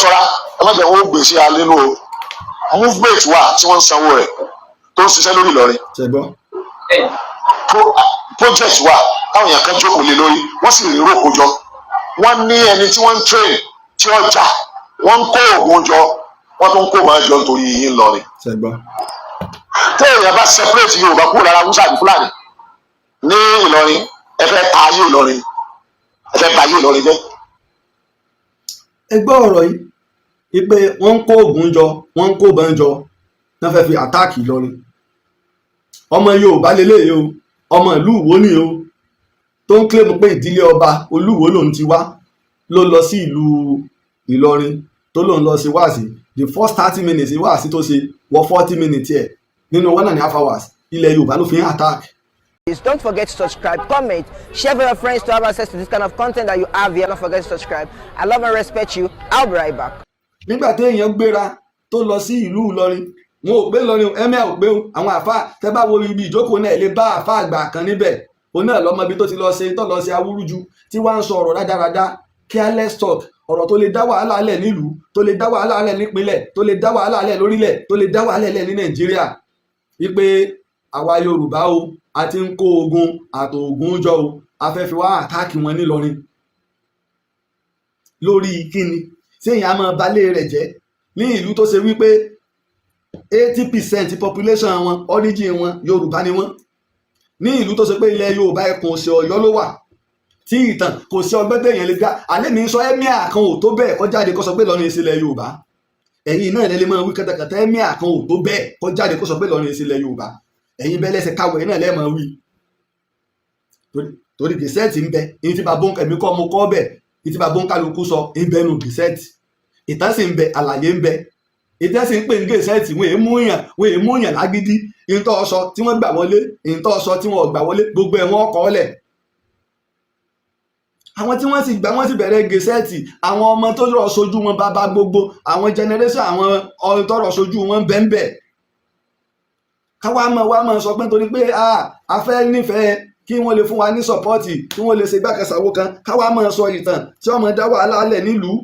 Ṣọ́ra, ẹ má jẹ́ wọn ó gbèsè alẹ́ nù o. Movement wà tí wọ́n ń sanwó rẹ̀ tó ń ṣiṣẹ́ lórí Ìlọrin. Ṣe gbọ́? Project wà táwọn èèyàn kan jókòó lé lórí, wọ́n sì rí rògbò jọ. Wọ́n ní ẹni tí wọ́n ń train tí ó jà, wọ́n ń kó oògùn jọ, wọ́n tún ń kó máa jọ nítorí yín Ìlọrin. Ṣe gbọ́? Téèyàn bá separate Yorùbá kúrò lára Hausa àti Fúlàní ní Ìlọrin, ẹ fẹ́ ta ayé Ìlọrin, ẹ fẹ́ bà ayé Ìlọrin jẹ́. Ẹ gbọ́ ọ̀rọ̀ yìí wípé wọ́n ń kó oògùn jọ, wọ́n ń kó ìbọn jọ, wọ́n fẹ́ fi attack Ìlọrin. Ọmọ Yorùbá lélẹ́yìí o, ọmọ ìlú Ìwó ni o, tó ń claim pé ìdílé ọba Olúwo lòun ti wá, ló lọ sí ìlú Ìlọrin tó lòun lọ sí wáàsí. The first 30 minutes wáàsí tó ṣe wọ 40 minutes ẹ̀ nínú 1.5 hours, ilẹ̀ Yorùbá ló fi ń attack. Please don't forget to subscribe, comment, share with your friends to have access to this kind of content that you have here. Don't forget to subscribe. I love and respect you. I'll be right back. Nígbà téèyàn gbéra tó lọ sí ìlú Ìlọrin, wọn ò pé Ìlọrin, emir ò pé o. Àwọn àfa tẹ bá wo ibi ìjókòó náà, lè bá àfa àgbà kan níbẹ̀. Òun náà lọmọ ibi tó ti lọ ṣe, tó lọ ṣe awúrúju, tí wàá ń sọ ọ̀rọ̀ rádaràda, careless talk, ọ̀rọ̀ tó lè dá wàhálà lẹ̀ nílùú, tó lè dá wàhálà lẹ̀ nípínlẹ̀, tó lè dá wàhálà lẹ̀ lórílẹ̀, tó lè dá wàhálà lẹ̀ ní Nàìjíríà, wípé àwa Yorùbá o, a ti ń kó ogun àtòògùn jọ o, a fẹ́ fi wá attack wọn nílọrin. Lórí kíni? Séèyàn á máa balẹ̀ rẹ̀ jẹ́ ní ìlú tó ṣe wípé 80% population wọn, origin wọn, Yorùbá ni wọ́n, ní ìlú tó ṣe pé ilẹ̀ Yorùbá, ẹkùn òsè Ọ̀yọ́ ló wà, tí ìtàn kò sí ọgbẹ́ téèyàn lè gbá alẹ́ mi sọ? Emir kan ò tó bẹ́ẹ̀ kó jáde kó sọ pé Ìlọrin ìsìlẹ̀ Yorùbá. Ẹ̀yin náà lè máa wí kẹtẹkẹtẹ. Emir kan ò tó bẹ́ẹ̀ kó jáde kó sọ pé Ìlọrin ìsìlẹ̀ Yorùbá. Ẹ̀yin bẹ́ẹ̀ lẹ́sẹ̀ káwọ̀, ẹ̀yin náà lẹ́ẹ̀ máa wí, torí gazette ń bẹ. Ní tí bàbá ẹ̀mí kọ́ mo kọ́ bẹ̀, ní tí bàbá kálukú sọ ń bẹ́nu gazette. Ìtàn sì ń bẹ, àlàyé ń bẹ. Ìtàn sì ń pè ní gazette. Wọ́n èé mú yàn lágídí. Ìtọ́ sọ tí wọ́n gbà wọlé, ìtọ́ sọ tí wọ́n gbà wọlé, gbogbo ẹ̀ wọ́n kọ́ lẹ̀. Àwọn tí wọ́n sì gbà, wọ́n sì bẹ̀rẹ̀ gazette. Àwọn ọmọ tó rọ̀ sojú wọn, bàbá gbogbo àwọn generation, àwọn tó rọ̀ sojú wọn bẹ́ẹ̀. Káwá mọ̀ wá mọ̀ sọ pé nítorí pé a fẹ́ nífẹ̀ẹ́ kí wọ́n lè fún wa ní support, kí wọ́n lè ṣe gbàkẹ́sàwó kan, káwá mọ̀ sọ ìtàn tí wọ́n mọ̀ dá wàhálà lẹ̀ nílùú.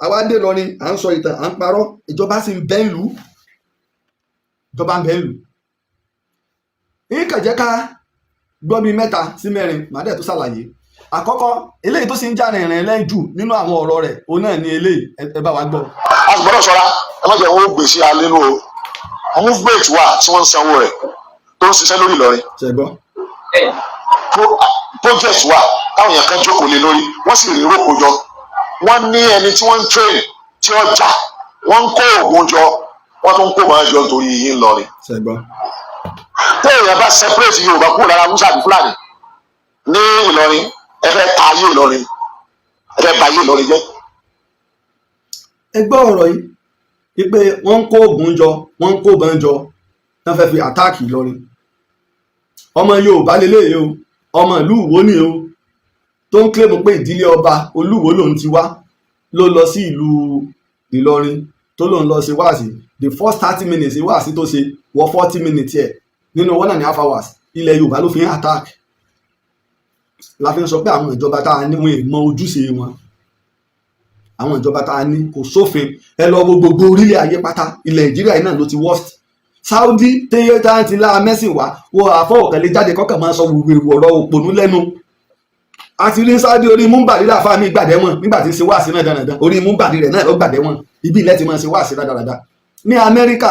Àwa dé lọrin, à ń sọ ìtàn, à ń parọ́. Ìjọba sì ń bẹ́ ìlú, ìjọba ń bẹ́ ìlú. Yín kàn jẹ́ ká gbọ́ bíi mẹ́ta sí mẹ́rin, màá dẹ̀ tó ṣàlàyé. Àkọ́kọ́, eléyìí tó sì ń jà rìnrìn lẹ́yìn jù nínú àwọn ọ̀rọ̀ rẹ̀, òun náà ni eléyìí. Ẹ bá wa gbọ́. A sì gbọ́dọ̀ ṣọ́ra, ẹ má jẹ́ wọn ó gbèsè alẹ́ nù o. Movement wà tí wọ́n ń sanwó rẹ̀ tó ń ṣiṣẹ́ lórí Ìlọrin. Ṣe gbọ́? Project wà táwọn èèyàn kan jókòó lé lórí, wọ́n sì rí rògbò jọ. Wọ́n ní ẹni tí wọ́n ń train tí ó jà, wọ́n ń kó oògùn jọ, wọ́n tún ń kó máa jọ nítorí yín Ìlọrin. Ṣe gbọ́? Téèyàn bá separate Yorùbá kúrò lára Hausa àti Fúlàní ní Ìlọrin, ẹ fẹ́ ta ayé Ìlọrin, ẹ fẹ́ bà ayé Ìlọrin jẹ́. Ẹ gbọ́ ọ̀rọ̀ yìí wípé wọ́n ń kó oògùn jọ, wọ́n ń kó ìbọn jọ, wọ́n fẹ́ fi attack Ìlọrin. Ọmọ Yorùbá lélẹ́yìí o, ọmọ ìlú Ìwó ni o, tó ń claim pé ìdílé ọba Olúwo lòun ti wá, ló lọ sí ìlú Ìlọrin tó lòun lọ sí wáàsí. The first 30 minutes wáàsí tó ṣe wọ 40 minutes ẹ̀ nínú 1.5 hours, ilẹ̀ Yorùbá ló fi ń attack. La fi ń sọ pé àwọn ìjọba tá a ní, wọn ò mọ ojúṣe wọn. Àwọn ìjọba tá a ní, kò sófin. Ẹ lọ wo gbogbo orílẹ̀ ayé pátá, ilẹ̀ Nàìjíríà yìí náà ló ti worst. Saudi téyé tá ti lá mẹ́sìn wá wo, àfọwọ́kànlé jáde kọ́kàn máa sọ wùwèrè ọ̀rọ̀ òpònú lẹ́nu. A ti rí Saudi, orí múmbàrí láàfáà mi gbàdẹ́wọ̀n nígbà tí ń ṣe wáàsí náà dandan. Orí múmbàrí rẹ̀ náà ló gbàdẹ́wọ̀n. Ibi ilẹ̀ ti máa ṣe wáàsí dáradára. Ní Amẹ́ríkà,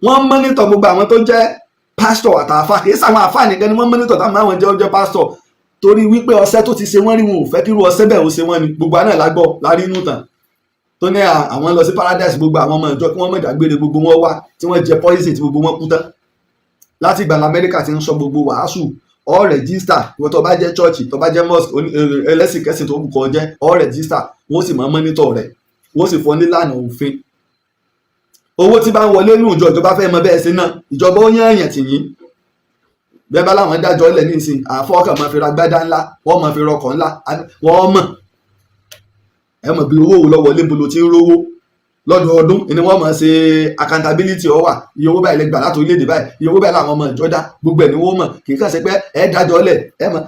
wọ́n monitor gbogbo àwọn tó jẹ́ pásítọ̀ àtàfà. Kì í sàwọn àfáà nìkan ni wọ́n monitor, táwọn àwọn jẹ́ pásítọ̀, torí wípé ọṣẹ́ tó ti ṣe wọ́n rí, wọn ò fẹ́ kírú ọṣẹ́ bẹ́ẹ̀ ó ṣe wọ́n ni. Gbogbo àná lágbọ́ lárí inú tàn tó ní àwọn lọ sí paradise, gbogbo àwọn ọmọ ìjọ kí wọ́n mọ̀ ìdágbére, gbogbo wọn wá tí wọ́n jẹ poison tí gbogbo wọn kú tán. Láti ìgbà lamẹ́ríkà ti ń sọ gbogbo wàásù ọ register. Ìwọ tó bá jẹ́ church, tó bá jẹ́ mosque, ẹlẹ́sìnkẹ́sìn tó wù kó jẹ́, ọ register, wọ́n sì máa monitor rẹ̀, wọ́n sì fọ́ nílànà òfin. Owó tí bá ń wọlé nù ìjọ, ìjọba fẹ́ mọ bẹ́ẹ̀ sí náà. Ìjọba ó yán èèyàn tì yín bẹ́ẹ̀ bá láwọn dájọ́ lẹ̀ ní ìsìn. Àfọwọ́kàn máa fi ra gbádá ńlá, wọ́n máa fi rọkọ̀ ńlá. Wọ́n mọ̀, ẹ mọ̀ bí owó wo lọ wọlé, bolo tí ń rówó lọ́dọọdún ni wọ́n máa ṣe accountability. Ọ wà, iye owó báyìí lè gbà láti orílẹ̀-èdè báyìí, iye owó báyìí làwọn ọmọ ìjọ dá, gbogbo ẹ̀ ni wọ́n mọ̀. Kì í kàn ṣe pé ẹ dájọ́ lẹ̀. Ẹ mọ̀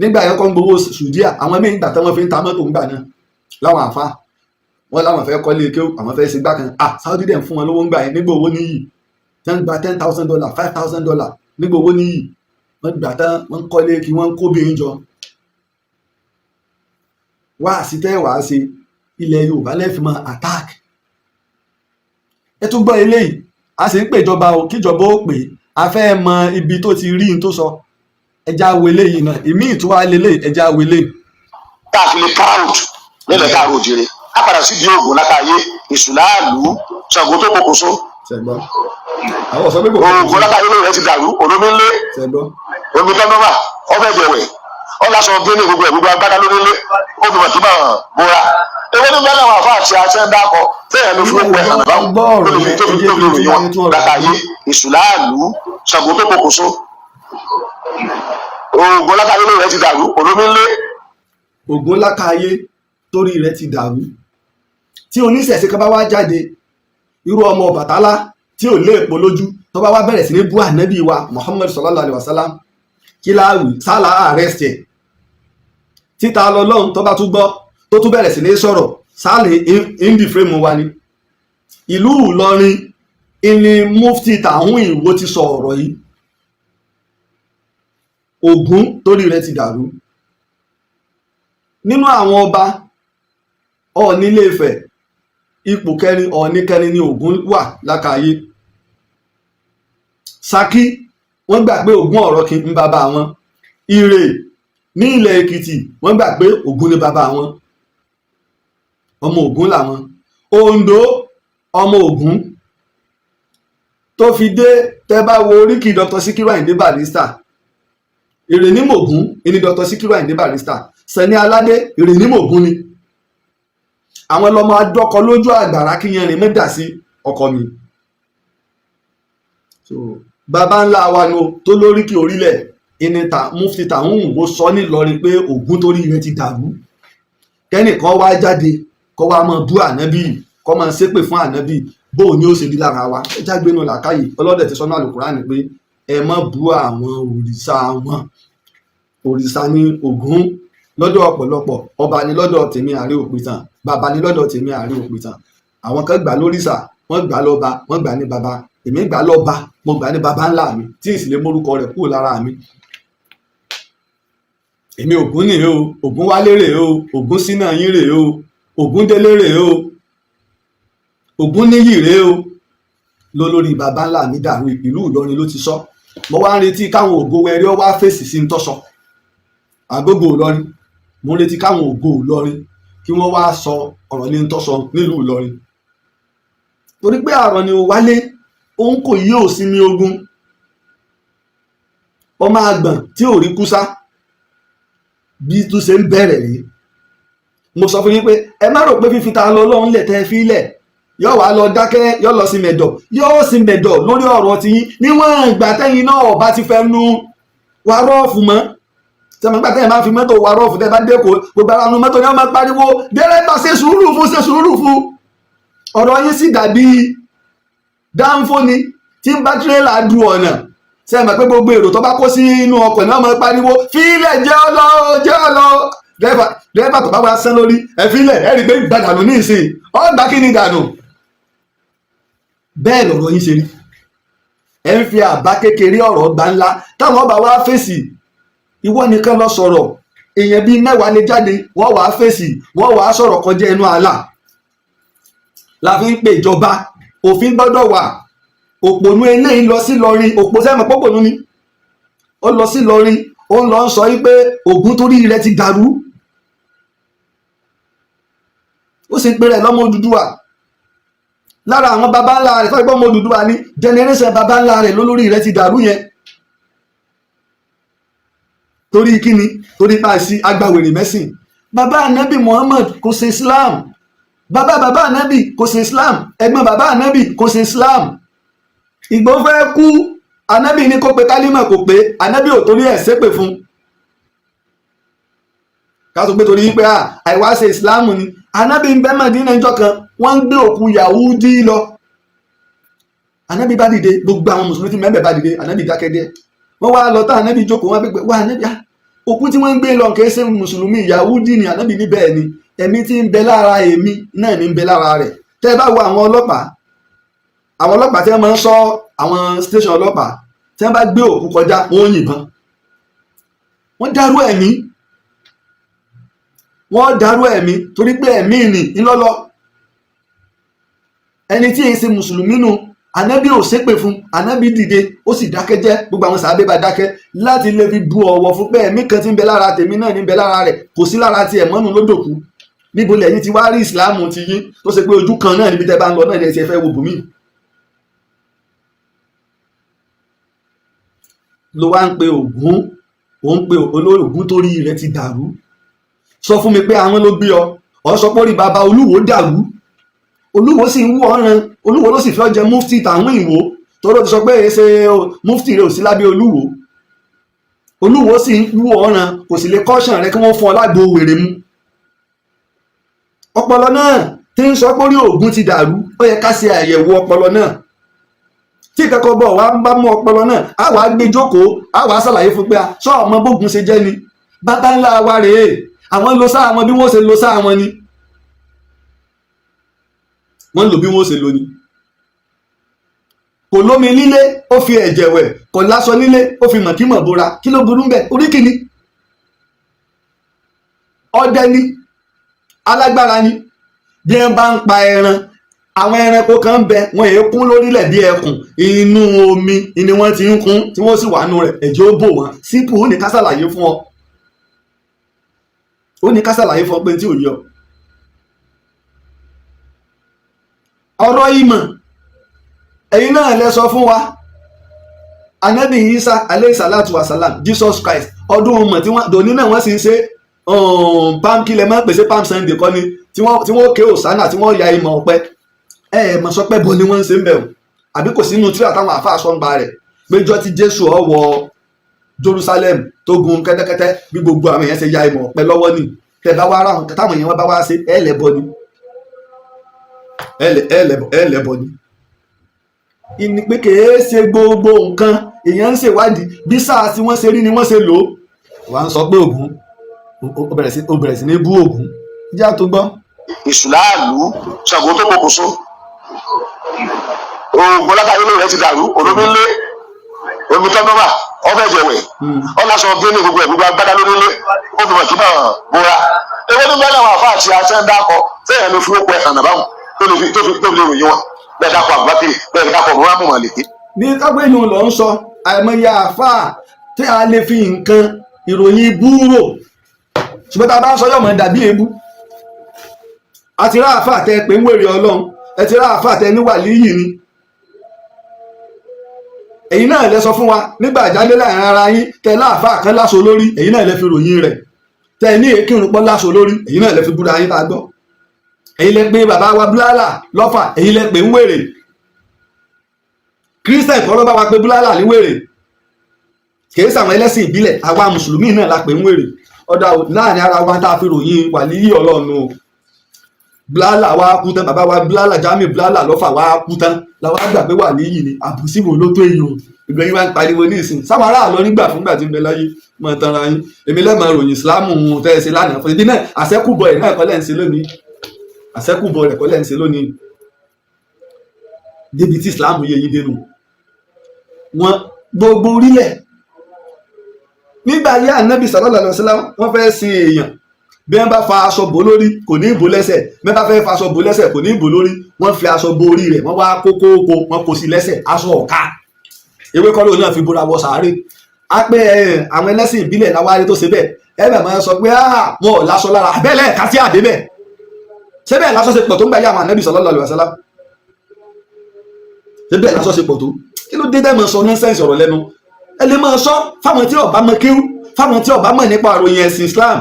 nígbà yẹn kọ́ ń gbowó sùdíà, àwọn míì gbà tí wọ́n fi ń ta mọ́tò ńgbà náà láwọn àfa. Wọ́n láwọn fẹ́ kọ́lé kéwú, àwọn fẹ́ ṣe gbá kan. Ah, Saudi dẹ̀ ń fún wọn lówó ń gbà yẹn nígbà owó níyì tẹ́ ń gba $10,000, $5,000 nígbà owó níyì. Wọ́n gbà tán, wọ́n ń kọ́lé kí wọ́n ń kóbìnrin jọ. Wá sí tẹ́ wàá ṣe ilẹ̀ Yorùbá lẹ́ẹ̀fì máa attack. Ẹ tún gbọ́ eléyìí. A sì ń pèjọba o, kíjọba ó pè é. A fẹ́ mọ ibi tó ti rí n tó sọ. Ẹja wo eléyìí náà, ìmí ìtura lélẹ̀, ẹja wo eléyìí. Tá a fi lè proud nílẹ̀ káàró òjìrè, á padà sí di oògùn látàyè èṣù láàlú, Ṣàngó tó kókòso. Ṣẹgbọ́n, àwọn sọ pé kò Oògùn látàyè lórí rẹ ti dàrú, olómi ńlé. Ṣẹgbọ́n. Omi tó nọ́mà ọbẹ̀ jẹ̀wẹ̀, ọlásọ gíní, gbogbo ẹ̀, gbogbo agbádá lórí ńlé, ó fi mọ̀ kí bá bóra. Ewé ní bẹ́ẹ̀ làwọn àfa àti àti ẹ̀ ń dákọ fẹ́ẹ̀ ló fi gbogbo ẹ̀ hàn báwọn Gbọ́ ọ̀rọ̀ tó fi yẹn, tó fi ẹ jẹ́ tó kí fi n tún ròyìn wáyé tún wọn ọ̀rọ̀ látàyè èṣù láàlú, Ṣàngó tó kókòso, oògùn látàyè lórí rẹ ti dàrú, olómi ńlé. Ògún lákàáyé torí rẹ̀ ti dàrú. Tí oníṣẹ̀ṣe kan bá wá jáde, irú ọmọ Ọbàtálá tí ò lé èpò lójú, tó bá wá bẹ̀rẹ̀ sí ní bú ànábì wa Muhammad sallallahu alayhi wa sallam, kí láàwì sálà arrest ẹ̀? Títa lọ lọ́hùn, tó bá tún gbọ́, tó tún bẹ̀rẹ̀ sí ní sọ̀rọ̀ sáàlì indi frame wa ni. Ìlú Ìlọrin ìní mufti tàhún Ìwó ti sọ ọ̀rọ̀ yìí. Ògún torí rẹ̀ ti dàrú. Nínú àwọn ọba, Ọọ̀ni Ilé-Ifẹ̀, ipò kẹrin, Ọọ̀ni kẹrin ni Ògún wà lákàáyé. Ṣakí, wọ́n gbà pé Ògún ọ̀rọ̀ kí ń bàbá wọn. Ìrè ní ilẹ̀ Èkìtì, wọ́n gbà pé Ògún ni bàbá wọn, ọmọ Ògún làwọn. Oǹdó, ọmọ Ògún tó fi dé. Tẹ́ bá wo oríkì Dr. Sikiru Ayinde Barrister, Èrè ní Mògún ní Dr. Sikiru Ayinde Barrister. Sani Aládé, Èrè ní Mògún ni. Àwọn lọmọ adọ́kọ lójú àgbàrá kí yanrìn mẹ́dà sí ọkọ mi. So bàbá ńlá wa nu tó lóríkì orílẹ̀ ìní ta mufti tàhún ó sọ nílọrin pé Ògún torí rẹ̀ ti dàrú. Kẹ́nìkan wá jáde, kó wá máa bú ànábì, kó máa ṣépè fún ànábì, bóò ni ó ṣe di lára wa? Ẹ jágbénu làákàyè. Ọlọ́dẹ ti sọnù àlùkùránì pé ẹ má bú àwọn òrìṣà wọn. Òrìṣà ní Ògún lọ́dọ̀ ọ̀pọ̀lọpọ̀, ọba ni lọ́dọ̀ tèmi Ààrẹ Òpìtàn, bàbá ni lọ́dọ̀ tèmi Ààrẹ Òpìtàn. Àwọn kan gbà lóríṣà, wọ́n gbà lọ́ba, wọ́n gbà ní bàbá. Èmi gbà lọ́ba, mo gbà ní bàbá ńlá mi tí ìsìlẹ̀ mórúkọ rẹ̀ kúrò lára mi. Èmi Ògún nìyí o, Ògún wálé rèé o, Ògún sínà yín rèé o, Ògún délé rèé o, Ògún níyì rèé o. Lólórí bàbá ńlá mi dàrú, ìlú Ìlọrin ló ti sọ. Mo wá ń retí káwọn ògo wẹrí ọ wá fèsì sí ń tọ́sọ àgógó Ìlọrin. Mo ń retí káwọn ògo Ìlọrin kí wọ́n wá sọ ọ̀rọ̀ ní ń tọ́sọ nílùú Ìlọrin, torí pé àrọ̀ ni ò wálé, òun kò yí ò sí ní ogun ọmọ àgbọ̀n tí ò rí kúsá bí tún ṣe ń bẹ̀rẹ̀ rí. Mo sọ fún yín pé ẹ má rò pé fífi ta lọ lọ́hún lẹ̀ tẹ́ fi lẹ̀, yóò wá lọ dákẹ́, yóò lọ sí mẹ̀dọ̀, yóò sí mẹ̀dọ̀ lórí ọ̀rọ̀ tiyín. Níwọ̀n ìgbà tẹ́yìn náà ọba ti fẹ́ nu wa rọ́ọ̀fù mọ́ sẹ́mi, nígbà tẹ́yìn máa fi mọ́tò wa rọ́ọ̀fù, tẹ́ bá dẹ́kọ̀, gbogbo ara nu mọ́tò ni wọ́n máa pariwo, "Dẹ́rẹ́bà, ṣe sùúrù fún, ṣe sùúrù fún." Ọ̀rọ̀ yín sì dàbí dáńfó ni tí ń bá tírélà du ọ̀nà. Sẹ́mi pé gbogbo èrò tó bá kó sí inú ọkọ̀ ni wọ́n máa pariwo, "Fílẹ̀, jẹ́ ọlọ́, jẹ́ ọlọ́." Dẹ́rẹ́bà tó bá wá sán lórí ẹ, fílẹ̀, ẹ rí i pé gbàdànù ní ìsìn ọgbà kí ni dànù. Bẹ́ẹ̀ lọ̀rọ̀ yín ṣe rí. Ẹ ń fi àbá kékeré ọ̀rọ̀ gbà ńlá. Táwọn ọba wa fèsì, ìwọ nìkan lọ sọ̀rọ̀, èèyàn bíi 10 lè jáde, wọ́n wàá fèsì, wọ́n wàá sọ̀rọ̀ kọjá ẹnu ààlà. La fi ń pè ìjọba, òfin gbọ́dọ̀ wà. Òpònú eléyìí lọ sí lọrin, òpó sẹ́mi pọ́pọ̀nú ni ó lọ sí lọrin, ó ń lọ sọ wípé Ògún torí rẹ̀ ti dàrú. Ó sì ń pèrè lọ́mọ Odùduwà. Lára àwọn baba ńlá rẹ̀ fún ọmọ Odùduwà ní generation baba ńlá rẹ̀ lólórí rẹ̀ ti dàrú yẹn. Torí kíni? Torí pa sí agbawèrè mẹ́sìn. Bàbá anabi Muhammad kò ṣe Islam, bàbá bàbá anabi kò ṣe Islam, ẹ̀gbọ́n bàbá anabi kò ṣe Islam. Ìgbó fẹ́ kú, anabi ní kó pe kálímà, kò pé. Anabi ò torí ẹ̀ ṣépè fún ká sọ pé torí pé àìwá ṣe Islam ni. Anabi ń bẹ́ Mádínà, ìjọ kan wọ́n ń gbé òkú Yahudi lọ. Anabi bá dìde, gbogbo àwọn mùsùlùmí tí mẹ́bẹ̀ bá dìde, anabi dákẹ́ díẹ̀. Wọ́n wá lọ tán, anabi jókòó, wọ́n gbé wá anabi, òkú tí wọ́n ń gbé lọ kìí ṣe mùsùlùmí, Yahudi ni. Anabi ní bẹ́ẹ̀ ni. Ẹ̀mí tí ń bẹ lára èmi náà ní ń bẹ lára rẹ̀. Tẹ́ ẹ bá wo àwọn ọlọ́pàá, àwọn ọlọ́pàá tí wọ́n máa ń sọ àwọn station ọlọ́pàá, tí wọ́n bá gbé òkú kọjá, wọ́n ó yìnbọn, wọ́n dárú ẹ̀mí, wọ́n dárú ẹ̀mí, torí pé ẹ̀mí nì ńlọ́lọ́. Ẹni tí èyí ṣe mùsùlùmí nu, ànábì ò ṣépè fún, ànábì dìde, ó sì dákẹ́ jẹ́. Gbogbo àwọn sàábé bá dákẹ́ láti lè fi bu ọ̀wọ̀ fún pé ẹ̀mí kan tí ń bẹ lára tèmi náà ní ń bẹ lára rẹ̀, kò sí lára tiẹ̀ mọ́nu lódòkú. Níbo lẹ́yìn tí wàá rí ìsìláàmù ti yín tó ṣe pé ojú kan náà níbi tẹ́ bá ń lọ náà ní ẹ ti fẹ́ wo bùnmí? Ló wá ń pe Ògún, ò ń pe olórí Ògún torí rẹ̀ ti dàrú. Sọ fún mi pé àwọn ló gbé ọ, ọ sọ pé orí bàbá Olúwo dàrú. Olúwo sì ń wú ọ̀ràn, Olúwo ló sì fi ọ jẹ mufti tàwọn Ìwó, tọ́lọ́ ti sọ pé ṣe mufti rẹ̀ ò sí lábẹ́ Olúwo. Olúwo sì ń wú ọ̀ràn, kò sì lè kọ́ṣàn rẹ kí wọ́n fún ọ lágbo wèrè mu. Ọpọlọ náà tí ń sọ pé orí Ògún ti dàrú, ó yẹ ká ṣe àyẹ̀wò ọpọlọ náà. Tí ìkẹ́kọ̀ọ́ bọ̀ wá bá mú ọpọlọ náà, á wàá gbé jókòó, á wàá ṣàlàyé fún pé a sọ ọmọ bógun ṣe jẹ́ ni bàbá ńlá wa rèé. Àwọn lo sáà wọn bí wọ́n ṣe lo sáà wọn ni wọ́n lò bí wọ́n ṣe lò ni. Kò lómi lílé, ó fi ẹ̀jẹ̀ wẹ̀. Kò láṣọ nílé, ó fi mọ̀kímọ̀ bora. Kí ló burú bẹ́ẹ̀? Oríkì ni, ọdẹ ni, alágbára ni. Bí wọ́n bá ń pa ẹran, àwọn ẹranko kan ń bẹ, wọn èé kún lórílẹ̀ bí ẹkùn, inú omi ni wọ́n ti ń kún, tí wọ́n sì wà nù rẹ̀, ẹ̀jẹ̀ ó bò wọ́n sípò. Ó ní ká ṣàlàyé fún ọ, ó ní ká ṣàlàyé fún ọ pé tí ò yọ ọ̀rọ̀ ìmọ̀. Ẹ̀yin náà lẹ sọ fún wa, anabi Isa aleyhi salatu wa salam, Jesus Christ, ọdún mọ̀ tí wọ́n dòní náà wọ́n sì ń ṣe palm, kílẹ̀ máa ń pèsè Palm Sunday kọ́ ni, tí wọ́n ké òsánà, tí wọ́n ya ìmọ̀ ọ̀pẹ. Ẹ ẹ̀ mọ̀ sọ pé bo ni wọ́n ń ṣe ń bẹ̀ o, àbí kò sínú tíra táwọn àáfàá sọ ń ba rẹ̀ péjọ tí Jésù ó wọ Jerusalem tó gun kẹ́tẹ́kẹ́tẹ́, bí gbogbo àwọn èèyàn ṣe ya ìmọ̀ ọ̀pẹ lọ́wọ́ ni? Tẹ bá wá ara àwọn táwọn èèyàn bá wá ṣe, ẹ lẹ́bọ ni, ẹ lẹ́bọ ni. Ìní pé kèé ṣe gbogbo nǹkan èèyàn ń ṣèwádìí bí sáà tí wọ́n ṣe rí ni wọ́n ṣe lò ó. Wà ń sọ pé Ògún, ó bẹ̀rẹ̀ sí ní bú Ògún jẹ́ àtúgbọ́. Ìsùláàlú Ṣàngó tó pokùnso, oògùn látàrí ilé rẹ ti dàrú, olómi ńlé omi tọ́nọ́mà ọbẹ̀ jẹ̀wẹ̀ ọlásọ gíní, gbogbo ẹ̀ gbogbo agbádá lórí ilé, ó fi mọ̀kí náà bóra. Ewé ní bẹ́ẹ̀ làwọn àfáà àti àti ẹ̀ ń dákọ sẹ́yìn ló fi ó pẹ́ hànà báwọn tó lè fi tó fi tó fi lè ròyìn wọn bẹ́ẹ̀ dákọ̀ Abubakar, bẹ́ẹ̀ dákọ̀ Muhammadu Maliki. Ní kágbéyìn lọ ń sọ àìmọye àáfàá tí a lè fi nǹkan ìròyìn búrò, ṣùgbọ́n tá a bá ń sọ yóò mọ̀ dàbí èébú. A ti rá àáfàá tẹ pé ń wèrè Ọlọ́run, ẹ ti rá àáfàá tẹ ní wàlíyì ni. Èyí náà lẹ sọ fún wa nígbà ìjáde láàrin ara yín tẹ láàfáà kan láṣọ lórí, èyí náà lẹ fi ròyìn rẹ̀ tẹ ní èkírun pọ́ láṣọ lórí, èyí náà lẹ fi búra yín tá a gbọ́. Èyí lẹ pé bàbá wa búlálà lọ́fà, èyí lẹ pé ń wèrè. Kírísítẹ̀ kọ́ ló bá wa pé búlálà ní wèrè, kìí sàwọn ẹlẹ́sìn ìbílẹ̀, àwa mùsùlùmí náà la pè ń wèrè. Ọ̀dà láàrin ara wa tá a fi ròyìn wàlíyí Ọlọ́run o. Búlálà wa kú tán, bàbá wa búlálà Jamiu búlálà lọ́fà wa kú tán, làwa gbà pé wàlíyí ni. Àbùsíwò ló tó èèyàn ìgbẹ́ yín wá ń pariwo ní ìsìn sáwọn aráàlú nígbà fúngbà tí ń bẹ láyé mọ̀ tanra yín. Èmi lẹ́mọ̀ ròyìn ìsìlámù tẹ́ ẹ ṣe lánàá fún ibi náà, àṣẹ́kùbọ̀ ẹ̀ náà kọ́lẹ̀ ń ṣe lónìí, àṣẹ́kùbọ̀ rẹ̀ kọ́lẹ̀ ń ṣe lónìí. Débi tí ìsìlámù yẹ yín dénú wọn gbogbo orílẹ̀ nígbà ayé ànábì sallallahu alaihi wasallam, wọ́n fẹ́ sin èèyàn, bí wọ́n bá fa aṣọ bò lórí kò ní ìbò lẹ́sẹ̀, bí wọ́n bá fẹ́ fa aṣọ bò lẹ́sẹ̀ kò ní ìbò lórí. Wọ́n fi aṣọ bo orí rẹ̀, wọ́n wá kókóókó, wọ́n kó sí lẹ́sẹ̀, aṣọ ọ̀ka ewé kọ́ lóun náà fi bóra wọ sàárè. Á pé àwọn ẹlẹ́sìn ìbílẹ̀ láwárí tó ṣe bẹ́ẹ̀, ẹ bẹ̀ máa sọ pé wọn ò láṣọ lára abẹ́lẹ̀ ẹ̀ka sí àdé bẹ́ẹ̀. Ṣé bẹ́ẹ̀ láṣọ ṣe pọ̀ tó ń gbà yá àwọn ànábì sallallahu alaihi wasallam? Ṣé bẹ́ẹ̀ láṣọ ṣe pọ̀ tó? Kí ló dé dẹ́ mọ̀ sọ nonsense ọ̀rọ̀ lẹ́nu? Ẹ lè máa sọ fáwọn tí ó bá mọ̀ kéwú, fáwọn tí ó bá mọ̀ nípa àròyìn ẹ̀sìn Islam,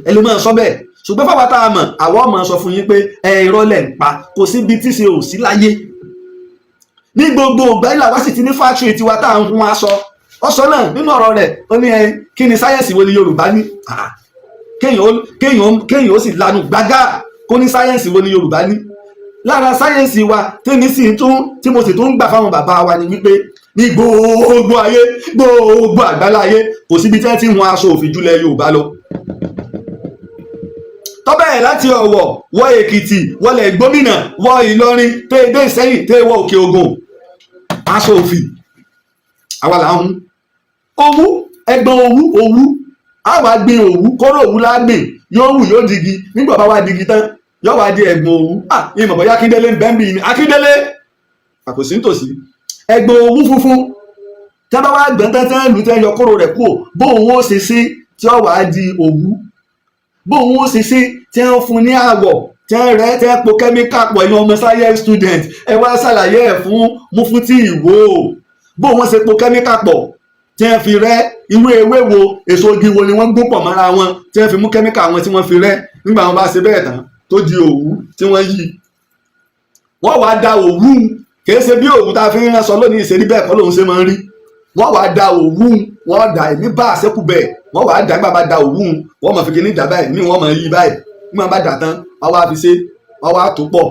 ẹ lè máa sọ bẹ́ẹ̀. Ṣùgbọ́n fáwọn tá a mọ̀, àwọn ọmọ sọ fún yín pé ẹ irọ́ lẹ̀ ń pa. Kò síbi tí ṣe ò sí láyé ní gbogbo ìgbà ìlà wá sì ti ní fáṣírì tiwa tá à ń hun aṣọ. Ọsọ náà nínú ọ̀rọ̀ rẹ̀, ó ní ẹ kí ni sáyẹ́ǹsì wo ni Yorùbá ní? Kéèyàn ó sì lanu gbágá kó ní sáyẹ́ǹsì wo ni Yorùbá ní? Lára sáyẹ́ǹsì wa tèmi sì tún tí mo sì tún ń gbà fáwọn bàbá wa ni wípé ní gbogbo ayé, gbogbo àgbálá ayé, kò síbi tí wọ́n ti ń hun aṣọ òfì jùlẹ̀ Yorùbá lọ. Tó bẹ̀rẹ̀ láti Ọ̀wọ̀, wọ Èkìtì, wọlé Gómìnà, wọ Ìlọrin, tẹ́ dé Ìsẹ́yìn, tẹ́ wọ Òkè Ògùn, aṣọ òfì àwa là ń hun. Owú, ẹgbọn owú, owú àwa gbin òwú, kóró òwú lágbìn, yóò wù, yóò digi. Nígbà bá wá digi tán, yóò wá di ẹ̀gbọ̀n òwú. Ah, ìmọ̀ bọ́yá Akíndélé ń bẹ́ẹ̀ bí ni. Akíndélé àkòsí nítòsí. Ẹ̀gbọ̀n òwú funfun tí wọ́n bá wá gbọ́n tán tán lù, tán yọ kóró rẹ̀ kúrò, bóun ó ṣe sí tí ó wàá di òwú, bóun ó ṣe sí tí wọ́n fún ní àwọ̀, tí wọ́n rẹ́, tí wọ́n po kẹ́míkà pọ̀. Ẹ̀yin ọmọ science student, ẹ wá ṣàlàyé ẹ̀ fún Mufti Ìwó, bóun wọ́n ṣe po kẹ́míkà pọ̀ tí wọ́n fi rẹ́. Irú ewé wo, èso igi wo ni wọ́n gún pọ̀ mọ́ra wọn tí wọ́n fi mú kẹ́míkà wọn tí wọ́n fi rẹ́? Nígbà wọn bá ṣe bẹ́ẹ̀ tán, tó di òwú tí wọ́n yí, wọ́n wá da òwú. Kìí ṣe bí òwú tá a fi ń ránṣọ lónìí ìṣerí bẹ́ẹ̀ kọ́ lòun ṣe máa ń rí. Wọ́n wá da òwú, wọ́n da èmi bá àṣẹ́kù bẹ́ẹ̀. Wọ́n wá dà, nígbà bá da òwú, wọ́n máa fi kíní dà báyìí ní, wọ́n máa yí báyìí. Nígbà bá dà tán, wọ́n wá fi ṣe, wọ́n wá tó pọ̀,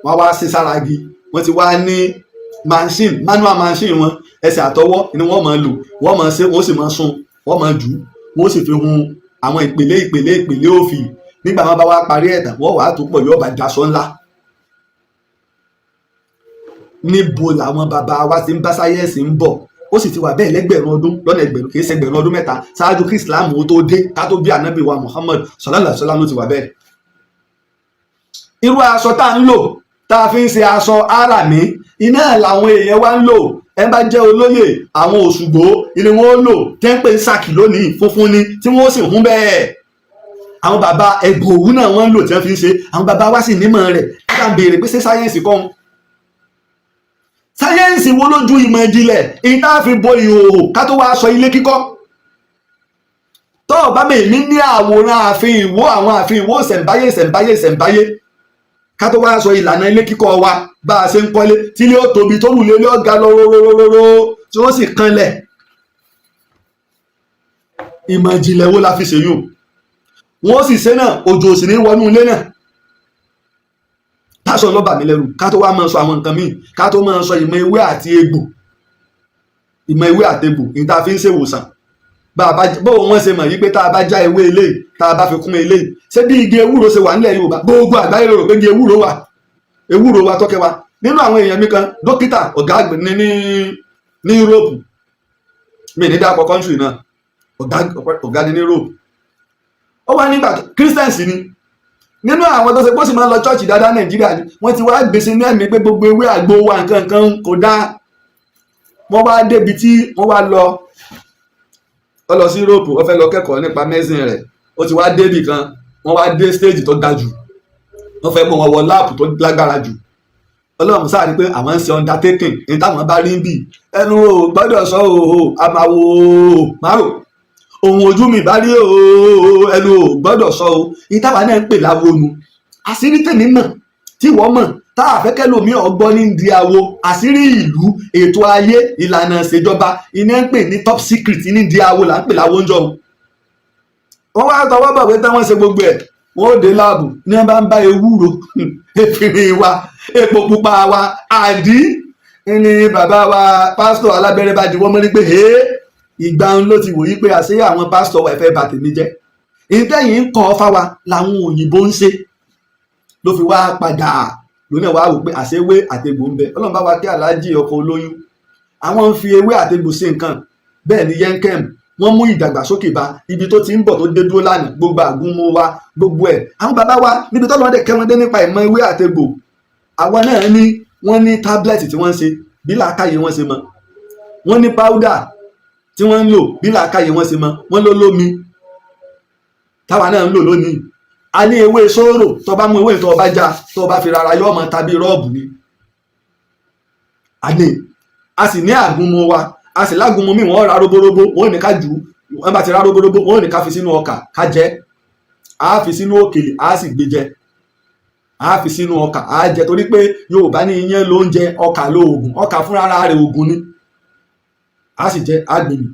wọ́n wá ṣe sára igi. Wọ́n ti wá ní machine, manual machine wọn, ẹsẹ̀ àtọwọ́ ni wọ́n máa lò. Wọ́n máa ṣe, wọ́n sì máa sun, wọ́n máa jù ú, wọ́n sì fi hun àwọn ìpele ìpele ìpele òfì. Nígbà wọn bá wá parí ẹ̀ tán, wọ́n wàá tó pọ̀, yóò bá daṣọ ńlá. Níbo làwọn bàbá wa ti ń bá sáyẹ́ǹsì ń bọ̀? Ó sì ti wà bẹ́ẹ̀ lẹ́gbẹ̀rún ọdún lọ́nà ẹgbẹ̀rún, kìí ṣe ẹgbẹ̀rún ọdún 3 ṣáájú kí Islam ó tó dé, ká tó bí Ànábì wa Muhammad sallallahu alaihi wasallam ló ti wà bẹ́ẹ̀. Irú aṣọ tá ń lò, tá a fi ń ṣe aṣọ áràmí, iná làwọn èèyàn wa ń lò. Ẹ bá jẹ́ olóyè àwọn Òṣùgbó ni wọ́n lò, tẹ́ ń pè ń sàkì lónìí, funfun ni tí wọ́n sì hún bẹ́ẹ̀. Àwọn bàbá ẹ̀bùn òwú náà wọ́n ń lò tí wọ́n fi ń ṣe. Àwọn bàbá wa sì nímọ̀ rẹ̀. Ẹ bá ń béèrè pé ṣé sáyẹ́ǹsì kọ́ ń sáyẹ́ǹsì wo lójú ìmọ̀ ìjìnlẹ̀ ìta fi bo ìhòòhò, ká tó wá sọ ilé kíkọ́? Tó o bá mèmí ní àwòrán ààfin Ìwó, àwọn ààfin Ìwó, ìṣẹ̀ǹbáyé, ìṣẹ̀ǹbáyé, ìṣẹ̀ǹbáyé, ká tó wá sọ ìlànà ilé kíkọ́ wa, bá a ṣe ń kọ́lé tí ilé ó tóbi, tó rùlé ilé ọ̀gá lọ róróróró, tí wọ́n sì kanlẹ̀. Ìmọ̀ ìjìnlẹ̀ wo la fi ṣèyún? Wọ́n sì ṣe náà, òjò sì ní wọnú ilé náà. Táṣọ ló bà mí lẹ́rù. Ká tó wá máa sọ àwọn nǹkan míì, ká tó máa sọ ìmọ̀ ewé àti egbò, ìmọ̀ ewé àti egbò ní tá a fi ń ṣèwòsàn. Bá a bá bó wọ́n ṣe mọ̀ yí pé tá a bá já ewé eléyìí, tá a bá fi kún eléyìí, ṣé bí igi ewúro ṣe wà nílẹ̀ Yorùbá, gbogbo àgbáyé ló rò pé igi ewúro wà, ewúro wa tọ́kẹ́ wa. Nínú àwọn èèyàn mi kan, dókítà ọ̀gá àgbẹ̀ ní Europe, mi ní dápọ̀ country náà, ọ̀gá ọ̀gá ní Europe. Ó wá nígbà Christians ni nínú àwọn tó ṣe pé ó sì máa ń lọ church dáadáa. Nàìjíríà ni wọ́n ti wá gbèsè ní ẹ̀mí pé gbogbo ewé àgbo wa, nǹkan nǹkan kò dáa. Wọ́n wá débi tí wọ́n wá lọ, ó lọ sí Europe, ó fẹ́ lọ kẹ́kọ̀ọ́ nípa medicine rẹ̀. Ó ti wá débì kan, wọ́n wá dé stage tó ga jù, wọ́n fẹ́ mú wọn wọ lab tó lágbára jù. Ọlọ́run sáà rí pé àwọn ń ṣe undertaking ní táwọn bá rí ń bì, ẹnu o gbọ́dọ̀ sọ o, a máa wo márò ohun ojú mi bá rí o, ẹnu ò gbọ́dọ̀ sọ o. Ìtawà náà ń pè láwo nu. Àṣírí tèmi mọ̀ tí wọ́n mọ̀ tá a fẹ́ kẹ́lòmí ọgbọ́n ní di awo, àṣírí ìlú, ètò ayé, ìlànà ìṣèjọba, iná ń pè ní top secret ní di awo là ń pè láwo ń jọ. Wọ́n wá tọwọ́ bọ̀ pé táwọn ṣe gbogbo ẹ̀, wọ́n ó dé lab ní wọ́n bá ń bá ewúro, efinrin wa, epo pupa wa, àdí ní bàbá wa pásítọ̀ alábẹ́rẹ́ bá di wọ́n mọ́ ní pé ìgbà ń ló ti wòye pé àṣé àwọn pásítọ̀ wa ẹ̀fẹ́ bà tèmi jẹ́. Ìtẹ̀yìn ń kọ́ fáwa làwọn òyìnbó ń ṣe, ló fi wá padà lónìí wá wò pé àṣewé àtegbò ń bẹ. Ọlọ́run bá wa kí Aláàjì ọkọ̀ olóyún, àwọn ń fi ewé àtegbò ṣe nǹkan. Bẹ́ẹ̀ ni Yemkem, wọ́n mú ìdàgbàsókè bá ibi tó ti ń bọ̀, tó dé dúró lánàá. Gbogbo àgúnmu wa, gbogbo ẹ̀, àwọn bàbá wa níbi tó lọ́dẹ̀ kẹ́wọ́n dé nípa ìmọ̀ ewé àtegbò. Àwọn náà ní wọ́n ní tablet tí wọ́n ń ṣe bí làákàyè wọ́n ṣe mọ́, wọ́n ní powder tí wọ́n ń lò bí làákàyè wọ́n ṣe mọ́, wọ́n ló lómi táwa náà ń lò lónìí. A ní ewé sóró, tó bá mú ewé, tó bá já, tó bá fi rárá, yóò mọ tàbí rọ́ọ̀bù ni. A ní, a sì ní àgúnmu wa, a sì lágúnmu míì, wọ́n ra róbóróbó, wọ́n ní ká jù ú. Wọ́n bá ti ra róbóróbó, wọ́n ní ká fi sínú ọkà ká jẹ, á fi sínú òkèlè, á sì gbé jẹ, á fi sínú ọkà, á jẹ, torí pé Yorùbá ní iyán ló ń jẹ, ọkà lóògùn, ọkà fúnra rẹ̀ ògùn ni. Á sì jẹ, á gbìmì.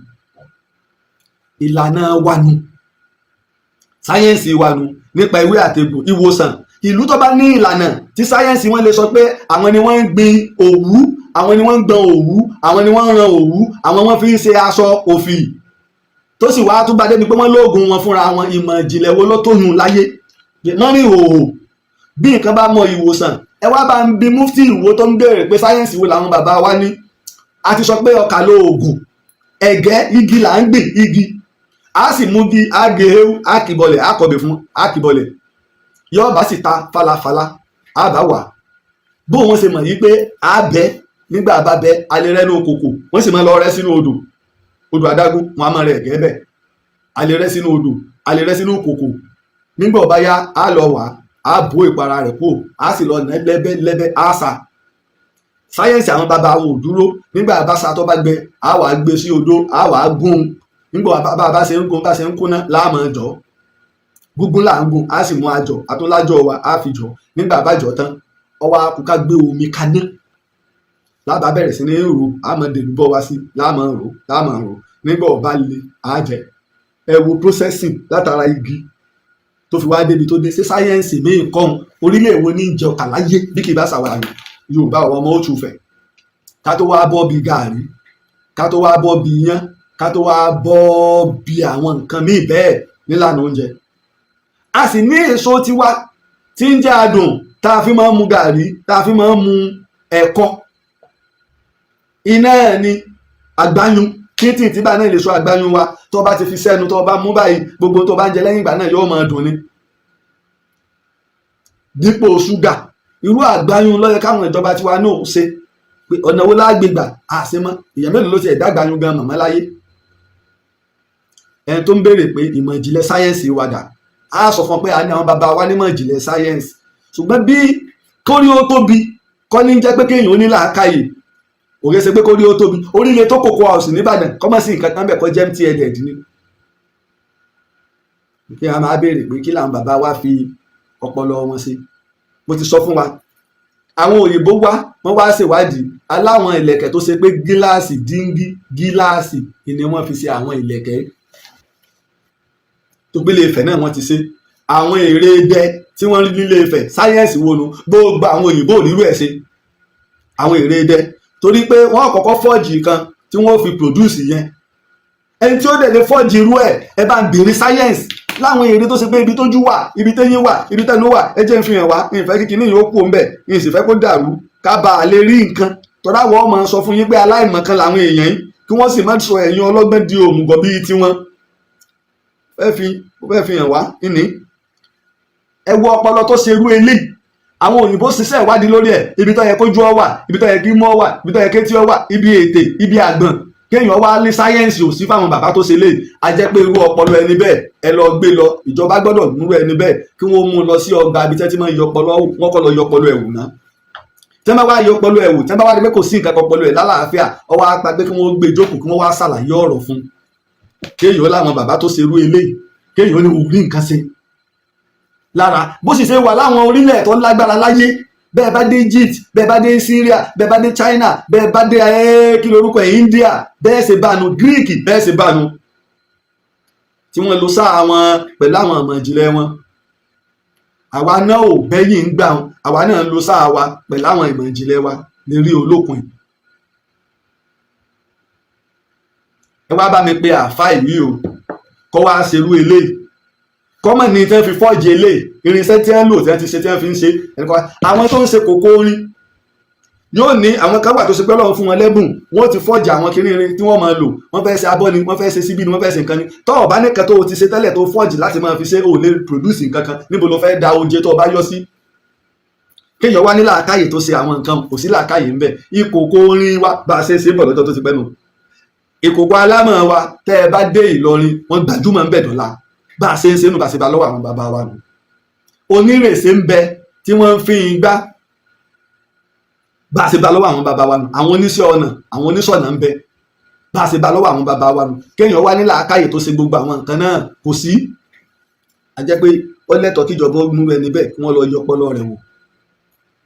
Ìlànà wa nu, sáyẹ́ǹsì wa nu nípa ewé àtegbò ìwòsàn. Ìlú tó bá ní ìlànà tí sáyẹ́ǹsì wọn lè sọ pé àwọn ni wọ́n ń gbin òwú, àwọn ni wọ́n ń gbọn òwú, àwọn ni wọ́n ń ran òwú, àwọn wọ́n fi ń ṣe aṣọ òfì, tó sì wáá tún bá débi pé wọ́n lóògùn wọn fúnra wọn, ìmọ̀ ìjìnlẹ̀ wo ló tó yùn láyé? Mọ́rin ìhòòhò bí nǹkan bá mọ ìwòsàn. Ẹ wá bá ń bi mufti Ìwó tó ń béèrè pé sáyẹ́ǹsì wo làwọn bàbá wa ní. A ti sọ pé ọkà lo oògùn, ẹ̀gẹ́ igi là ń gbìn, igi a sì mú bí a gé ewu, a kìbọlẹ̀, a kọ̀bẹ̀ fún, a kìbọlẹ̀, yóò bá sì ta falafala, a bá wà bó wọn ṣe mọ̀ yí pé a bẹ́ nígbà bá bẹ́ alẹ́ rẹ́ ní okòkò, wọ́n sì máa lọ rẹ́ sínú odò, odò adágún, wọn a máa rẹ ẹ̀gẹ́ bẹ̀, alẹ́ rẹ́ sínú odò, alẹ́ rẹ́ sínú kòkò. Nígbà ó bá yá, a lọ wà á bó ìpara rẹ̀ kó, a sì lọ nà lẹ́bẹ́ lẹ́bẹ́, á sa. Sáyẹ́ǹsì àwọn bàbá wo ò dúró. Nígbà bá sa tó bá gbẹ, a wà gbé sí odó, a wà gún. Nígbà bá ṣe ń gún, bá ṣe ń kúnná láàmú jọ gúngún là ń gún, a sì mú àjọ àtúnlájọ wa, a fi jọ. Nígbà bá jọ tán, ọwọ́ akùká gbé omi kaná, lábàá bẹ̀rẹ̀ sí ní rò, a máa dèlú bọ́ wá sí, láàmú rò, láàmú rò. Nígbà ó bá le, á jẹ. Ẹ wo processing látara igi tó fi wá débi tó dé. Ṣé sáyẹ́ǹsì míì kọ́hún? Orílẹ̀ èwo ní ìjọ kàláyé bí kì í bá ṣàwàrà Yorùbá, àwọn ọmọ òtún fẹ̀? Ká tó wá bọ́ bí gàárì, ká tó wá bọ́ bí iyán, ká tó wá bọ́ bí àwọn nǹkan míì bẹ́ẹ̀ nílànà oúnjẹ. A sì ní èso tiwa tí ń jẹ́ adùn tá a fi máa ń mu gàárì, tá a fi máa ń mu ẹ̀kọ. Iná ẹ̀ ni àgbáyún títí tí bá náà lè sọ àgbáyún wa. Tó bá ti fi sẹ́nu, tó bá mú báyìí, gbogbo tó bá ń jẹ lẹ́yìn ìgbà náà yóò máa dùn ni dípò ṣúgà. Irú àgbáyún ló yẹ káwọn ìjọba tiwa náà ṣe pé ọ̀nà wo lágbègbà àṣemọ́. Èèyàn mélòó ló ti ẹ̀dá àgbáyún gan mọ̀mọ́ láyé? Ẹni tó ń béèrè pé ìmọ̀ ìjìnlẹ̀ sáyẹ́ǹsì wa dà, á sọ fún ọ pé a ní àwọn bàbá wa nímọ̀ ìjìnlẹ̀ sáyẹ́ǹsì, ṣùgbọ́n bí kórí ó tóbi kọ́ ní jẹ́ pé kéèyàn ó ní làákàyè. Òye ṣe pé kórí ó tóbi. Orílẹ̀ tó Cocoa House nìbàdàn kọ́mọ̀ sí nǹkan kan bẹ̀ kọ́ jẹ́ MTN ní kí a máa béèrè pé kí làwọn bàbá wa fi ọpọlọ wọn ṣe. Mo ti sọ fún wa, àwọn òyìnbó wá, wọ́n wá ṣèwádìí aláwọn ìlẹ̀kẹ̀ tó ṣe pé gíláàsì, díngí gíláàsì ni wọ́n fi ṣe àwọn ìlẹ̀kẹ̀ tó gbélé Ifẹ̀ náà. Wọ́n ti ṣe àwọn ère idẹ tí wọ́n rí nílé Ifẹ̀. Sáyẹ́ǹsì wo nu? Gbogbo àwọn òyìnbó ò nírú ẹ̀ ṣe àwọn ère idẹ, torí pé wọ́n kọ́kọ́ forge kan tí wọ́n fi produce yẹn. Ẹni tí ó dẹ̀ lè forge irú ẹ̀, ẹ bá ń bèrè sáyẹ́ǹsì láwọn ère tó ṣe pé ibi tójú wà, ibi téyín wà, ibi tẹnu wà. Ẹ jẹ́ ń fi hàn wá. Ìfẹ́ kíkiní yìí ó kú òun bẹ̀, ìyìn sì fẹ́ kó dàrú, ká bá a lè rí nǹkan tọ́lá. Wọ́n máa sọ fún yín pé aláìmọ̀kan làwọn èèyàn yìí, kí wọ́n sì má sọ ẹ̀yin ọlọ́gbọ́n di òmùgọ̀ bíi tiwọn. Fẹ́ fi hàn wá ìní. Ẹ wo ọpọlọ tó ṣe irú eléyìí. Àwọn òyìnbó ṣiṣẹ́ ìwádìí lórí ẹ̀. Ibi tó yẹ kójú ọ wà, ibi tó yẹ kí mú ọ wà, ibi tó yẹ kétí ọ wà, ibi ètè, ibi àgbọ̀n. Kéèyàn wá ní sáyẹ́ǹsì ò sí fáwọn bàbá tó ṣe lè. A jẹ́ pé irú ọpọlọ ẹni bẹ́ẹ̀, ẹ lọ gbé lọ, ìjọba gbọ́dọ̀ múrú ẹni bẹ́ẹ̀, kí wọ́n mú un lọ sí ọgbà ibi tẹ́tí máa ń yọ ọpọlọ. Wọ́n kọ́ lọ yọ ọpọlọ ẹ̀wù náà. Tẹ́ bá wá yọ ọpọlọ ẹ̀wù, tẹ́ bá wá rí pé kò sí nǹkan kan, ọpọlọ ẹ̀ lálàáfíà, ọwọ́ apá pé kí wọ́n gbé jókòó, kí wọ́n wá ṣàlàyé ọ̀rọ̀ fún un. Kéèyàn láwọn bàbá tó ṣerú eléyìí, kéèyàn ní orí nǹkan ṣe lára bó sì ṣe wà láwọn orílẹ̀ tó lágbára láyé. Bẹ́ẹ̀ bá dé Egypt, bẹ́ẹ̀ bá dé Syria, bẹ́ẹ̀ bá dé China, bẹ́ẹ̀ bá dé kí lorúkọ ẹ̀, India, bẹ́ẹ̀ ṣe bánu, Greek, bẹ́ẹ̀ ṣe bánu, tí wọ́n lo sáà wọn pẹ̀lú àwọn ọmọ ìjìnlẹ̀ wọn. Àwa náà ò bẹ́yìn ń gbà wọn. Àwa náà ń lo sáà wa pẹ̀lú àwọn ìmọ̀ ìjìnlẹ̀ wa lè rí olókun. Ẹ wá bá mi pe àáfàá yìí o, kọ́ wá ṣerú eléyìí, kọ́mọ̀ ní tí wọ́n fi forge eléyìí, irinṣẹ́ tí wọ́n lò, tí wọ́n ti ṣe, tí wọ́n fi ń ṣe. Àwọn tó ń ṣe kòkó orin yóò ní àwọn kan wà tó ṣe pé Ọlọ́run fún wọn lẹ́bùn, wọ́n ti forge àwọn kinní irin tí wọ́n máa lò. Wọ́n fẹ́ ṣe abọ́ ni, wọ́n fẹ́ ṣe síbí ni, wọ́n fẹ́ ṣe nǹkan ni. Tọ́ ọ̀bá nìkan tó o ti ṣe tẹ́lẹ̀ tó forge láti máa fi ṣe, ò lè produce nǹkan kan. Níbo ló fẹ́ da oúnjẹ tó o bá yọ sí? Kéèyàn wá ní làákàyè tó ṣe àwọn nǹkan, kò sí làákàyè ńbẹ. Ìkòkò orin wa, bá a ṣe ṣe bọ̀ lọ́jọ́ tó ti pẹ́ nù. Ìkòkò alámọ̀ wa, tẹ́ ẹ bá dé Ìlọrin, wọ́n gbajúmọ̀ ń bẹ̀ dọ́là. Bá a ṣe ń ṣe nù, bá a ṣe bá lọ́wọ́ àwọn bàbá wa nù. Onírèsé ń bẹ tí wọ́n ń fi igbá, bá a ṣe bá lọ́wọ́ àwọn bàbá wa nù. Àwọn oníṣẹ́ ọnà, àwọn oníṣọ̀nà ń bẹ, bá a ṣe bá lọ́wọ́ àwọn bàbá wa nù. Kéèyàn wá ní làákàyè tó ṣe gbogbo àwọn nǹkan náà, kò sí. A jẹ́ pé ó lẹ́tọ̀ọ́ kíjọba ó mú ẹni bẹ́ẹ̀, kí wọ́n lọ yọ ọpọlọ rẹ̀ wò.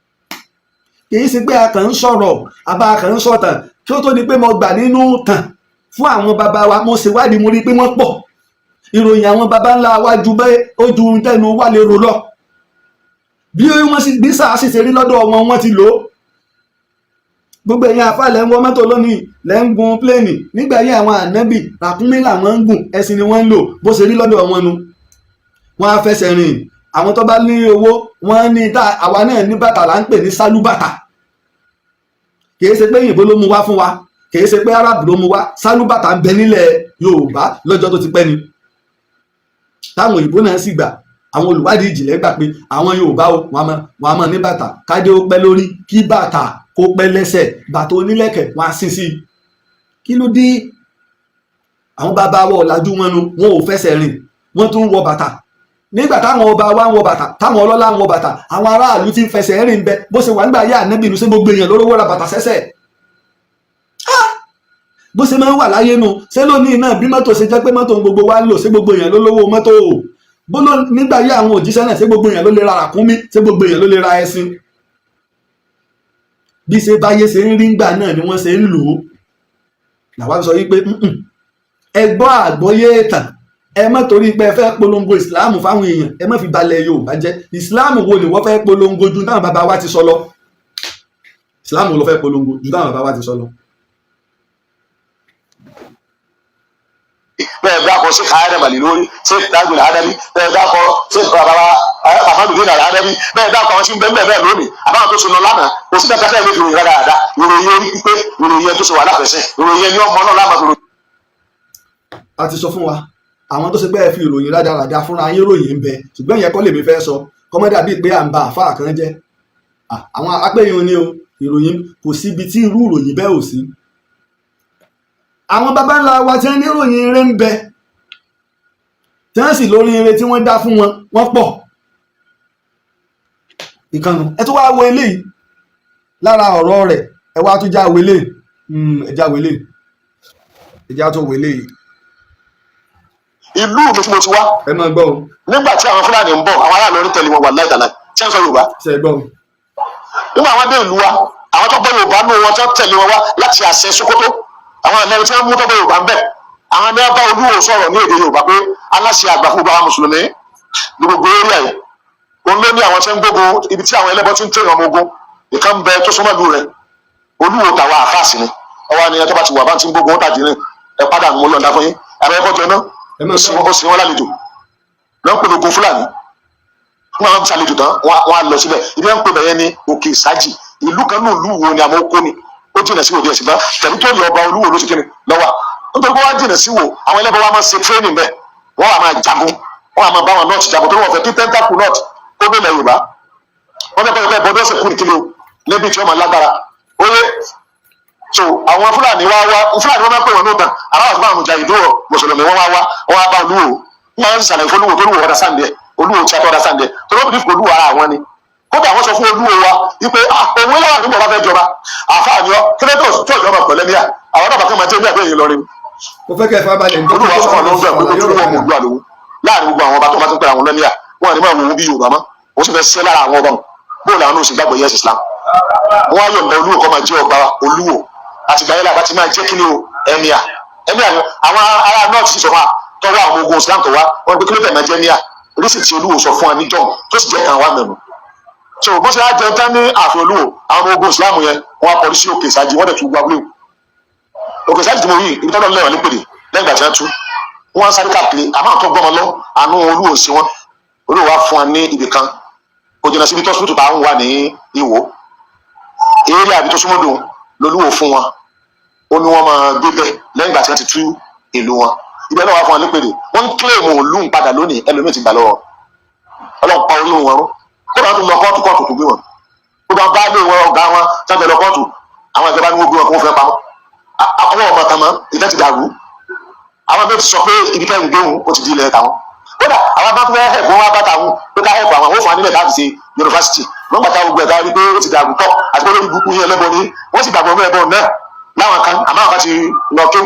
Kì í ṣe pé a kàn ń sọ̀rọ̀ àbá a kàn ń sọ̀tàn. Kí ó tó di pé mo gbà nínú tàn fún àwọn bàbá wa, mo ṣèwádìí, mo rí i pé wọ́n pọ̀. Ìròyìn àwọn baba ńlá wa ju bẹ́ẹ̀, ó ju tẹnu wá lè rò lọ. Bí wọ́n sì bí sáà sì ṣe rí lọ́dọ̀ wọn, wọ́n ti lò ó. Gbogbo ẹ̀yin àfa lẹ́ ń wọ mọ́tò lónìí, lẹ́ ń gun plane. Nígbà yẹn, àwọn ànábì, ràkúnmí làwọn ń gùn, ẹṣin ni wọ́n ń lò. Bó ṣe rí lọ́dọ̀ wọn nu. Wọ́n á fẹsẹ̀ rìn. Àwọn tó bá ní owó wọ́n ní tá àwa náà ní bàtà là ń pè ní sálúbàtà. Kìí ṣe pé òyìnbó ló mú wá fún wa, kìí ṣe pé Arab ló mú wá. Sálúbàtà ń bẹ nílẹ̀ Yorùbá lọ́jọ́ tó ti pẹ́ ni, táwọn òyìnbó náà sì gbà. Àwọn olùwádìí ìjìnlẹ̀ gbà pé àwọn Yorùbá o, wọn a máa ní bàtà. Kádé ó pẹ́ lórí, kí bàtà kó pẹ́ lẹ́sẹ̀, bàtà onílẹ̀kẹ̀ wọn á sin sí i. Kí ló dé? Àwọn bàbá wa, ọ̀làjú wọn nu, wọn ò fẹsẹ̀ rìn, wọ́n tún ń wọ bàtà. Nígbà táwọn ọba wa ń wọ bàtà, táwọn ọlọ́lá ń wọ bàtà, àwọn aráàlú ti ń fẹsẹ̀ rìn bẹ. Bó ṣe wà nígbà yá ànábì inú, ṣé gbogbo èèyàn ló rówó ra bàtà sẹ́sẹ̀? Bó ṣe máa ń wà láyé nu. Ṣé lónìí náà, bí mọ́tò ṣe jẹ́ pé mọ́tò gbogbo wa ń lò, ṣé gbogbo èèyàn ló lówó mọ́tò? Bó ló nígbà yá àwọn òjíṣẹ́ náà, ṣé gbogbo èèyàn ló lè ra ràkúnmí? Ṣé gbogbo èèyàn ló lè ra ẹṣin? Bí ṣe báyé ṣe ń rí ńgbà náà ni wọ́n ṣe ń lò ó. Làwa sọ wípé ẹ gbọ́ àgbọ́yé ìtàn. Ẹ má torí pé ẹ fẹ́ polongo ìsìláàmù fáwọn èèyàn, ẹ má fi balẹ̀ Yorùbá jẹ́. Ìsìláàmù wo ni wọ́n fẹ́ polongo ju táwọn bàbá wa ti sọ lọ? Ìsìláàmù ló fẹ́ polongo ju táwọn bàbá wa ti sọ lọ? Bẹ́ẹ̀ dákọ̀ sí káyọ̀dé lórí ṣé dájú làádẹ́bí, bẹ́ẹ̀ dákọ̀ ṣé bàbá Ahmadu bin làádẹ́bí, bẹ́ẹ̀ dákọ̀ àwọn tí ń bẹ́ẹ̀ bẹ́ẹ̀ lónìí, àbáwọn tó ṣe lọ lánàá, kò sí dáadáa lè fi ròyìn rádaràda. Ìròyìn orí pípé, ìròyìn ẹni tó ṣe wà láfẹ̀sẹ̀, ìròyìn ẹni ọmọ náà láàmà fi ròyìn. A ti sọ fún wa, àwọn tó ṣe pé ẹ fi ìròyìn rádaràda fúnra yín ròyìn ń bẹ, ṣùgbọ́n ìyẹn kọ́ lèmi fẹ́ sọ. Kọ́mọ́dà bíi pé à ń ba àfáà kan jẹ́. Àwọn apẹ́yìn ni o. Ìròyìn, kò síbi tí irú ìròyìn bẹ́ẹ̀ ò sí. Àwọn baba ńlá wa tí wọ́n ní ìròyìn eré ń bẹ, tí wọ́n sì lórí eré tí wọ́n dá fún wọn, wọ́n pọ̀. Ìkànnì ẹ tó wá wo eléyìí lára ọ̀rọ̀ rẹ̀. Ẹ wá tó já wo eléyìí, ẹ já wo eléyìí, ẹ já tó wo eléyìí. Ìlú mi tí mo ti wá. Ẹ máa gbọ́ o. Nígbà tí àwọn Fúlàní ń bọ̀, àwọn aráàlú orí tẹ̀lé wọn wà láìtàláì tí wọ́n sọ Yorùbá. Ṣe é gbọ́ o? Nígbà àwọn dé ìlú wa, àwọn tó gbọ́ Yorùbá nù wọn tó tẹ̀lé wọn wá láti àṣẹ Sokoto, àwọn ẹlẹ́ni tí wọ́n mú tó gbọ́ Yorùbá ń bẹ̀, àwọn ẹni bá Olúwo sọ̀rọ̀ ní èdè Yorùbá pé aláṣẹ àgbà fún gbogbo àwọn mùsùlùmí ní gbogbo eré ẹ̀, òun ló ní àwọn tí ń gbógun ibi tí àwọn ẹlẹ́bọ ti ń tẹ̀yìn ọmọ ogun ìkan bẹ tó súnmọ́ ìlú rẹ̀. Olúwo tàwa àfáàsì ni ọwọ́ ni ẹ tó bá ti wà bá ti ń gbógun ó tàdí ní ẹ padà mú lọ́nà fún yín àwọn ẹ̀kọ́ jọ náà. Ẹ máa gbọ́. Ó sì wọn lálejò lọ́n pè lógun Fúlàní. Wọn àwọn ṣàlejò tán, wọn á lọ síbẹ̀. Ibi wọn ń pè bẹ̀yẹn ní Òkè Ìsájì, ìlú kan náà. Olúwo ni àmọ́ ó kó ni ó jìnà sí òde ẹ̀sìn bá tẹ̀lé tó lọ ọba. Olúwo ló ti kíni lọ́wọ́ nítorí pé wọ́n á jìnà sí wo, àwọn ẹlẹ́bọ̀ wa máa ṣe training bẹ́ẹ̀, wọ́n wà máa jagun, wọ́n wà máa bá wọn north jagun tó wọ́n fẹ́ kí tentacle north kó dé ilẹ̀ Yorùbá. Wọ́n fẹ́ kọ́ bọ́dọ̀ ọ̀sẹ̀ kú ní kíni o níbi tí wọ́n máa lágbára oye. So àwọn Fúlàní wá wá, Fúlàní wọn máa ń pè wọn ní òtàn àwọn àti báwọn mùjà ìdúró mùsùlùmí. Wọn wá wá, wọn wá bá Olúwo, wọn máa ń sàlẹ̀ fún Olúwo tó Olúwo ọ̀dà sáǹdẹ̀. Olúwo tí a tọ́ ọ̀dà sáǹdẹ̀ tó ló bí Olúwo ara àwọn ni. Kódà wọ́n sọ fún Olúwo wa wípé ah, òun yàrá nígbà bá fẹ́ jọba, àfáàní ọ kílẹ̀ tó tó ìjọba pẹ̀lẹ́ ní à àwọn náà bàtà máa jẹ́ ní àgbẹ̀ yìí lọrin. Mo fẹ́ kẹ́ ẹ farabalẹ̀ nǹkan. Olúwa sọ fún àwọn ọlọ́gbà pé ojúlówó ọmọ Òdua lòun láàrin gbogbo àwọn ọba tó bá ti ń pẹ́ àwọn lẹ́míà, wọn ní máa wò ó bí Yorùbá mọ́. Òun sì fẹ́ ṣiṣẹ́ lára àwọn ọba wọn bóòlù àwọn náà sì gbàgbọ́ yẹ́sì Islam. Wọn á yọ̀ǹda Olúwo kọ́ máa jẹ́ ọba. Olúwo àtìgbà yẹn làbá ti máa jẹ́ kíni o, emir. Emir ni àwọn ará north sì sọ fún wa tọwọ́ àwọn ogun Islam tó wá wọn pé kílódé máa jẹ́ emir rísì tí Olúwo sọ fún wa ní john tó sì jẹ́ kan wá mẹ́nu. So bó ṣe á jẹun tán ní ààfin Olúwo, àwọn ọmọ ogun Islam yẹn wọn á kọrí sí Òkè Ìsájì, wọ́n dẹ̀ tún gbàgbé Òkè Ìsájì tí mo rí ibi tọ́lọ́ lẹ́wọ̀n nípèdè. Lẹ́yìn ìgbà tí wọ́n tú wọ́n sáré káàkiri, àmọ́ àwọn tó gbọ́mọ lọ, àánú Olúwo sí wọn. Olúwo wá fún wa ní ibì kan kò jìnnà síbi tọ́sítù tá à ń wà ní Ìwó eré àbí tó súnmọ́dún lolúwo fún wọn. Ó ní wọ́n máa gbé bẹ́ẹ̀ lẹ́yìn ìgbà tí wọ́n ti tú ìlú wọn. Ibẹ̀ náà wá fún wa nípèdè. Wọ́n ń kílèmù òlú ń padà lónìí. Ẹlòmíì ti gbà lọ́wọ́ Ọlọ́run pa orí wọn rún. Kó bá tún lọ kóòtù, kóòtù tó gbé wọn, kó bá bá lé wọn ọ̀gá wọn sábẹ́ lọ kóòtù, àwọn ìjọba ní wọ́n gbé wọn kó wọ́n fẹ́ pamọ́ àwọn ọmọ kan mọ́. Ìfẹ́ ti dàrú. Àwọn bẹ́ẹ̀ ti sọ pé ibi tẹ́ ń gbé wọn ó ti di ilẹ̀ tàwọn. Kódà àwọn bá tún fẹ́ hẹ̀pù wọn bá tàwọn pé ká hẹ̀pù àwọn, àwọn ò fún wa nílẹ̀ láti ṣe yunifásitì. Wọ́n gbàtà gbogbo ẹ̀ka rí pé ó ti dàrú tọ̀ àti pé lórí burúkú yẹn ẹlẹ́bọ ni wọ́n sì gbàgbọ́ mọ́ ẹbọ náà láwọn kan. Àmọ́ àwọn kan ti lọ ké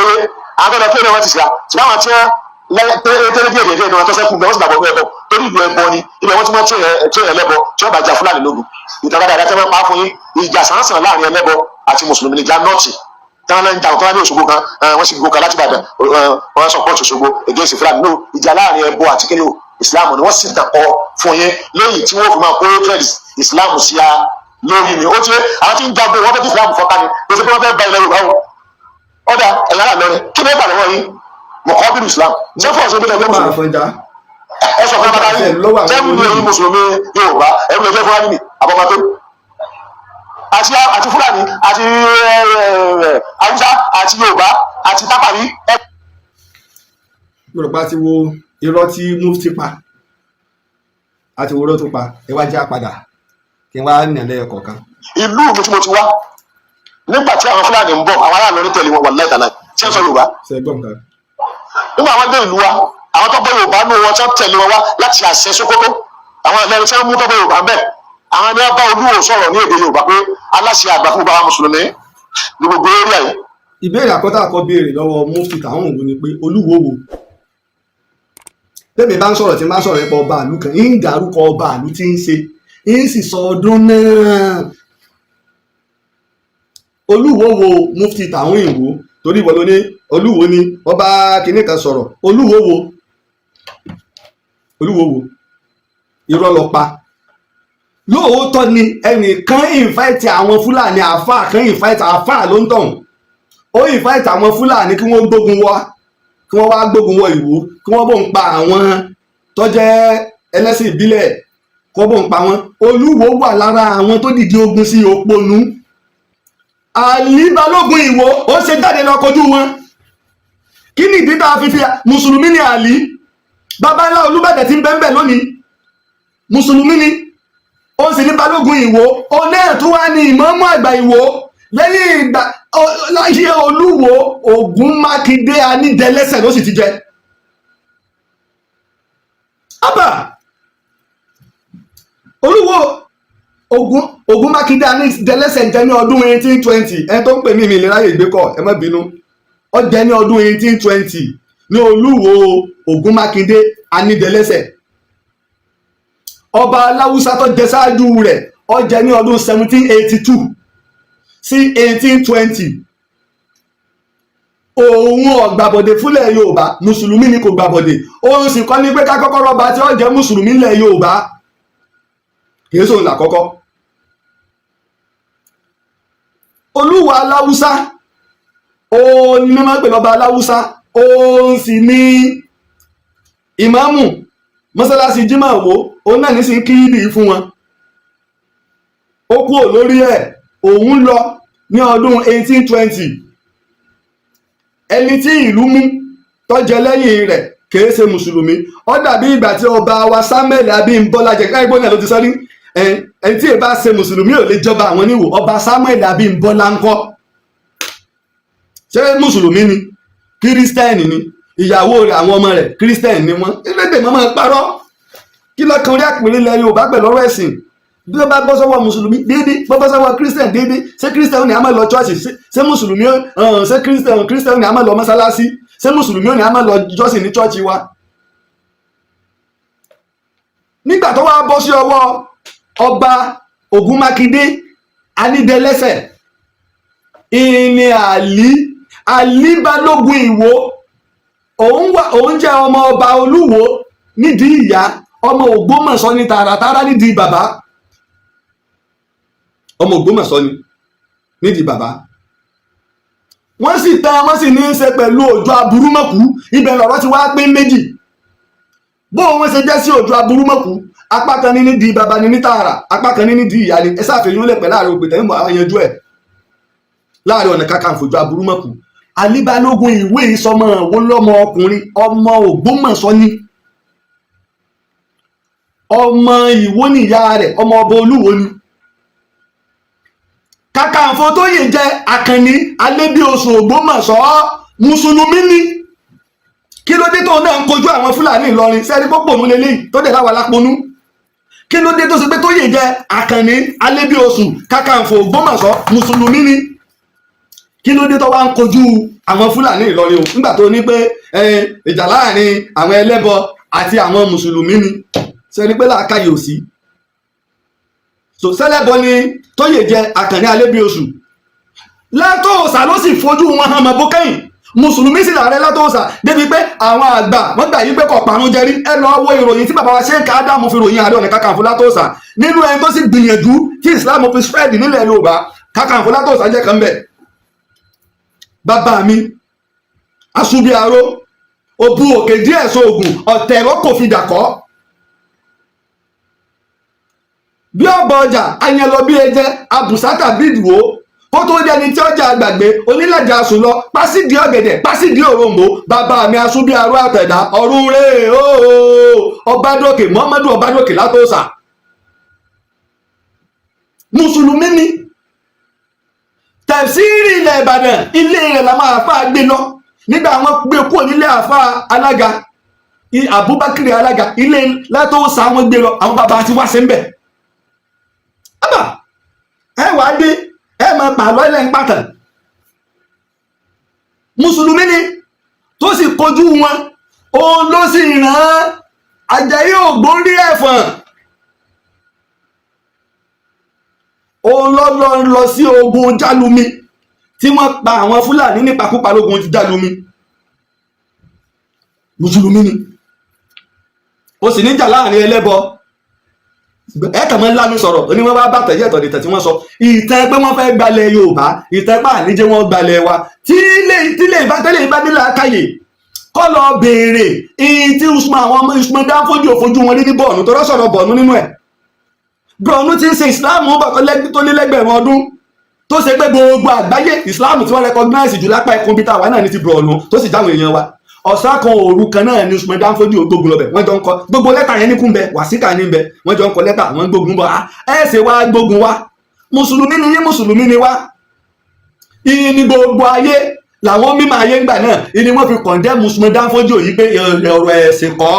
oye, àwọn tó lọ ké náà wọ́n ti ṣe à, ṣùgbọ́n àwọn tí wọ́n tẹ́lẹ̀ díẹ̀ díẹ̀ ní wọn tó sẹ́kù bẹ́ẹ̀, wọ́n sì gbàgbọ́ mọ́ ẹbọ torí ìlú ẹbọ ni ibẹ̀ wọ́n ti mọ́ tí ẹlẹ́bọ tí wọ́n bá jà Fúlàní lógun ìtàn dáadáa tí wọ́n pa fún yín. Ìjà sàǹsàn láàrin ẹlẹ́bọ àti mùsùlùmí níjà nọ́ọ̀tì tí wọ́n ń jà tó wá ní Òṣogbo kan, wọ́n sì gbó kan láti Ìbàdàn, wọ́n support Òṣogbo against Fúlàní. No, ìjà láàrin ẹbọ àti kíni o, Islam ni wọ́n sì dàpọ̀ fún yín lẹ́yìn tí wọ́n fi máa kó trade Islam sí a lórí ni. Ó ti àwọn tí ń jagun, wọ́n fẹ́ kí Islam fọ́ká ni, kò sí pé wọ́n fẹ́ ba ilẹ̀ Yorùbá o. Ọ̀dà ẹ̀yà lọ́rin, kí ni ó bà lọ́wọ́ yín mọ̀kọ́ bínú Islam ṣé fún ọ̀sẹ̀ gbẹ́dẹ̀ máa mùsùlùmí fọnjá. Ẹ sọ fún bàbá yìí Lọ́wọ́ àwọn tẹ́wù ní ẹ̀yin mùsùlùmí Yorùbá, ẹ̀rù lè fẹ́ Fúlàní ni àbọ̀bàtó àti Fúlàní àti Haúsá àti Yorùbá àti Tápàrí. Mo rò pé a ti wo irọ́ tí mufti pa, a ti wo irọ́ tó pa. Ẹ wá já padà kí n wá nà lẹ́yọ kọ̀ọ̀kan. Ìlú mi tí mo ti wá, nígbà tí àwọn Fúlàní ń bọ̀, àwọn aráàlú tẹ̀lé wọn, wà láìtàláì tí wọ́n sọ Yorùbá. Ṣe gbọ́n nǹkan? Nígbà wọn dé ìlú wa, àwọn tó gbọ́ Yorùbá nù wọn tó tẹ̀lé wọn wá láti àṣẹ Sókótó, àwọn ẹlẹ́ni tí wọ́n mú tó gbọ́ Yorùbá ń bẹ̀, àwọn ẹni wọn bá Olúwo sọ̀rọ̀ ní èdè Yorùbá pé aláṣẹ àgbà fún gbogbo àwọn mùsùlùmí ní gbogbo eré yìí. Ìbéèrè àkọ́tà àkọ́ béèrè lọ́wọ́ mufti táwọn òun ni pé, Olúwo wo? Tẹ́mi bá ń sọ̀rọ̀, tí ń bá sọ̀rọ̀ nípa ọba àlú kan, ń dárúkọ ọba àlú tí ń ṣe, ń sì sọ ọdún náà. Olúwo wo, mufti táwọn ìwò? Torí ìwọ ló ní Olúwo ni wọ́n bá kinní kan sọ̀rọ̀. Olúwo wo? Olúwo wo? Irọ́ lọ pa. Lóòótọ́ ni ẹnìkan invite àwọn Fúlàní, àáfàá kan invite, àáfàá ló ń tọ̀hún, ó invite àwọn Fúlàní kí wọ́n gbógun wá, kí wọ́n wá gbógun wọ Ìwó, kí wọ́n bò ń pa àwọn tó jẹ́ ẹlẹ́sìn ìbílẹ̀, kí wọ́n bò ń pa wọ́n. Olúwo wà lára àwọn tó dìde ogun sí òpònú. Àlí Balógun Ìwó, ó ṣe jáde lọ kojú wọn. Kí ni ìdí tá a fi fi mùsùlùmí ni Àlí? Baba ńlá Olúbàdàn tí ń bẹ́ẹ̀ bẹ́ẹ̀ lónìí, mùsùlùmí ni. Ó sì ní Balógun Ìwó, ó náà tún wá ní ìmáàmù àgbà Ìwó lẹ́yìn ìgbà láyé Olúwo Ògún Mákindé Anídẹlẹ́sẹ̀ ló sì ti jẹ. Abba Olúwo Ògún Mákindé Anídẹlẹ́sẹ̀ jẹ ní ọdún 1820. Ẹni tó ń pè mí, mi lè ráyè gbé kọ, ẹ má bínú. Ó jẹ ní ọdún 1820 ní Olúwo Ògún Mákindé Anídẹlẹ́sẹ̀. Ọba aláwùsá tó jẹ ṣáájú rẹ̀, ó jẹ ní ọdún 1782 sí 1820. Òun ọ̀gbàbọ̀dé fúnlẹ̀ Yorùbá, mùsùlùmí ni, kò gbàbọ̀dé. Òun sì kọ́ ní pé ká kọ́kọ́ rọ́ba tí ó jẹ́ mùsùlùmí ńlẹ̀ Yorùbá, kìí sóun làkọ́kọ́. Olúwa aláwùsá, òun ni wọ́n máa ń pè lọ́ba aláwùsá. Òun sì ní ìmáàmù mọ́sálásí Jímọ̀ wo, òun náà ní sí kíìdì fún wọn. Ó kúrò lórí ẹ̀, òun lọ ní ọdún 1820. Ẹni tí ìlú mú tó jẹ lẹ́yìn rẹ̀ kìí ṣe mùsùlùmí. Ó dàbí ìgbà tí ọba wa Samuel Abímbọ́lá jẹ káyọ̀ náà ló ti sọ ní ẹni tí èbá ṣe mùsùlùmí ò lè jọba àwọn níwò. Ọba Samuel Abímbọ́lá ńkọ́? Ṣé mùsùlùmí ni? Kírísítẹ́nì ni. Ìyàwó rẹ̀, àwọn ọmọ rẹ̀, kírísítẹ́nì ni wọ́n. Ẹlẹ́dẹ̀ mọ́ máa parọ́. Kí lọ́kàn orí àpèrè ilẹ̀ Yorùbá pẹ̀lú ọ̀rọ̀ ẹ̀sìn? Bí ó bá bọ́ sọ́wọ́ mùsùlùmí déédéé, bọ́ bọ́ sọ́wọ́ kírísítẹ́nì déédéé, ṣé kírísítẹ́nì ni a máa lọ chọ́ọ̀ṣì? Ṣé mùsùlùmí, ṣé kírísítẹ́nì ni a máa lọ mọ́sálásí? Ṣé mùsùlùmí ni a máa lọ jọ́sìn ní chọ́ọ̀chì wa? Nígbà tó wá bọ́ sí ọwọ́ ọba Ògún Mákindé Anídẹlẹ́sẹ̀, ìní Àlí Balógun Ìwó, òun wà, òun jẹ́ ọmọ ọba Olúwo nídìí ìyá, ọmọ Ògbómọ̀ṣọ́ ní tààràtàrà nídìí bàbá. Ọmọ Ògbómọ̀ṣọ́ ni nídìí bàbá. Wọ́n sì tán, wọ́n sì ní í ṣe pẹ̀lú Òjò Aburúmọ̀kú. Ibẹ̀ lọ̀rọ̀ ti wá pín méjì. Bó wọ́n ṣe jẹ́ sí Òjò Aburúmọ̀kú, apá kan ní nídìí bàbá ní ní tààrà, apá kan ní nídìí ìyá ni. Ẹ sáfẹ̀yìn lẹ̀ pẹ̀ láàrin òpè tẹ̀yìnbó àwọn yanjú ẹ̀ láàrin ọ̀nà kakanfò. Òjò Aburúmọ̀kú, Àlí Balógun Ìwé ìsọmọ wo lọ́mọ ọkùnrin, ọmọ Ògbómọ̀ṣọ́ ni, ọmọ Ìwó ní ìyá rẹ̀, ọmọ ọba Olúwo ni. Kakanfò tó yè jẹ́ Àkànní Alébíoṣù Ògbómọ̀ṣọ́, mùsùlùmí ni. Kí ló dé tó náà ń kojú àwọn Fúlàní Ìlọrin? Sẹ́ni pópònú lélẹ́yìí tó dẹ̀ láwa láponú? Kí ló dé tó ṣe pé tó yè jẹ́ Àkànní Alébíoṣù Kakanfò Ògbómọ̀ṣọ́, mùsùlùmí ni, kí ló dé tó wá ń kojú àwọn Fúlàní Ìlọrin o, nígbà tó ní pé ìjà láàrin àwọn ẹlẹ́bọ àti àwọn mùsùlùmí ni? Sẹ́ni pé làákàyè ò sí. So sẹ́lẹ̀bọ ni tó yè jẹ́ Àkànní Alébíoṣù Látòòsà ló sì fojú wọn hàn mọ́ bókẹ́yìn. Mùsùlùmí sì làárẹ̀ Látòòsà, débi pé àwọn àgbà wọ́n gbà yí pé kò parun jẹrí. Ẹ lọ wo ìròyìn tí bàbá wa Sheikh Ádámù fi ròyìn Ààrẹ Ọ̀nà Kakanfò Látòòsà. Nínú ẹni tó sì gbìyànjú tí Islam fi spread nílẹ̀ Yorùbá, Kakanfò Látòòsà jẹ́ kan bẹ̀. Bàbá mi Asubiaro, Òbu òkè díẹ̀ sóògùn ọ̀tẹ̀rọ kò fi dàkọ́. Bí ọ̀bọ̀ ọjà ayan lọ bí ẹjẹ abùsátà bí ìdìwó kó tó dẹni tí ọjà àgbàgbé onílàjà sùn lọ pásídìí ọ̀gẹ̀dẹ̀ pásídìí òrombó bàbá mi asún bí arú àtẹ̀dá ọ̀run rèé ooo Ọbádòkè Muhammadu Ọbádòkè látòsà. Mùsùlùmí ni tẹ̀síìrì ilẹ̀ Ìbàdàn, ilé rẹ̀ làwọn àáfàá gbé lọ nígbà àwọn gbé kúrò nílé àáfàá alága Abubakar alága ilé látòsà wọn gbé lọ, àwọn bàbá ti wá sí ń bẹ̀. Ábà ẹ wàá dé ẹ máa pààlọ́ ilẹ̀ ń pàtàn. Mùsùlùmí ni tó sì kojú wọn, òun ló sì rán Àjàyí Ògbórí Ẹ̀fọ̀n, òun lọ lọ lọ sí ogun Jálumi tí wọ́n pa àwọn Fúlàní nípakúpa lógun Jálumi. Mùsùlùmí ni ó sì níjà láàrin ẹlẹ́bọ. Ẹ kàn máa ń lánú sọ̀rọ̀ oní wọ́n bá bàtẹ̀ yẹ̀tọ̀ nìtàn tí wọ́n sọ ìtàn pé wọ́n fẹ́ gbalẹ̀ Yorùbá, ìtàn pé àníjẹ́ wọ́n gbalẹ̀ wa. Tí ilé ìbá tẹ́lẹ̀ ìbá nílẹ̀ akáyè kọ́ lọ béèrè ìyìn tí Usman, àwọn ọmọ Usman Danfodio fojú wọn rí ní Bọ̀ọ̀nù tó rọ́ sọ̀rọ̀ Bọ̀ọ̀nù nínú ẹ̀. Bọ̀ọ̀nù ti ń ṣe Ìsìláàmù tó lé lẹ́gbẹ̀rún ọdún, tó ṣe pé gbogbo àgbáyé Ìsìláàmù tí wọ́n recognize jù lápá ẹkùn bíi táwa náà ní ti Bọ̀ọ̀nù, tó sì jáwọn èèyàn wa. Ọ̀sán kan òru kan náà ni Usman Danfodio gbógun lọ́bẹ̀. Wọ́n jọ ń kọ gbogbo lẹ́tà yẹn ní kúnbẹ wàsíkà ní bẹ, wọ́n jọ ń kọ lẹ́tà, wọ́n gbógun bọ̀. Ẹ ṣe wá gbógun wá, mùsùlùmí ni yín, mùsùlùmí ni wá. Ìyìn ni gbogbo ayé làwọn mímọ ayé ńgbà náà ìní wọ́n fi condemn Usman Danfodio yìí pé ọ̀rọ̀ ẹ̀sìn kọ́,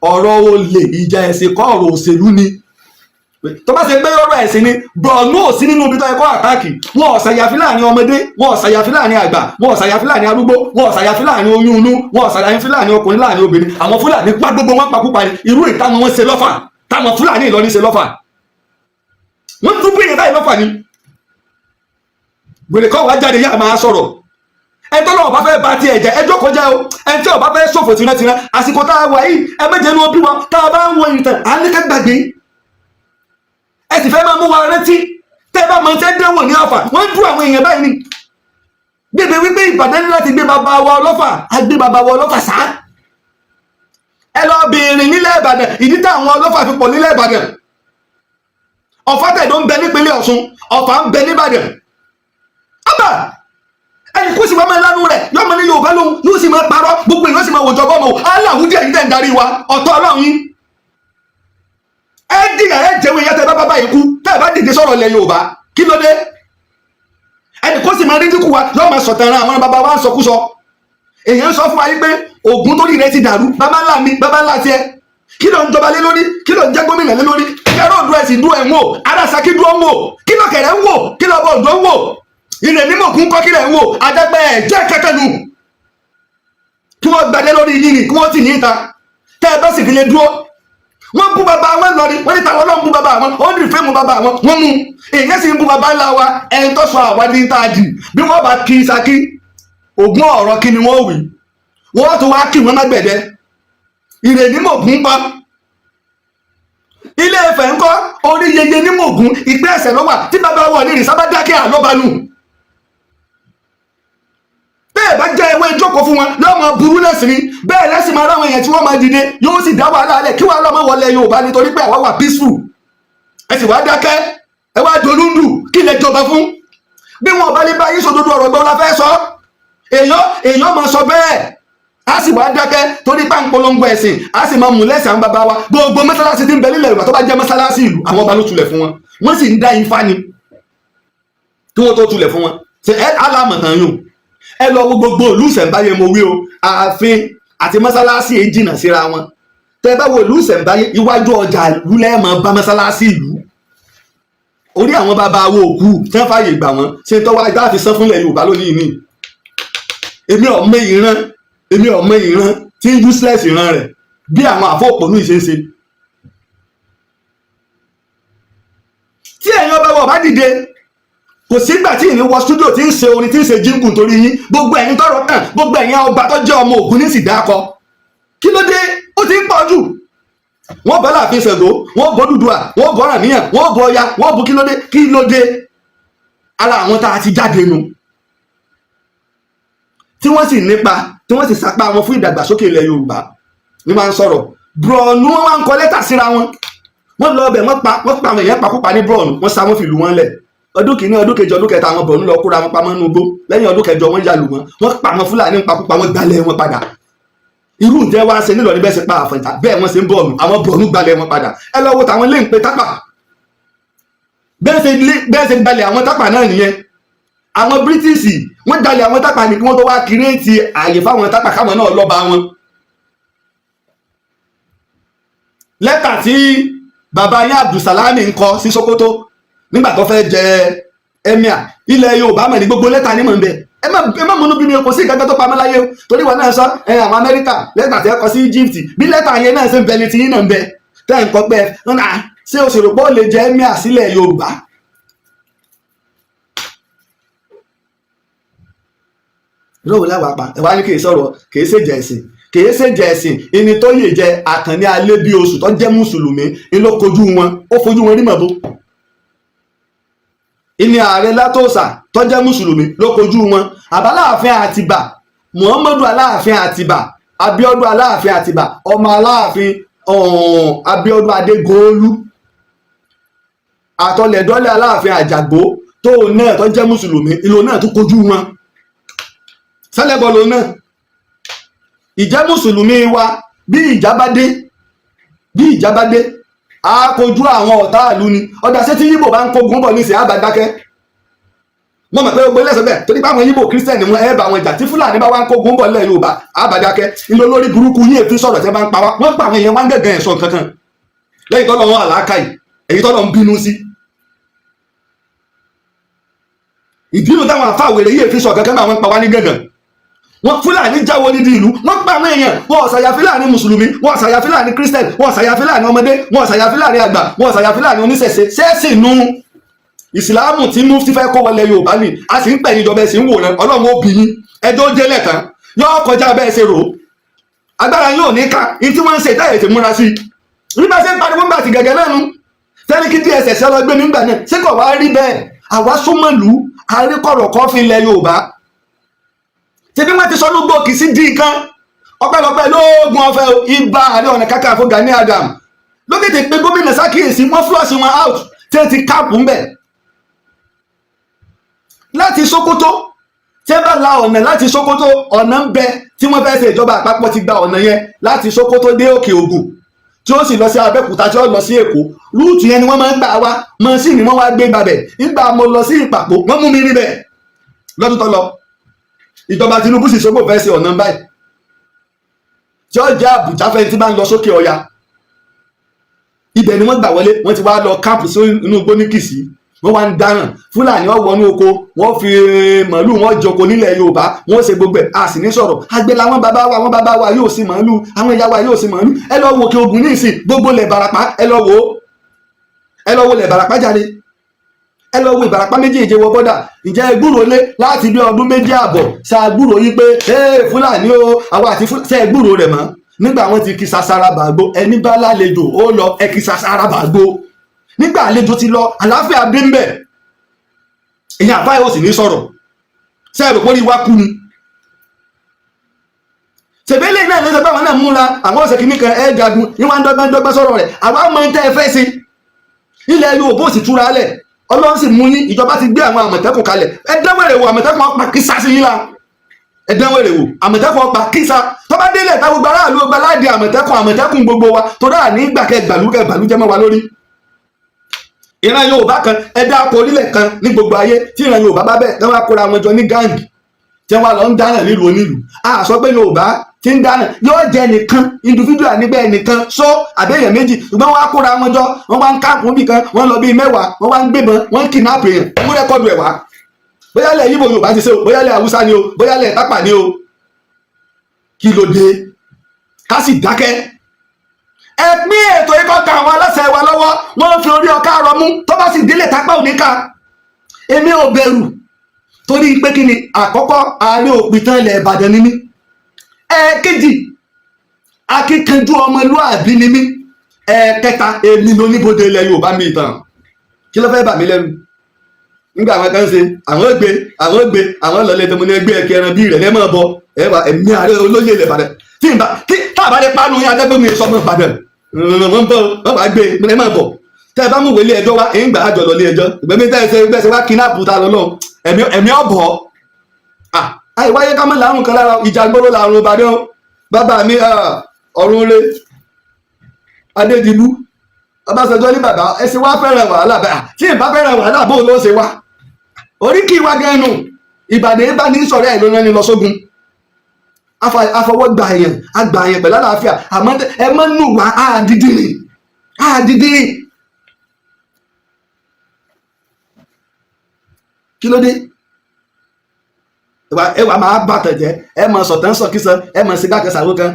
ọ̀rọ̀ olè ìjà ẹ̀sìn kọ́, ọ̀rọ̀ òṣèlú ni. Tó bá ṣe pé ọ̀rọ̀ ẹ̀sìn ni, Borno ò sí nínú ibi tó yẹ kó attack. Wọn ò ṣàyàfi láàrin ọmọdé, wọn ò ṣàyàfi láàrin àgbà, wọn ò ṣàyàfi láàrin arúgbó, wọn ò ṣàyàfi láàrin oyún inú, wọn ò ṣàyàfi láàrin ọkùnrin, láàrin obìnrin. Àwọn Fúlàní pa gbogbo wọn pakúpa ni. Irú ìtàwọn wọn ṣe lọ́fà, táwọn Fúlàní Ìlọrin ṣe lọ́fà, wọ́n tún bíyẹn báyìí lọ́fà ni. Gbèrè kọ́ wàá jáde yá máa sọ̀rọ̀. Ẹni tó lọ́wọ́ bá fẹ́ ba tiẹ̀ jẹ́ ẹjọ́ kọjá o, ẹni tí ó bá fẹ́ ṣòfò tìrantìran àsìkò tá a wà yìí, ẹ méje ní òbí wa tá a bá ń wo ìtàn à ń ní ká gbàgbé. Ẹ sì fẹ́ máa mú wa rántí tẹ́ ẹ bá máa tẹ́ dánwò ní Ọ̀fà, wọ́n ń dún àwọn èèyàn báyìí ni. Gbèbè wípé Ìbàdàn ní láti gbé bàbá wa Ọlọ́fà, á gbé bàbá wa Ọlọ́fà sá. Ẹ lọ béèrè nílẹ̀ Ìbàdàn ìdí táwọn Ọlọ́fà fi pọ̀ nílẹ̀ Ìbàdàn. Ọ̀fà tẹ̀dó ń bẹ nípínlẹ̀ Ọ̀ṣun, Ọ̀fà ń bẹ níbàdàn. Ábà ẹnì kó sì máa máa lánú rẹ̀, yóò máa ní Yorùbá lóhun, yóò sì máa parọ́, gbogbo èèyàn sì máa wòjọ́ bọ́mọ aláwùjọ yìí tẹ̀ ń darí wa ọ̀tọ̀ Ọlọ́run yín. Ẹ dìgbà ẹ jẹun ìyá tẹ bá bá báyìí kú tẹ ẹ bá dìde sọ̀rọ̀ ilẹ̀ Yorùbá, kí ló dé? Ẹnì kó sì máa rí dínkù wa, yóò máa sọ̀tàn ran àwọn bàbá wa ń sọkúsọ. Èèyàn sọ fún wa yìí pé Ògún torí rẹ ti dàrú, bàbá ńlá mi, bàbá ńlá tiẹ̀, kí ló ń jọba lé lórí? Kí ló ń jẹ́ gómìnà lé lórí? Kẹrọ òdu ẹ̀sìn dúró ẹ̀ ń wò, ará Ṣakí dúró ń wò, kí ló kẹrẹ ń wò, kí ló bọ òdó ń wò, ilẹ̀ mímọ̀ kún kọ́, kí lẹ̀ ń wò? Adágbẹ́ ẹ̀ jẹ́ kẹ́kẹ́ nù kí wọ́n gbadé lórí yìí ni kí wọ́n tì ní ìta. Tẹ́ ẹ bá sì fi lè dúró, wọ́n bú bàbá wọn lọ ni, wọ́n ní táwọn náà ń bú bàbá wọn, ó ń dì fẹ́mu bàbá wọn, wọ́n mú èyí sì ń bú bàbá ńlá wa. Ẹni tó sọ àwa ní tá a dì bí wọ́n bá kí Ṣakí Ògún ọ̀rọ̀ kí ni wọ́n wí, wọ́n tún wá kí wọ́n má gbẹ̀dẹ́ ìrè ní mògún pa. Ilé Ifẹ̀ ńkọ́, orí yeye ní mògún, ìpín ẹ̀sẹ̀ ló wà tí bàbá wọ̀ ní ìrìsábà dákẹ́ àlọ́banù. Bẹ́ẹ̀ bá jẹ́ ewé ìjókòó fún wọn lọ́mọ burú lẹ́sìn ni, bẹ́ẹ̀ lẹ́sìn máa ráwọn èèyàn tí wọ́n máa dìde, yóò sì dá wàhálà alẹ̀ kí wàhálà máa wọlé Yorùbá nítorí pé àwa wà peaceful. Ẹ sì wá dákẹ́, ẹ wá dolúndù, kí lẹ jọba fún? Bí wọn ò bá lè bá yín sòdodo ọ̀rọ̀ gbọ́n la fẹ́ sọ, èèyàn èèyàn máa sọ bẹ́ẹ̀, a sì wá dákẹ́ torí pa ń polongo ẹ̀sìn, a sì máa mú lẹ́sìn àwọn bàbá wa. Gbogbo mọ́sálásí tí ń bẹ nílẹ̀ Yorùbá tó bá jẹ́ mọ́sálásí ìlú, àwọn ọba ló tulẹ̀ fún wọn, wọ́n sì ń dá ifá ni kí wọ́n tó tulẹ̀ fún wọn. Ṣe ẹ alámọ̀tàn yùn? Ẹ lọ wo gbogbo ìlú ìṣẹ̀ǹbáyé, mo wí o, ààfin àti mọ́sálásí èyí jìnnà síra wọn. Tẹ bá wo ìlú ìṣẹ̀ǹbáyé, iwájú ọjà ìlú lẹ́ẹ̀mọ́ bá mọ́sálásí ìlú. Orí àwọn bàbá wo òkú tí wọ́n fààyè gbà wọ́n ṣe tọ́wọ́ ajá fi sán fúnlẹ̀ Yorùbá lónìí ni. Èmi ọ̀mọ ìran, èmi ọ̀mọ ìran tí ń useless ìran rẹ̀ bí àwọn àfọ̀pọ̀nù ìṣeéṣe. Tí ẹ̀yin ọba wa bá dìde, kò sígbà tí ìní wọ studio tí ń ṣe orin tí ń ṣe jíǹkù torí yín. Gbogbo ẹ̀yin tọ́rọ̀ kàn, gbogbo ẹ̀yin ọba tó jẹ́ ọmọ Ògún ní sì dákọ, kí ló dé? Ó ti ń pọ̀ jù. Wọ́n bọ́ láàfin Ṣàngó, wọ́n bọ́ Dúdúà, wọ́n bọ́ Ọ̀rànmíyàn, wọ́n bọ́ Ọya, wọ́n bu. Kí ló dé? Kí ló dé? Ara àwọn tá a ti jáde nu tí wọ́n sì nípa tí wọ́n sì sapá wọn fún ìdàgbàsókè ilẹ̀ Yorùbá ní máa ń sọ̀rọ̀. Borno, wọ́n wá ń kọ lẹ́tà síra wọn. Wọ́n lọ ọbẹ̀, wọ́n pa àwọn èèyàn pakúpa ní Borno, wọ́n sá, wọ́n fìlú wọn lẹ̀. Ọdún kìíní, ọdún kejì, ọdún kẹta, àwọn Borno lọ kóra wọn pamọ́ nínú igbó. Lẹ́yìn ọdún kẹjọ, wọ́n yalù wọn, wọ́n pa àwọn Fúlàní pakúpa, wọ́n gbalẹ̀ wọn padà. Irú ǹjẹ́ wá ṣe nílò níbẹ̀ ṣe pa Àfọ̀njá, bẹ́ẹ̀ wọ́n ṣe ń Borno, àwọn Borno gbalẹ̀ wọn padà. Ẹ lọ wo tàwọn lé ń pe Tápà, bẹ́ẹ̀ ṣe gbalẹ̀ àwọn Tápà náà nìyẹn. Àwọn British, wọ́n gbalẹ̀ àwọn Tápà ní kí wọ́n tó wá create àyè fáwọn Tápà káwọn náà lọ́ba wọn. Lẹ́tà tí bàbá yín Abdulsalami ń kọ sí Sokoto nígbà tó fẹ́ jẹ emir ilẹ̀ Yorùbá mọ̀ ní gbogbo lẹ́tà ní mọ̀ ń bẹ. Ẹ má múnú bí mi, kò sí nǹkan tó pamọ́ láyé o. Torí wọn náà sọ ẹ, àwọn Amẹ́ríkà, lẹ́tà tí ẹ kọ sí Egypt, bí lẹ́tà yẹn náà ṣe ń bẹ ní tiyín náà ń bẹ tẹ́ ẹ̀ ń kọ pé ẹ ṣé o sì rò pé ó lè jẹ emir sílẹ̀ Yorùbá? Lóòwò láwàá pa ẹ wá ní kì í sọ̀rọ̀, kì í ṣèjẹ̀ ẹ̀sìn, kì í ṣèjẹ̀ ẹ̀sìn. Ìní tó yè jẹ Àkànní alẹ́ bí oṣù tó jẹ́ mùsùlùmí ń ló kojú wọn, ó fojú wọn rí mọ̀bó. Ìní ààrẹ Látòsà tó jẹ́ mùsùlùmí ló kojú wọn. Àbáláàfin Àtìbà, Muhammadu Aláàfin Àtìbà, Abíọ́dún Aláàfin Àtìbà, ọmọ Aláàfin Abíọ́dún Adégòólú, àtọlẹ̀dọ́lẹ̀ Aláàfin Àjàgbó tóun náà tó jẹ́ mùsùlùmí, ìlò náà tó kojú wọn sẹ́lẹ̀bọ̀ lòun náà. Ìjẹ́ mùsùlùmí wa, bí ìjà bá dé, bí ìjà bá dé, a kojú àwọn ọ̀tá ìlú ni. Ọ̀dà ṣé tí Yíbò bá ń kógun bọ̀ nísìnyí, àbá dákẹ́? Mo mọ̀ pé gbogbo ilé ẹ̀sọ́ bẹ́ẹ̀, torí pé àwọn Yíbò Christian wọn, ẹ̀ bá wọn jà. Tí Fúlàní bá wá ń kógun bọ̀ nílẹ̀ Yorùbá, àbá dákẹ́? Ńlọ lórí burúkú yín èéfín sọ̀rọ̀ tí wọ́n bá ń pa wá, wọ́n pa àwọn èèyàn wá ń gẹ̀gẹ̀ ẹ̀sọ́ kankan lẹ́yìn tọ́lọ́ wọn àlàákàyè èyí tọ́lọ́ ń bínú sí. Ìbínú táwọn àfáwèrè yìí èéfín sọ̀rọ̀ kankan bá wọn pa wá ní gẹ̀gẹ̀ wọn. Fúlàní jáwọ́ nídìí ìlú, wọ́n pa àwọn èèyàn, wọn ò ṣàyà Fúlàní mùsùlùmí, wọn ò ṣàyà Fúlàní Christian, wọn ò ṣàyà Fúlàní ọmọdé, wọn ò ṣàyà Fúlàní àgbà, wọn ò ṣàyà Fúlàní oníṣẹ̀ṣe. Ṣẹ́ẹ̀sì nu ìsìláàmù tí mufti fẹ́ kó wọlé Yorùbá ni a sì ń pẹ̀yìn ìjọba ẹ̀sìn ń wòran. Ọlọ́run ó bí yín, ẹjọ́ jẹ́lẹ̀ tán yóò kọjá bẹ́ẹ̀ ṣe rò ó. Agbára yóò ní ká ní tí wọ́n ń ṣe ìtàyè tí múra sí i bí bá ṣe ń pariwo ńgbà tí gẹ̀gẹ̀ náà nu sẹ́ni kí DSS ọlọ́gbé nígbà náà, ṣé kò wá rí bẹ́ẹ̀? Àwa súnmọ́lù àríkọ̀rọ̀ kan fi ilẹ̀ Yorùbá ṣe bí wọ́n ti sọ lógbó kì í sí dín kan. Ọpẹ́lọpẹ́ lóògùn ọ̀fẹ́ ibà Ààrẹ Ọ̀nà Kakanfò Gani Adam ló tètè pé gómìnà sákìyèsí, wọ́n flush wọn out tí wọ́n ti káàpù ńbẹ̀ láti Sokoto. Tí wọ́n bá la ọ̀nà láti Sokoto, ọ̀nà ń bẹ tí wọ́n fẹ́ ṣe, ìjọba àpapọ̀ ti gba ọ̀nà yẹn láti Sokoto dé Òkè Ògùn, tí ó sì lọ sí Abẹ́òkúta, tí ó lọ sí Èkó. Route yẹn ni wọ́n máa ń gbà wá. Mọ́sìnì wọ́n wá gbé gbàbẹ̀. Nígbà mo lọ sí Ìpàpọ̀, wọ́n mú mi níbẹ̀ lọ́dún tó lọ. Ìjọba Tinubu sì sọ́gbò fẹ́ ṣe ọ̀nà báyìí tí ó jẹ́ Àbújá fẹ́ tí bá ń lọ sókè ọya. Ibẹ̀ ni wọ́n gbà wọlé, wọ́n ti wá lọ káàpù sí inú igbó ní Kìsì, wọ́n wá ń dáràn. Fúlàní wọ́n wọnú oko, wọ́n fi màálù wọ́n jọko nílẹ̀ Yorùbá, wọ́n ṣe gbogbo ẹ̀, a sì ní sọ̀rọ̀. Àgbẹ̀ làwọn bàbá wa, àwọn bàbá wa yóò sí màálù, àwọn ìyá wa yóò sí màálù. Ẹ lọ wo Òkè Ògùn ní ìsìn, gbogbo lẹ̀ Ìbàràpá, ẹ lọ wò ó, ẹ lọ wo lẹ̀ Ìbàràpá jáde, ẹ lọ wo Ìbàràpá méjèèjì wọ bọ́dà. Ǹjẹ́ ẹ gbúròó lé láti bí ọdún 2.5 ṣàgbúròó yí pé ee Fúlàní o, àwọn àti Fúlàní ṣe gbúròó rẹ̀ mọ́? Nígbà wọn ti kí sasara bàgbó, ẹni bá lálejò ó lọ, ẹ kí sasara bàgbó. Nígbà àlejò ti lọ, àlàáfíà dé ń bẹ̀. Èyàn àbáyé ò sì ní sọ̀rọ̀. Ṣe é rò pé orí wa kú ni? Ṣèbélé náà ló sọ pé àwọn náà múra àwọn ọ̀sẹ̀ kìíní kan ẹ̀ jagun ní wọn dọ́gbọ́n dọ́gbọ́n sọ̀rọ̀ rẹ̀. Àwa mọ tẹ́ ẹ fẹ́ sí ilẹ̀ Yorùbá ò sì túra lẹ̀. Ọlọ́run sì mú yín, ìjọba ti gbé àwọn Àmọ̀tẹ́kùn kalẹ̀. Ẹ dánwèrè wò, Àmọ̀tẹ́kùn ọ̀pá kísà sí yín la. Ẹ dánwèrè wò, Àmọ̀tẹ́kùn ọ̀pá kísà. Tó bá délẹ̀ tá gbogbo aráàlú ọgbà láàdì Àmọ̀tẹ́kùn, Àmọ̀tẹ́kùn gbogbo wa tó dáa ní ìgbà kẹ gbàlú kẹ gbàlú jẹ́ mọ́ wa lórí. Ìran Yorùbá kan, ẹ dá akọ orílẹ̀ kan ní gbogbo ayé tí ìran Yorùbá bá bẹ̀ tí wọ́n á kóra wọn jọ ní gáǹgì tí wọ́n lọ ń dáràn nílùú onílùú. A sọ pé Yorùbá tí ń dáràn yóò jẹ nìkan, individual nígbà ẹnìkan sọ àbẹ̀yẹ̀ méjì, ṣùgbọ́n wọ́n á kóra wọn jọ, wọ́n wá ń káàpù níbì kan, wọ́n lọ bíi 10, wọ́n wá ń gbébọn, wọ́n ń kidnap èèyàn. Mú record ẹ̀ wá, bóyá lẹ̀ Yíbò Yorùbá ti ṣe o, bóyá lẹ̀ Haúsá ni o, bóyá lẹ̀ Tápà ni o. Kí ló dé ká sì dákẹ́? Ẹ pín ètò ikọ̀ kan àwọn aláṣẹ wa lọ́wọ́, wọ́n fi orí ọkà rọ mú. Tó bá sì délé tápá òní ká. Èmi ò bẹ̀rù torí pé kí ni? Àkọ́kọ́, ààrẹ òpìtàn ilẹ̀ Ìbàdàn ni mí. Ẹ̀ẹ̀kejì, akíkanjú ọmọlúàbí ni mí. Ẹ̀ẹ̀kẹta, èmi lóníbodè ilẹ̀ Yorùbá mi ìtàn. Kí ló fẹ́ bà mí lẹ́rù? Nígbà àwọn kan ṣe, àwọn gbé, àwọn gbé, àwọn lọlé tó mo ní ẹgbẹ́ ẹkẹ ẹran bí rẹ̀ lẹ́mọ̀ bọ ẹ wà ẹ̀mí ààrẹ olóyè ilẹ̀ Ìbàdàn tí n bá tí tá a bá lè panu yín adẹ́gbẹ́ mi sọmọ Ìbàdàn, wọ́n bọ̀, wọ́n bá gbé ẹ máa bọ̀. Tẹ́ ẹ bá mú wọlé ẹjọ́ wá, èyí ń gbà á jọ lọlé ẹjọ́. Ìgbẹ́mí tẹ́ ẹ ṣe bẹ́ẹ̀ ṣe wá kidnap ta lọ́lọ́ ẹ̀mí ọ̀bọ̀. Àìwáyé ká mọ́ làárùn kan lára ìjà gbóró làrùn Ìbàdàn. Bàbá mi ọ̀run re Adédìbú Ọbásanjọ́ ní bàbá ẹ ṣe wá fẹ́ràn wàhálà bẹ́ẹ̀. Tí ìbá fẹ́ràn wàhálà, bó ló ṣe wá oríkì wa gẹ́nu Ìbàdàn bá ní sọ̀rọ̀ ẹ̀ ló rán ni lọ sógun. Afọwọ́ gba èèyàn, àgbà èèyàn pẹ̀lú àlàáfíà, àmọ́ ẹ mọ́ nù wá àdídìrín àdídìrín. Kí ló dé? Ẹ wà máa bàtàn jẹ́, ẹ mọ̀ sọ̀tàn sọ̀kísọ, ẹ mọ̀ sí gbàkẹ́sàwó kan.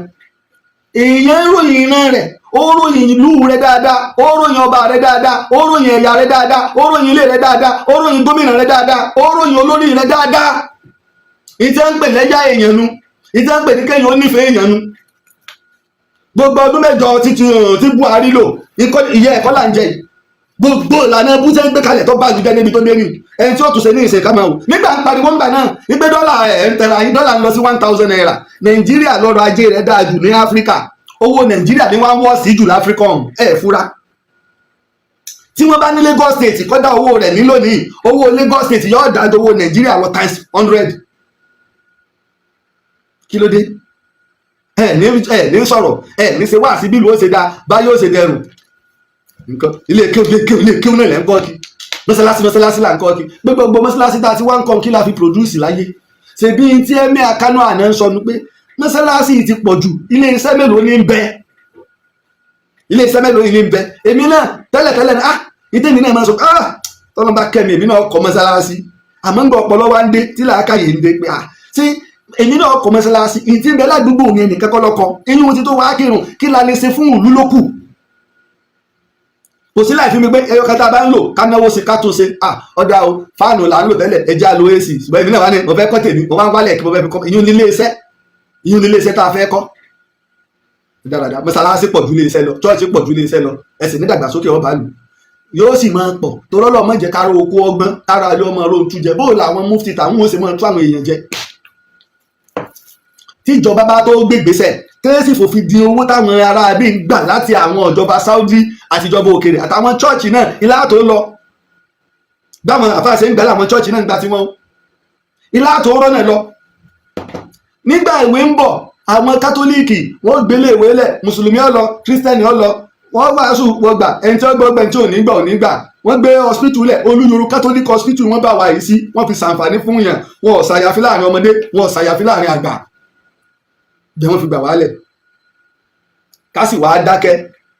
Èèyàn ròyìn ìran rẹ̀, ó ròyìn ìlú rẹ̀ dáadáa, ó ròyìn ọba rẹ̀ dáadáa, ó ròyìn ẹ̀yà rẹ̀ dáadáa, ó ròyìn ilé rẹ̀ dáadáa, ó ròyìn gómìnà rẹ̀ dáadáa, ó ròyìn olórí rẹ̀ dáadáa. Ìtẹ́ ń pè lẹ́yà èèyàn nu, ìtẹ́ ń pè ní kéèyàn ó nífẹ̀ẹ́ èèyàn nu. Gbogbo ọdún 8 títí tí Buhari lò, ìyẹ́ ẹ̀kọ́ là ń jẹ yìí. Gbogbo ìlànà bú tẹ́ ń gbé kalẹ̀ tó bá jù jẹ́ níbi tó dé ní ẹni tí ó tún ṣe ní ìṣe kámáwò. Nígbà ń pariwo ńgbà náà wípé dọ́là ẹ̀ ń tẹ̀ra yín, dọ́là ń lọ sí ₦1,000. Nàìjíríà lọ́rọ̀ ajé rẹ̀ dáa jù ní Áfíríkà, owó Nàìjíríà ní wọ́n wọ́ sí jù láfíríkà ọ̀hún. Ẹ̀ fura tí wọ́n bá ní Lagos State kọ́dá owó rẹ̀ ní lónìí, owó Lagos State yóò dájú owó Nàìjíríà lọ times 100. Kí ló dé? Ẹ ní sọ̀rọ̀, ẹ ní ṣe wá sí bí ìlú ó ṣe dáa, báyọ̀ ó ṣe dẹrùn. Nǹkan ilé kéwù, ilé kéwù, ilé kéwù náà lẹ́ ń kọ́ kí mọ́sálásí, mọ́sálásí là ń kọ́ kí gbogbo mọ́sálásí tá a ti wá ń kọ́, kí la fi produce láyé? Ṣebí tí ẹ̀mí akánú àná ń sọ nu pé mọ́sálásí ti pọ̀ jù, ilé iṣẹ́ mélòó ní ń bẹ? Ilé iṣẹ́ mélòó ní ń bẹ? Èmi náà tẹ́lẹ̀tẹ́lẹ̀ ní ah ìtẹ́mi náà máa sọ, ah tọ́lọ́ bá kẹ́mi, èmi náà kọ́ mọ́sálásí. Àmọ́ ń gbọ́ ọpọlọ wa ń dé tí làákàyè ń dé pé ah tí èmi náà kọ́ mọ́sálásí, ìtí ń bẹ ládùúgbò mi, ẹnìkan kọ́ lọ́kọ́ eyín ti tó wá kírun, kí la lè ṣe fún ìlú lókù? Kò sí láì fi mi pé ẹyọ kan tá a bá ń lò, ká náwó sí, ká tún ṣe. Ah ọ̀dà o, fáànù là ń lò tẹ́lẹ̀, ẹ jẹ́ á lo AC. Ṣùgbọ́n èmi náà wá ní mo fẹ́ kọ́ tèmi, mo wá ń wálẹ̀ kí mo fẹ́ fi kọ́ ìyún nílé iṣẹ́, ìyún nílé iṣẹ́ tá a fẹ́ kọ́ dáradára. Mọ́sálásí pọ̀ ju ilé iṣẹ́ lọ, chọ́ọ̀chì pọ̀ ju ilé iṣẹ́ lọ. Ẹ̀sìn nídàgbàsókè ọba lù yóò sì máa pọ̀ torọ́lọ́ mọ̀ jẹ́ káró oko ọgbọ́n kára ilé ọmọ ro tú jẹ. Bóò làwọn mufti tàwọn ó sì máa tú àwọn èèyàn jẹ. Tíjọba bá tó gbégbèsè tẹ́sí fòfin di owó táwọn ará bí ń gbà láti àwọn ìjọba Saudi àti ìjọba òkèrè àtàwọn chọ́ọ̀chì náà, ilá tó lọ báwọn àfáàṣẹ ń gbà láwọn chọ́ọ̀chì náà ń gbà tí wọ́n ilá tó rọ́nà lọ. Nígbà ìwé ń bọ̀, àwọn kátólíìkì wọ́n gbélé ìwé lẹ̀, mùsùlùmí ó lọ, kírísítẹ́nì ó lọ, wọ́n wàásù, wọ́n gbà, ẹni tí wọ́n gbọ́ gbẹ̀, tí ò ní gbà ò ní gbà. Wọ́n gbé hospital lẹ̀, Olúyọ̀rọ̀ Catholic Hospital, wọ́n bá wa yìí sí, wọ́n fi ṣàǹfààní fún yàn. Wọn ò ṣàyàfi láàrin ọmọdé, wọn ò ṣàyàfi láàrin àgbà jẹ́, wọ́n fi gbà wálẹ̀. Ká sì wá dákẹ́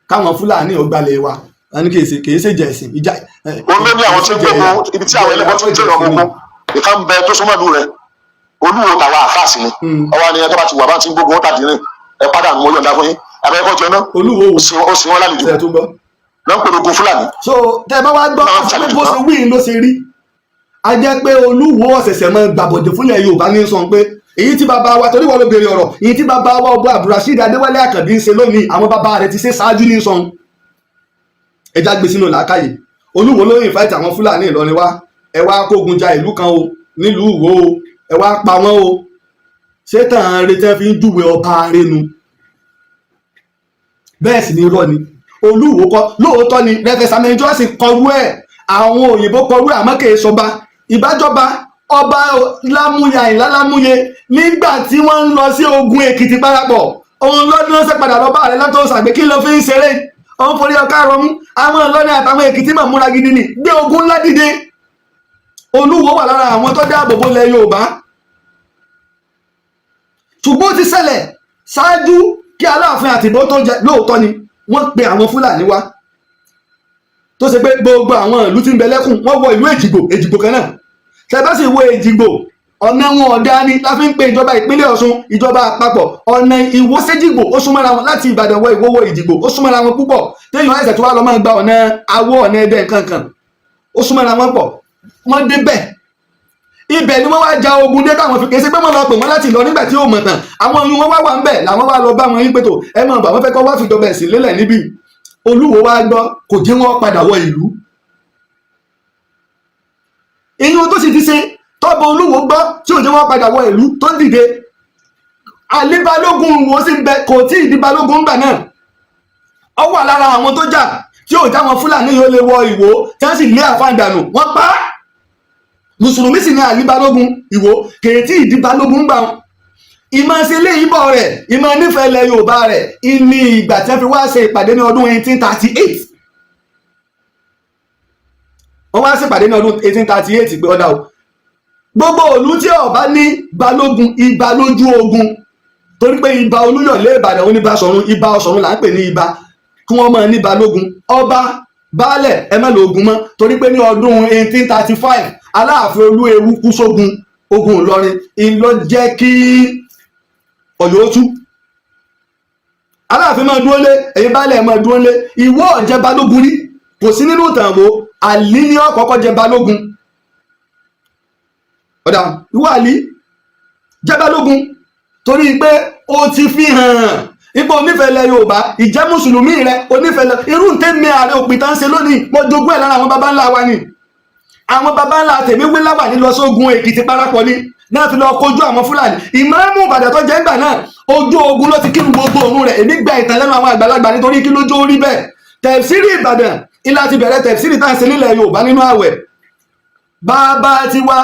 káwọn Fúlàní ò gbalẹ̀ wa, wọn ní kìí ṣe jẹ ẹ̀sìn ìjà. Òun ló ní àwọn tí ń gbógun ibi tí àwọn ẹlẹ́bọ tí ń jẹ́rọ ọmọ ogun ìkan bẹ tó súnmọ́ ìlú rẹ̀. Olúwo tàwa àfáàsì ni ọwọ́ ni ẹ tó bá ti wà bá ti ń gbógun ó tàdí rìn, ẹ padà, mo yọ̀ǹda fún yín abẹ́kọ̀ jẹ náà. Olúwo wo? Ó sì wọ́n lálejò ṣe tó gbọ́. ló ń pè ogun Fúlàní. So tẹ bá wá gbọ́ pé bó ṣe wí ló ṣe rí, a jẹ́ pé Olúwo ọ̀sẹ̀sẹ̀ mọ́ gbàbọ̀dẹ̀ fúnlẹ̀ Yorùbá ní sọ pé èyí tí bàbá wa, torí wọ́n ló béèrè ọ̀rọ̀, èyí tí bàbá wa ọba Abdulrasheed Adéwálé Àkànbí ń ṣe lónìí, àwọn bàbá rẹ̀ ti ṣe ṣáájú ní sọ. Ẹja gbé sínú làákàyè. Olúwo ló invite àwọn Fúlàní Ìlọrin wá, ẹ wá kógun ja ìlú kan o nílùú Ìwó o, ẹ wá pa wọ́n o. Ṣé tàn retí fi ń júwe ọba arẹnu? Bẹ́ẹ̀ sì ni irọ́ ni. Olúwo kọ́ lóòótọ́ ni Reverend Samuel Johnson kọrú ẹ̀, àwọn òyìnbó kọrú ẹ̀, àmọ́ kì í sọba ìbájọba. Ọba Lámúyẹ, Àyìnlá Lámúyẹ, nígbà tí wọ́n ń lọ sí ogun Èkìtì parapọ̀, òun lọ́dún ránṣẹ́ padà lọ bá rẹ̀ látọ̀ sàgbé kí ló fi ń ṣeré, òun forí ọkà rọmú. Àwọn Ìlọrin àtàwọn Èkìtì mọ̀ múra gidi ni, gbé ogun ńlá dìde. Olúwo wà lára àwọn tó dáàbò bo ilẹ̀ Yorùbá, ṣùgbọ́n ó ti ṣẹlẹ̀ ṣáájú kí Aláàfin Àtìbó tó jẹ. Lóòótọ́ ni wọ́n pe àwọn Fúlàní wá, tó ṣe pé gbogbo àwọn ìlú tí ń bẹ lẹ́kùn wọ́n wọ ìlú Èjìgbò. Èjìgbò kan náà, tẹ́ bá sì wo Èjìgbò, ọ̀nà wọn ọ̀dá ni la fi ń pe ìjọba ìpínlẹ̀ Ọ̀ṣun, ìjọba àpapọ̀. Ọ̀nà Ìwó séjìgbò ó súnmọ́ra wọn, láti Ìbàdàn wọ Ìwó wọ Ìjìgbò, ó súnmọ́ra wọn púpọ̀. Téèyàn ẹ̀sẹ̀ tó wá lọ máa gba ọ̀nà Awó, ọ̀nà Ẹdẹ nǹkan kan, ó súnmọ́ra wọn pọ̀. Wọ́n débẹ̀, ibẹ̀ ni wọ́n wá ja ogun dé táwọn fi kèé ṣe pé wọ́n lọ pè wọ́n láti lọ nígbà tí ó mọ̀ tán. Àwọn oyún wọn wá wà ń bẹ̀ làwọn wá lọ bá wọn yín pé tó ẹ mọ̀ bà wọ́n fẹ́ kọ́ wá fìjọba ẹ̀sìn lélẹ̀ níbí. Olúwo wá gbọ́, kò jẹ́ wọ́n padà wọ ìlú. Ìyún tó sì ti ṣe tọ́bọ̀ Olúwo gbọ́ tí ò jẹ́ wọ́n padà wọ ìlú tó ń dìde. Àlí Balógun Ìwó sì ń bẹ, kò tí ì di balógun ńgbà náà. Ó wà lára àwọn tó jà tí ò já wọn Fúlàní yóò lè wọ Ìwó, tí wọ́n sì lé àfáàdànù, wọ́n pa á. Mùsùlùmí sì ní Àlí Balógun Ìwó, kèétí ìdí balógun gbà wọn. Ìmọ̀ ṣe lé ìbọ̀ rẹ̀, ìmọ̀ nífẹ̀ẹ́ ilẹ̀ Yorùbá rẹ̀ ìní. Ìgbà tí wọ́n fi wá ṣe ìpàdé ní ọdún 1838, wọ́n wá ṣèpàdé ní ọdún 1838 pé ọ̀dà o, gbogbo ìlú tí ó bá ní balógun, ibà lójú ogun, torí pé ibà Olúyọ̀lé Ìbàdàn ó ní Basọ̀run, ibà Ọ̀ṣọ̀run là ń pè ní ibà, kí wọ́n máa ní balógun. Ọba baálẹ̀, ẹ má lo ogun mọ́, torí pé ní ọdún 1835 Aláàfin Olúewu kú sógun, ogun Ìlọrin ìlọ jẹ́ kí Ọ̀yọ́ ó tú. Aláàfin máa dúró lé, ẹ̀yin baálẹ̀ máa dúró lé. Ìwọ ò jẹ́ balógun rí, kò sí nínú ìtàn wo. Àlí ní ọ̀kọ́kọ́ jẹ́ balógun. Ọ̀dà, ìwọ Àlí jẹ́ balógun, torí pé ó ti fi hàn ipò onífẹ̀ẹ́lẹ̀ Yorùbá, ìjẹ́ mùsùlùmí rẹ, onífẹ̀ẹ́lẹ̀ irú ntẹ́mi ààrẹ òpìtàn ṣe lónìí. Mo jogún ẹ̀ lára àwọn baba ńlá wa ni. Àwọn baba ńlá tèmi wí láwà ní lọ sógun Èkìtì parapọ̀ ni náà fi lọ kojú àwọn Fúlàní. Ìmáàmù Ìbàdàn tó jẹ́ ńgbà náà, ojú ogun ló ti kírun gbogbo òun rẹ̀. Èmi gba ìtàn lẹ́nu àwọn àgbàlagbà, nítorí kí lójú ó rí bẹ́ẹ̀. Tẹ̀síìrì Ìbàdàn ilá ti bẹ̀rẹ̀ tẹ̀síìrì tá à ń ṣe nílẹ̀ Yorùbá nínú àwẹ̀. Bàbá tiwa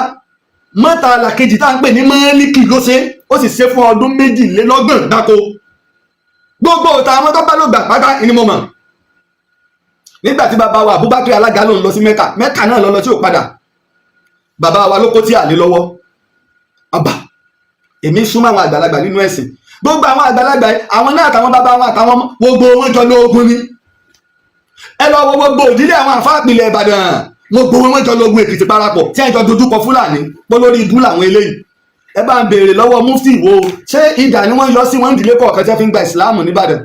mọ́tàlá kejì tá à ń pè ní Málíkì ló ṣe, ó sì ṣe fún ọdún 22 gbáko. Gbogbo òtà àwọn tó bá ló gbà pátá ni mo mọ̀. Nígbà tí bàbá wa Abubakar alága ló ń lọ sí Mẹ́kà, Mẹ́kà náà lọ lọ tí ò padà, bàbá wa ló kó tí àlè lọ́wọ́. Àbà èmi súnmọ́ àwọn àgbàlagbà nínú ẹ̀sìn. Gbogbo àwọn àgbàlagbà yìí, àwọn náà àtàwọn bàbá wọn àtàwọn ọmọ, gbogbo wọn jọ lóògùn ni. Ẹ lọ wo gbogbo òdílé àwọn àfáàpìlẹ̀ Ìbàdàn, gbogbo wọn jọ lóògùn Èkìtì parapọ̀ tí ẹ jọ dojúkọ Fúlàní pọ́ lórí ibú làwọn eléyìí. Ẹ bá ń béèrè lọ́wọ́ mufti wo, ṣé ìdà ni wọ́n yọ sí wọn ìdílé kọ̀ọ̀kan tí wọ́n fi ń gba ìsìláàmù nìbàdàn,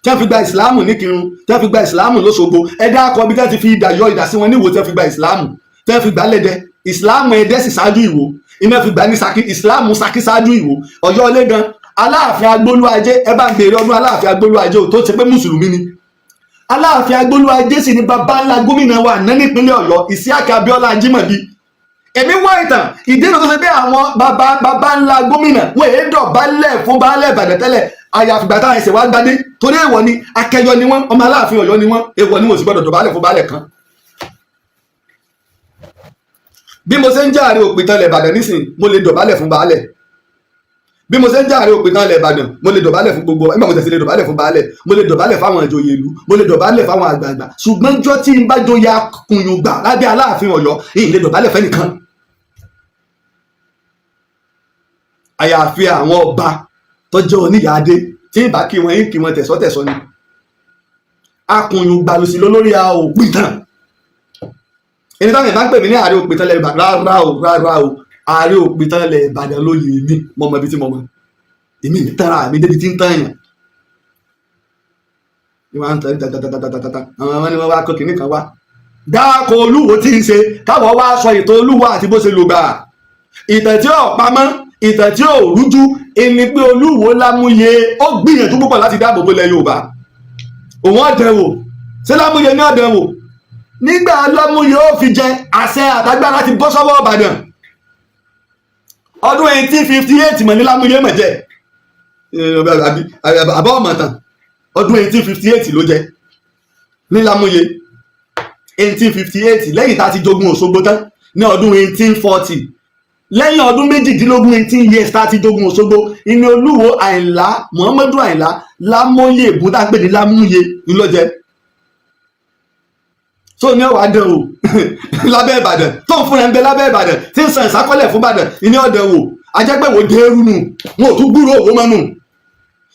tí wọ́n fi gba ìsìláàmù níkirun, tí wọ́n fi gba ìsìláàmù lọ́ṣogbo? Ẹ dákọ bí tí wọ́n ti fi ìdà yọ ìdà sí wọn níwò, tí wọ́n fi gba ìsìláàmù, tí wọ́n fi gbà lẹ́dẹ. Ìsìláàmù Ẹdẹ sì ṣáájú Ìwó, iná fi gbà ní Ṣakí. Ìsìláàmù Ṣakí ṣáájú Ìwó. Ọ̀yọ́ ilé gan, Aláàfin Agbólúajé, ẹ bá ń béèrè ọdún Aláàfin Agbólúajé ò tó ṣe pé mùsùlùmí ni. Aláàfin Agbólúajé sì ni bàbá ńlá gómìnà wa àná nípínlẹ̀ Ọ̀yọ́, Ìsíákà Abíọ́lá Ajímọ̀bí. Èmi wá ìtàn ìdí tó ṣe pé àwọn bàbá bàbá ńlá gómìnà wọn èé dọ̀bálẹ̀ fún baálẹ̀ Ìbàdàn tẹ́lẹ̀, àyàfìgbà táwọn ẹsẹ̀ wá gbadé, torí èèwọ̀ ni. Akẹyọ ni wọ́n, ọmọ Aláàfin Ọ̀yọ́ ni wọ́n, èèwọ̀ ni wọ́n sì gbọ́dọ̀ dọ̀bálẹ̀ fún baálẹ̀ kan. Bí mo ṣe ń jẹ́ ààrẹ òpìtàn ilẹ̀ Ìbàdàn nísìn, mo lè dọ̀bálẹ̀ fún baálẹ̀. Bí mo ṣe ń jẹ́ ààrẹ òpìtàn ilẹ̀ Ìbàdàn, mo lè dọ̀bálẹ̀ fún gbogbo nígbà mo tẹ̀sí lè dọ̀bálẹ̀ fún baálẹ̀, mo lè dọ̀bálẹ̀ fáwọn ìjòyè ìlú, mo lè dọ̀bálẹ̀ fáwọn àgbààgbà. Ṣùgbọ́n jọ́ tí n bá joyè akùnyùngbà lábẹ́ Aláàfin Ọ̀yọ́, ìyìn lè dọ̀bálẹ̀ fẹ́nìkan àyàfi àwọn ọba tó jẹ́ oníyàádé. Tí ìbá kí wọn yín kí wọn tẹ̀sọ́tẹ̀sọ́ ni. Akùnyùngbà ló sì lólórí a òpìtàn. Ẹni táwọn ìbá ń pè mí ní ààrẹ òpìtàn ilẹ̀ Ìbàdàn, rárá o, rárá o, ààrẹ òpìtàn ilẹ̀ Ìbàdàn ló yè mí. Mo mọ ibi tí mo mọ èmi ń tara mi débi tí ń tán yàn ní wọn ń tẹ tatatatata. Àwọn ọmọ ni wọn wá kó kinní kan wá dáàkọ Olúwo tí ń ṣe káwọ wá sọ ètò Olúwo àti bó ṣe lò gbà. Ìtàn tí ò pamọ́, ìtàn tí ò rújú ẹni pé Olúwo Lámúyẹ ó gbìyànjú púpọ̀ láti dáàbò bo ilẹ̀ Yorùbá. Òun ọ̀dẹ̀ wò ṣé Lámúyẹ ní ọ̀dẹ̀ wò nígbà Lámúyẹ ó fi jẹ àṣẹ àtàgbára ti bọ́ sọ́wọ́ Ìbàdàn. Ọdún 1858 mọ̀ ní Lámúyẹ mọ̀ jẹ́ àbá ọmọ tán. Ọdún 1858 ló jẹ ní Lámúyẹ, 1858, lẹ́yìn tá a ti jogun Òṣogbo tán ní ọdún 1840, lẹ́yìn ọdún 18, 18 years tá a ti jogun Òṣogbo, ìní Olúwo Àyìnlá Muhammadu Àyìnlá Lámóyè Ègún tá a pè ní Lámúyẹ ńlọjẹ tó ní ọwà dán o lábẹ́ Ìbàdàn, tó ń fúnra ń bẹ lábẹ́ Ìbàdàn, tí ń san ìsákọ́lẹ̀ fún Ìbàdàn, ìní ọ̀dàn wò ajẹ́pẹ̀wò dẹ́rù nù, wọn ò tún gbúrò òwò mọ́nù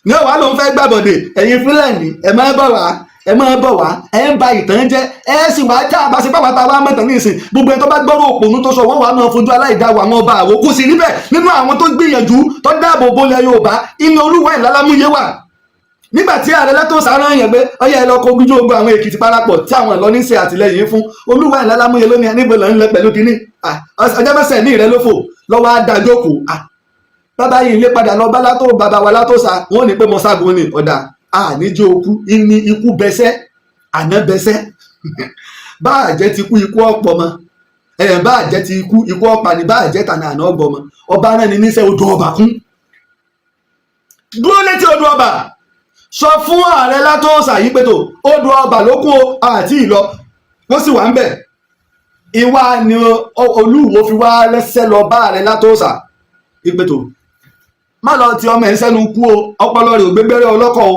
ní ọ̀wá ló ń fẹ́ gbàbọ̀dè. Ẹ̀yin Fúlàní, ẹ máa bọ̀ wá, ẹ máa bọ̀ wá, ẹ ń ba ìtàn jẹ́, ẹ sì wá tá a bá ṣe pàpà tá a wá mọ̀tàn ní ìsìn. Gbogbo ẹni tó bá gbọ́rọ̀ òpònú tó sọ, wọ́n wàá máa fojú aláìdáwọ̀ àwọn ọba àwò. Kò sì rí bẹ́ẹ̀. Nínú àwọn tó gbìyànjú tó dáàbò bolẹ̀ Yorùbá, inú Olúwa Àyìnlá Lámúyẹ wà. Nígbà tí ààrẹ Látòsà rán yẹn pé ọyẹ ẹ lọ kó ojú ogun àwọn Èkìtì parapọ̀ tí àwọn Ìlọrin ṣe àtìlẹ́yìn fún, Olúwa Àyìnlá Lámúyẹ lónìí, níbo lọ ń lọ pẹ̀lú kínní ọjọ́ mẹ́sẹ̀ ní ìrẹ́ lófò lọ́wọ́ adájókòó. Bàbá yìí lé padà lọ bá látó bàbá wa Látòsà, wọn ò ní pé mo ságun ni ọ̀dà àníjó okú ní ikú bẹsẹ́ àná bẹsẹ́ bá àjẹ́ ti kú, ikú ọ̀pọ̀ mọ́. Ẹ̀ bá jẹ́ ti ikú, ikú ọ̀pá ni, bá jẹ́ tànà àná ọgbọ̀mọ. Ọba náà ni níṣẹ́ odò ọba kún dúró létí odò ọba. Sọ fún ààrẹ Látòsà yìí pé tó odò ọba ló kún o, àti ìlọ wọ́n sì wà ń bẹ̀. Ìwà ni Olúwo fi wá rẹ́sẹ̀ lọ bá ààrẹ Látòsà ìpètò, má lọ ti ọmọ ẹ̀ sẹ́nu kú o, ọpọlọ rẹ̀ ò gbégbéré ọlọ́kọ̀ o.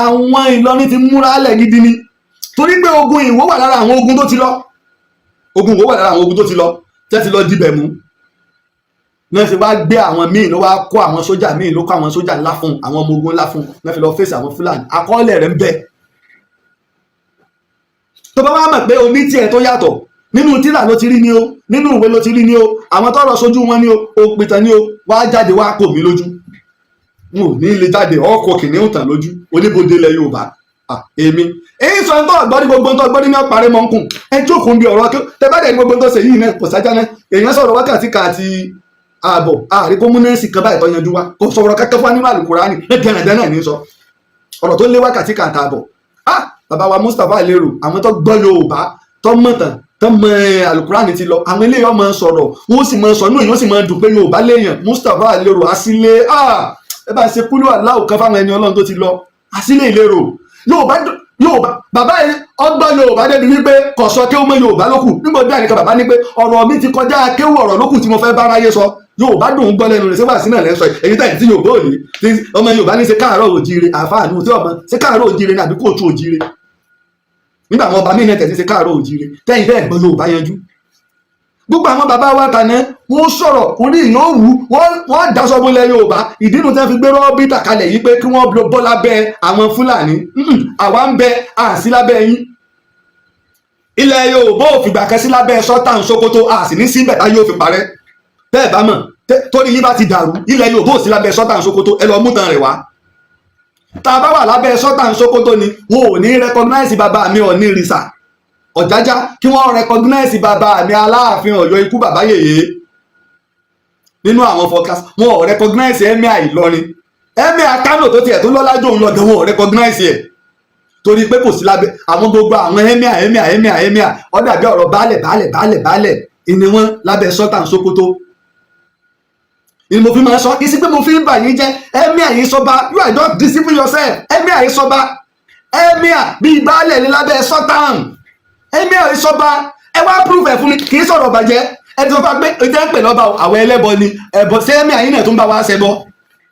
Àwọn Ìlọrin ti múra lẹ̀ gidi ni, torí pé ogun Ìwó wà lára àwọn ogun tó ti lọ. Ogun Ìwó wà lára àwọn ogun tó ti lọ, tẹ́ ti lọ dibẹ̀ mú náà, ṣe wá gbé àwọn míì ló wá kó àwọn sójà míì, ló kó àwọn sójà ńlá fún àwọn ọmọ ogun ńlá fún náà, fi lọ fèsì àwọn Fúlàní. Àkọọ́lẹ̀ rẹ̀ ń bẹ. Tó bá wá mọ̀ pé oní tiẹ̀ tó yàtọ̀, nínú tírà ló ti rí ni o, nínú ìwé ló ti rí ni o, àwọn tọrọ sójú wọn ni o, òpìtàn ni o, wá jáde wá kò mí lójú. N ò ní lè jáde ọkọ̀ kìnìún tàn lójú oníbodè ilẹ̀ Yorùbá. Èmi èyí sọ ń tọ́ ọ̀gbọ́n ní gbogbo ń tọ́ ọgbọ́n ní ọ̀parí mọ́ ń kùn. Ẹ jókòó bí ọ̀rọ̀ tẹ bá dẹ̀ ní gbogbo ń tọ́ ṣe yìí náà kò sájà náà. Èèyàn sọ̀rọ̀ wákàtí kan àti ààbọ̀, ààrí kó múnẹ́sì kan báyìí tó yanjú wa. Kò sọ̀rọ̀ kankan fún wa nínú Àlùkùránì ní dẹ̀rẹ̀dẹ̀ náà ní sọ ọ̀rọ̀ tó lé wákàtí kan àtààbọ̀. Ah, bàbá wa Mustapha Lérò, àwọn tó gbọ́ Yorùbá, tó mọ̀tàn, tó mọ Àlùkùránì ti lọ, àwọn eléyìí ọmọ sọ̀rọ̀, wọ́n sì máa sọ inú èèyàn sì máa dùn pé Yorùbá léèyàn. Mustapha Lérò Asílé, ah, ẹ bá ṣe kúlú aláwò kan fáwọn ẹni Ọlọ́run tó ti lọ. Asílé Ìlérò, Yorùbá, Yorùbá bàbá yẹn ọgbọ́n Yorùbá débi wípé kò sọ kéwú mọ́, Yorùbá lókù. Nígbà bí àníkà bàbá ní pé ọ̀rọ̀ mi ti kọjá kéwú, ọ̀rọ̀ lókù tí mo fẹ́ bára yé sọ. Yorùbá dùn ún gbọ́ lẹ́nu rẹ̀. Síwájú náà lẹ́ sọ èyí tẹ̀ tí Yorùbá ò ní tí ọmọ Yorùbá ní ṣe káàárọ̀ òjíire. Àfáànù tí ọmọ ṣe káàárọ̀ òjíire ní àbí kóòtù òjíire, nígbà àwọn ọba míì tẹ̀sí ṣe káàárọ̀ òjíire, tẹ́yìn tẹ́ ẹ̀gbọ́n Yorùbá yanjú. Gbogbo àwọn bàbá wa tàná, wọ́n sọ̀rọ̀ orí ìyàn wù, wọ́n daṣọ bolẹ̀ Yorùbá. Ìdínú tí wọ́n fi gbé rọ́bìtà kalẹ̀ yìí pé kí wọ́n bọ́ lábẹ́ àwọn Fúlàní. Àwa ń bẹ àsí lábẹ́ yín. Ilẹ̀ Yorùbá ò fìgbà kan sí lábẹ́ Sultan Sokoto, àsì ní síbẹ̀ tá yóò fi parẹ́. Bẹ́ẹ̀ bá mọ̀ torí yín bá ti dàrú, ilẹ̀ Yorùbá ò sí lábẹ́ Sultan Sokoto. Ẹ lọ mú tan rẹ̀ wá. Tá a bá wà lábẹ́ Sultan Sokoto ni, wọn ò ní recognize bàbá mi Ọ̀ọ̀ni Ìrìsà Ọ̀jájá, kí wọ́n recognize bàbá mi Aláàfin Ọ̀yọ́, ikú bàbá yèyé nínú àwọn forecast. Wọn ò recognize Emir Ìlọrin, Emir Kano tó tiẹ̀ tó lọ́lá jòun lọ gan, wọn ò recognize ẹ̀ torí pé kò sí lábẹ́ àwọn. Gbogbo àwọn emir, emir, emir, emir, ó dàbí ọ̀rọ̀ baálẹ̀, baálẹ̀, baálẹ̀, baálẹ̀ ìní wọn lábẹ́ Sultan Sokoto ni. Mo fi máa sọ kí sí pé mo fi ń bà yín jẹ́. Emir yìí sọba, you are just deceiving yourself. Emir yìí sọba, emir bíi baálẹ̀ ní lábẹ́ Sultan. Emir yìí sọba, ẹ wá proof ẹ̀ fún mi. Kì í sọ̀rọ̀ bàjẹ́. Ẹ ti sọ fún wa pé ìjẹ́ ń pè lọ́ba àwọn ẹlẹ́bọ ni ẹ̀bọ. Ṣé emir yìí náà tún bá wa ṣẹbọ?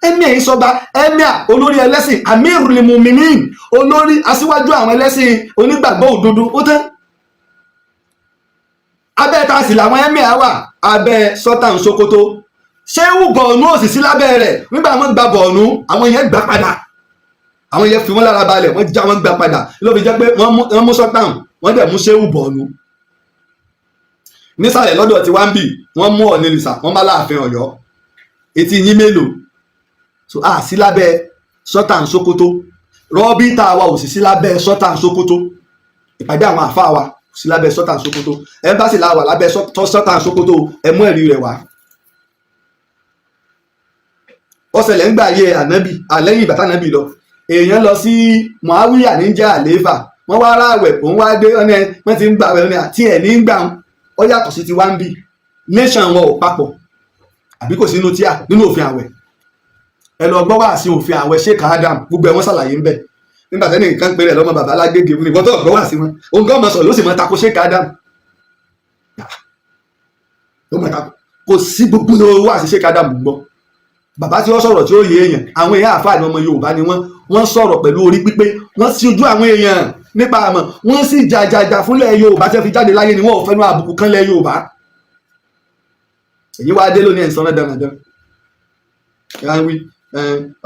Emir yìí sọba. Emir olórí ẹlẹ́sìn, amirul muminin, olórí aṣíwájú àwọn ẹlẹ́sìn onígbàgbọ́ òdodo. Ó tán. Abẹ́ ta sì làwọn emir wà? Abẹ́ Sultan Sokoto. Ṣéwù Bọ̀ọ̀nù ò sì sí lábẹ́ rẹ̀. Nígbà wọn gba Bọ̀ọ̀nù, àwọn yẹn gbà padà, àwọn yẹn fi wọ́n lára balẹ̀, wọ́n já wọ́n gbà padà. Ló fi jẹ́ pé wọ́n mú Sultan, wọ́n dẹ̀ mú Ṣéwù Bọ̀ọ̀nù. Nísàlẹ̀ lọ́dọ̀ tí wọ́n ń bì, wọ́n mú Ọ̀nìrìsà, wọ́n bá láàfin Ọ̀yọ́. Etí yín mélòó? So a sí lábẹ́ Sultan Sokoto. Rọ́bìtà wa ò sì sí lábẹ́ Sultan Sokoto. Ìpàdé àwọn àfáà wa kò sí lábẹ́ Sultan Sokoto. Ẹ́mbásì la wà lábẹ́ Sultan Sokoto. Ẹ mú ẹ̀rí rẹ̀ wá. Ó ṣẹlẹ̀ ń gbà ayé ànábì, àlẹ́yìn ìgbà tánábì lọ, èèyàn lọ sí Muawiya ní jẹ́ àlééfà. Wọ́n wá ráwẹ̀, òun wá dé ọ́nà, wọ́n ti ń gbà wẹ̀ ọ́nà tí ẹ̀ ní ń gbà ó yàtọ̀ sí ti wá ń bì. Nation wọn ò papọ̀, àbí kò sínú tíà nínú òfin àwẹ̀? Ẹ lọ gbọ́ wá sí òfin àwẹ̀ Sheikh Adam, gbogbo ẹ̀ wọ́n ṣàlàyé ń bẹ̀. Nígbà tẹ́ni nǹkan péré lọ́mọ bàbá alágbègbè ní ìwọ́n tó gbọ́ wá sí wọn, òun gan mọ̀ sọ ló sì mọ̀ tako Sheikh Adam, ló mọ̀ tako. Kò sí gbogbo wá sí Sheikh Adam gbọ́. Bàbá tí wọ́n sọ̀rọ̀ tí ó yé èèyàn, àwọn èèyàn àfáà ní ọmọ Yorùbá ni wọ́n. Wọ́n sọ̀rọ̀ pẹ̀lú orí pípé, wọ́n sí ojú àwọn èèyàn nípa àmọ́, wọ́n sì jàjàjà fúnlẹ̀ Yorùbá tí wọ́n fi jáde láyé ni. Wọ́n ò fẹ́nu àbùkù kan lẹ̀ Yorùbá. Èyí wá dé lónìí, ẹ̀ ń sọ náà dandan wí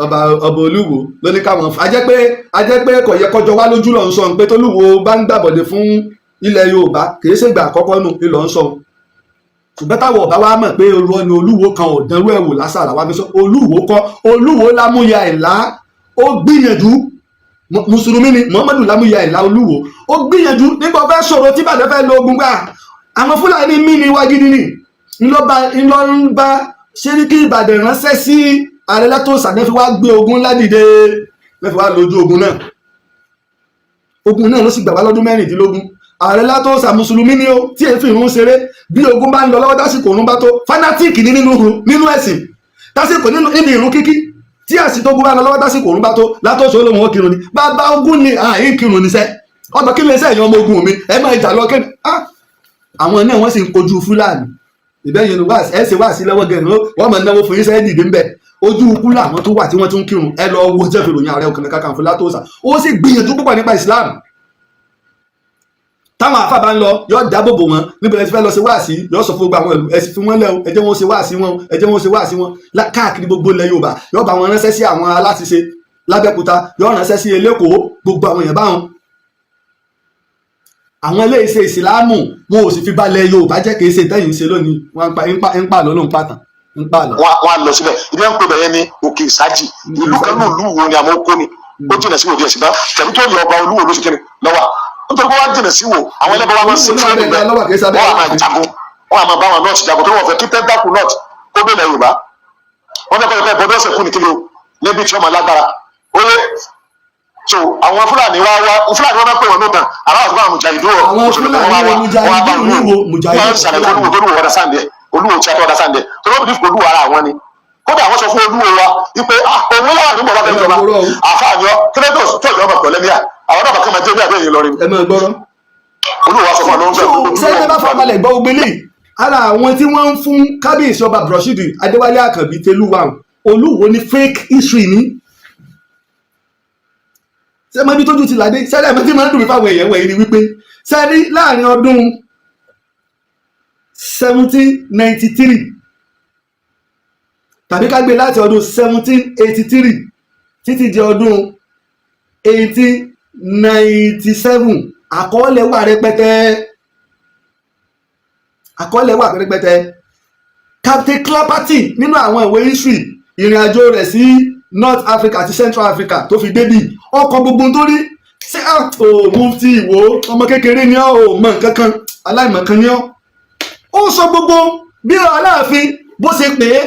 ọba ọba Olúwo ló ní káwọn ajẹ́ pé kò yẹ kọjọ wá lójú. Lọ ń sọ pé tólúwo bá ń gbàbọ̀dé fún ilẹ̀ Yorùbá, kì í ṣègbà àkọ́kọ́ nù ń lọ ń sọ. Ṣùgbọ́n táwọn ọba wa mọ̀ pé irọ́ ni. Olúwo kan ò dánrú ẹ̀ wò lásà làwa fi sọ. Olúwo kọ́, Olúwo Lámúyà Ìlá, ó gbìyànjú. Mùsùlùmí ni Muhammadu Lámúyà Ìlá. Olúwo ó gbìyànjú nígbà ó fẹ́ sọ̀rọ̀ tí Ìbàdàn fẹ́ lo ogun gbà. Àwọn Fúlàní mí ni wá gidi ni ńlọba ńlọ ń bá Ṣẹ́ríkì Ìbàdàn ránṣẹ́ sí ààrẹ Látòsà ní fi wá gbé ogun ńlá dìde, lọ́ fi wá lójú ogun náà. Ogun náà ló sì gbà wá lọ́dún 16. Ààrẹ Látòsà mùsùlùmí ni ó tí èéfì ìrún ṣeré. Bí ogun bá ń lọ lọ́wọ́, tásìkò òrùn bá tó, fanatic ní nínú ẹ̀sìn, tásìkò nínú níbi ìrún kíkí, tí àsìkò ogun bá ń lọ lọ́wọ́, tásìkò òrùn bá tó, Látòsà olóhùn ó kírun ni. Bàbá ogun ni àyín kírun níṣẹ́ ọmọ kí lè sẹ́yìn ọmọ ogun mi, ẹ máa jà lọ kí àwọn náà wọ́n sì ń kojú Fúlàní. Ìbẹ́yìn ni ẹ ṣe wá sí lọ́wọ́ gẹ̀ẹ́nù, wọ́n máa náwó fún yín sẹ́yìn dìde ńbẹ̀. Ojú ikú làwọn tó wà tí wọ́n tún kírun. Ẹ lọ wo jẹ́ fi ròyìn Ààrẹ Ọ̀nà Kakanfò Látòsà. Ó sì gbìyànjú púpọ̀ nípa Islam. Táwọn àfa bá ń lọ, yóò dáàbò bò wọn. Níbo lẹ ti fẹ́ lọ ṣe wáàsí? Yóò sọ fún gbogbo àwọn ìlú, ẹ sì fi wọ́n lẹ̀ o, ẹ jẹ́ wọ́n ṣe wáàsí wọn o, ẹ jẹ́ wọ́n ṣe wáàsí wọn káàkiri gbogbo ilẹ̀ Yorùbá. Yóò bá wọn ránṣẹ́ sí àwọn aláṣiṣe lábẹ́òkúta, yóò ránṣẹ́ sí Elékòó, gbogbo àwọn èèyàn báwọn. Àwọn ilé iṣẹ́ ìsìláàmù wọn ò sì fi balẹ̀ Yorùbá jẹ́. Kì í ṣe tẹ́yìn ṣe lónìí. Wọ́n ń pa àlọ́ ló ń pàtàn ń pa àlọ́. Wọ́n á lọ síbẹ̀. Ibi wọn ń pè bẹ̀yẹn ní Òkè Ìsájì. Ìlú kan ní ìlú wo ni àmọ́ ó kó ni, ó jìnà sí òde ẹ̀sìn náà tẹ̀lé tó yẹ ọba Olúwo ló ṣe kíni lọ́wọ́, nítorí pé wọ́n jìnà sí wo àwọn ẹlẹ́bọ̀ wa máa ń ṣe Olúwo fún náà ẹgbẹ́ lọ́wọ́, kì í sábẹ́ wọ́n á máa jagun, wọ́n á máa bá wọn north jagun, tó wọ́n fẹ́ kí tentacle north kó dé ilẹ̀ Yorùbá. Wọ́n fẹ́ kọ́ ẹ̀kọ́ bọ́dọ̀ ọ̀sẹ̀ kú ní kíni o níbi tí wọ́n máa lágbára ó yẹ. So àwọn Fúlàní wá wá, Fúlàní wọn máa pè wọn nítan àwọn àti àwọn mùjàhídù. Àwọn Fúlàní wo? Mùjàhídù wo? Mùjàhídù Wọ́n ṣàlàyé fún Olúwo tó lùwọ̀ ọ̀dà sáǹdẹ̀, Olúwo tí a tọ́ ọ̀dà sáǹdẹ̀ tó lọ́wọ́ bí Olúwo ara àwọn ni. Kódà wọ́n sọ fún Olúwo wa wípé ah, òun láwà nígbà bá fẹ́ jọba àfáàní ọ kílẹ̀ tó tó ìjọba pẹ̀lẹ́ níyà àwọn náà bá kọ́ máa jẹ́ bí àbẹ́ yìí lọrin. Ẹ máa gbọ́rọ̀. Olúwo wa sọ fún ọ lóúnjẹ. Sẹ́yìn bá fọbalẹ̀ gbọ́ gbogbo eléyìí, ara àwọn tí wọ́n ń fún kábíyèsí ọba Rasheed Adéwálé Àkànbí Tẹlúwà Olúwo ní fake history ní ṣé mo ibi tójú ti làdé sẹ́lẹ̀ ẹ̀mọ́ tí máa ń dùn mí fáwọn èèyàn wọ̀nyí ni wípé sẹ́rí láàrin ọdún 1793 tàbí ká gbé láti ọdún 1783 títí di ọdún 1897, àkọọ́lẹ̀ wà rẹpẹtẹ, àkọọ́lẹ̀ wà rẹpẹtẹ. Captain Clapperton, nínú àwọn ìwé history ìrìn àjò rẹ̀ sí North Africa àti Central Africa tó fi débì, ọkọ̀ gbogbo tó rí ṣé ò Mufti Ìwó, ọmọ kékeré ni ọ́, ò mọ nǹkan kan, aláìmọ̀kan ni ọ́. Ó sọ gbogbo bí Aláàfin bó ṣe pè é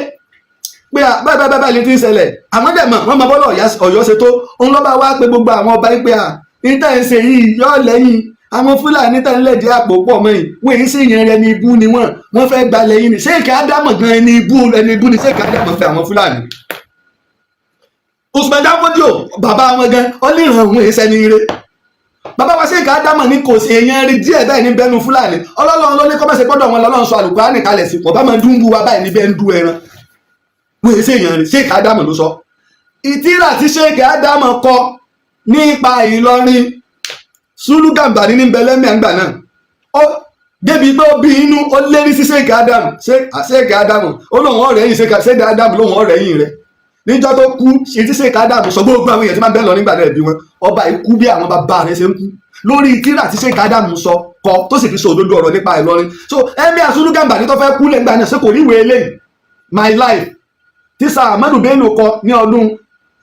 pé báyìí báyìí báyìí ní ti ń ṣẹlẹ̀. Àmọ́ dẹ̀ mọ̀ wọ́n mọ bọ́lọ̀ Ọ̀yọ́ ṣe tó òun lọ́ba wá pé gbogbo àwọn ọba yìí pé à níta ń ṣe yìí yọ lẹ́yìn àwọn Fúlàní tẹ̀ ń lẹ̀dí àpò pọ̀ mọ́ yìí, wọ́n èyí sì yẹn rẹ ní ibú ni wọ́n fẹ́ gbalẹ̀ yìí ni. Ṣéèkì Ádámọ̀ gan ẹni ibú, ẹni ibú ni Ṣéèkì Ádámọ̀ fẹ́ àwọn Fúlàní. Usman Danfodio, bàbá wọn gan, ó ní ìràn òun èyí sẹ́ni ire. Bàbá wa Ṣéèkì Ádámọ̀ ní kò sí èèyàn rí díẹ̀ bẹ́ẹ̀ ní bẹ́nu Fúlàní. Ọlọ́run ló ní kọ́mọ̀sẹ̀ gbọ́dọ̀ wọn lọ́lọ́run sọ Àlùkùránì kalẹ̀ sí, kò bá máa dún bú wa báyìí níbẹ̀ ń dú ẹran. Wọ́n èyí sí èèyàn rí. Ṣéèkì Ádámọ̀ ló sọ. Ìtírà tí Ṣéèkì Ádámọ̀ kọ nípa Ìlọrin, Sùlù Gàmbàrí ní bẹlẹ́mì àgbà náà, ó débi pé ó bí inú, ó lérí sí Ṣéèkì Ádámù. Ṣéèkì Ádámù ó lóun ọ̀rẹ́ yìí, Ṣéèkì Ádámù lóun ọ̀rẹ́ yìí rẹ̀ níjọ́ tó kú. Ṣe tí Ṣéèkì Ádámù sọ, gbogbo àwọn èèyàn tí máa ń bẹ́ lọ nígbà náà bí wọn ọba ikú bí àwọn bàbá rẹ̀ ṣe ń kú lórí ìtírà tí Ṣéèkì Ádámù sọ kọ, tó sì fi sọ òdodo ọ̀rọ̀ nípa Ìlọrin. So Emir Sùlù Gàmbàrí tó fẹ́ kú lẹ́gbàá náà, ṣé kò rí ìwé eléyìí, My Life, tí Sir Ahmadu Bello kọ ní ọdún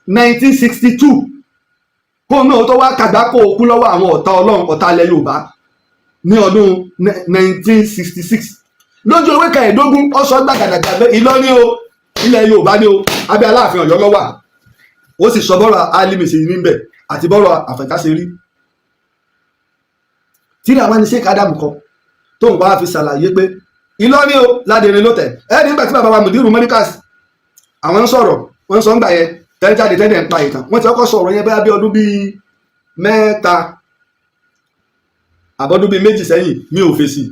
1962, kó náà tó wá kàgbákò kú lọ́wọ́ àwọn ọ̀tá Ọlọ́run, ọ̀tá ilẹ̀ Yorùbá, ní ọdún 1966? Lójú ewé 15, ó sọ gbàgàdàgbà pé Ìlọrin o, ilẹ̀ Yorùbá ni o, abẹ́ Aláàfin Ọ̀yọ́ ló wà. Ó sì sọ bọ́rọ̀ Álímì ṣe níbẹ̀ àti bọ́rọ̀ Àfẹ̀ká ṣe rí. Tíra wá ní Sheikh Adam kọ tóun wá fi ṣàlàyé pé Ìlọrin o, ládìrín ló tẹ̀ ẹ́. Nígbà tí bàbá wa Mùdírù Mọ́ríkàs àwọn ń sọ̀rọ̀, wọ́n ń sọ ń gbà yẹn tẹ́lẹ̀ jáde tẹ́lẹ̀ ń pa ìtàn, wọ́n ti kọ́kọ́ sọ̀rọ̀ yẹn bóyá bí ọdún bíi 3 àbọ̀dún bíi 2 sẹ́yìn. Mi ò fèsì,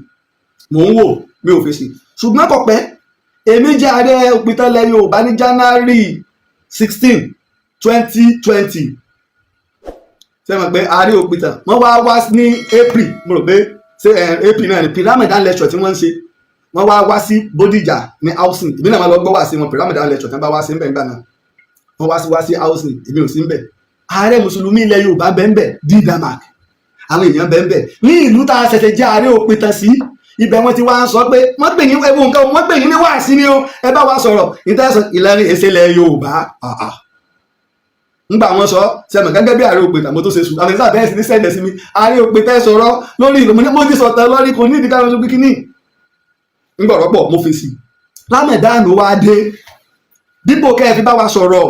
mò ń wò, mi ò fèsì. Ṣùgbọ́n kò pẹ́, èmi jẹ́ ààrẹ òpìtàn Yorùbá ní January 16, 2020. Ṣé mọ̀ pé ààrẹ òpìtàn wọ́n wá wá ní April, mo rò pé ṣé April náà ní pre-Ramadan lecture tí wọ́n ń ṣe. Wọ́n wá wá sí Bódìjà ní housing, èmi náà máa lọ gbọ́ wá sí wọn. Pre-Ramadan lecture tí wọ́n bá wá sí ń bẹ̀ nígbà náà, wọ́n wá sí housing, èmi ò sí ń bẹ̀. Ààrẹ mùsùlùmí ilẹ̀ Yorùbá bẹ́ẹ̀ dídàmàk, àwọn èèyàn bẹ́ẹ̀ ní ìlú tá a ṣẹ̀ṣẹ̀ jẹ́ ààrẹ òpìtàn sí ibẹ̀, wọ́n ti wá ń sọ pé wọ́n pè yín ẹ̀wọ̀n nǹkan, wọ́n pè yín ní wáàsí ni o, ẹ bá wa sọ̀rọ̀ ìtẹ́sán Ìlọrin èsè ilẹ̀ Yorùbá. Ńgbà wọn sọ sẹmọ gẹ́gẹ́ bí ààrẹ òpìtàn, mo tó ṣe sùn àwọn ìsáà bẹ́ẹ̀ sì ní sẹ́ǹdẹ̀ sí mi, ààrẹ òpìtàn sọ̀rọ̀ lórí ìlú. Mo ti sọ̀tàn lórí, kò ní ìdíkà lọ́sọ kíní ńgbà ọ̀rọ̀ pọ̀, mo fèsì. Rámẹ̀dánù wá dé, dípò kẹ́ ẹ fi bá wa sọ̀rọ̀,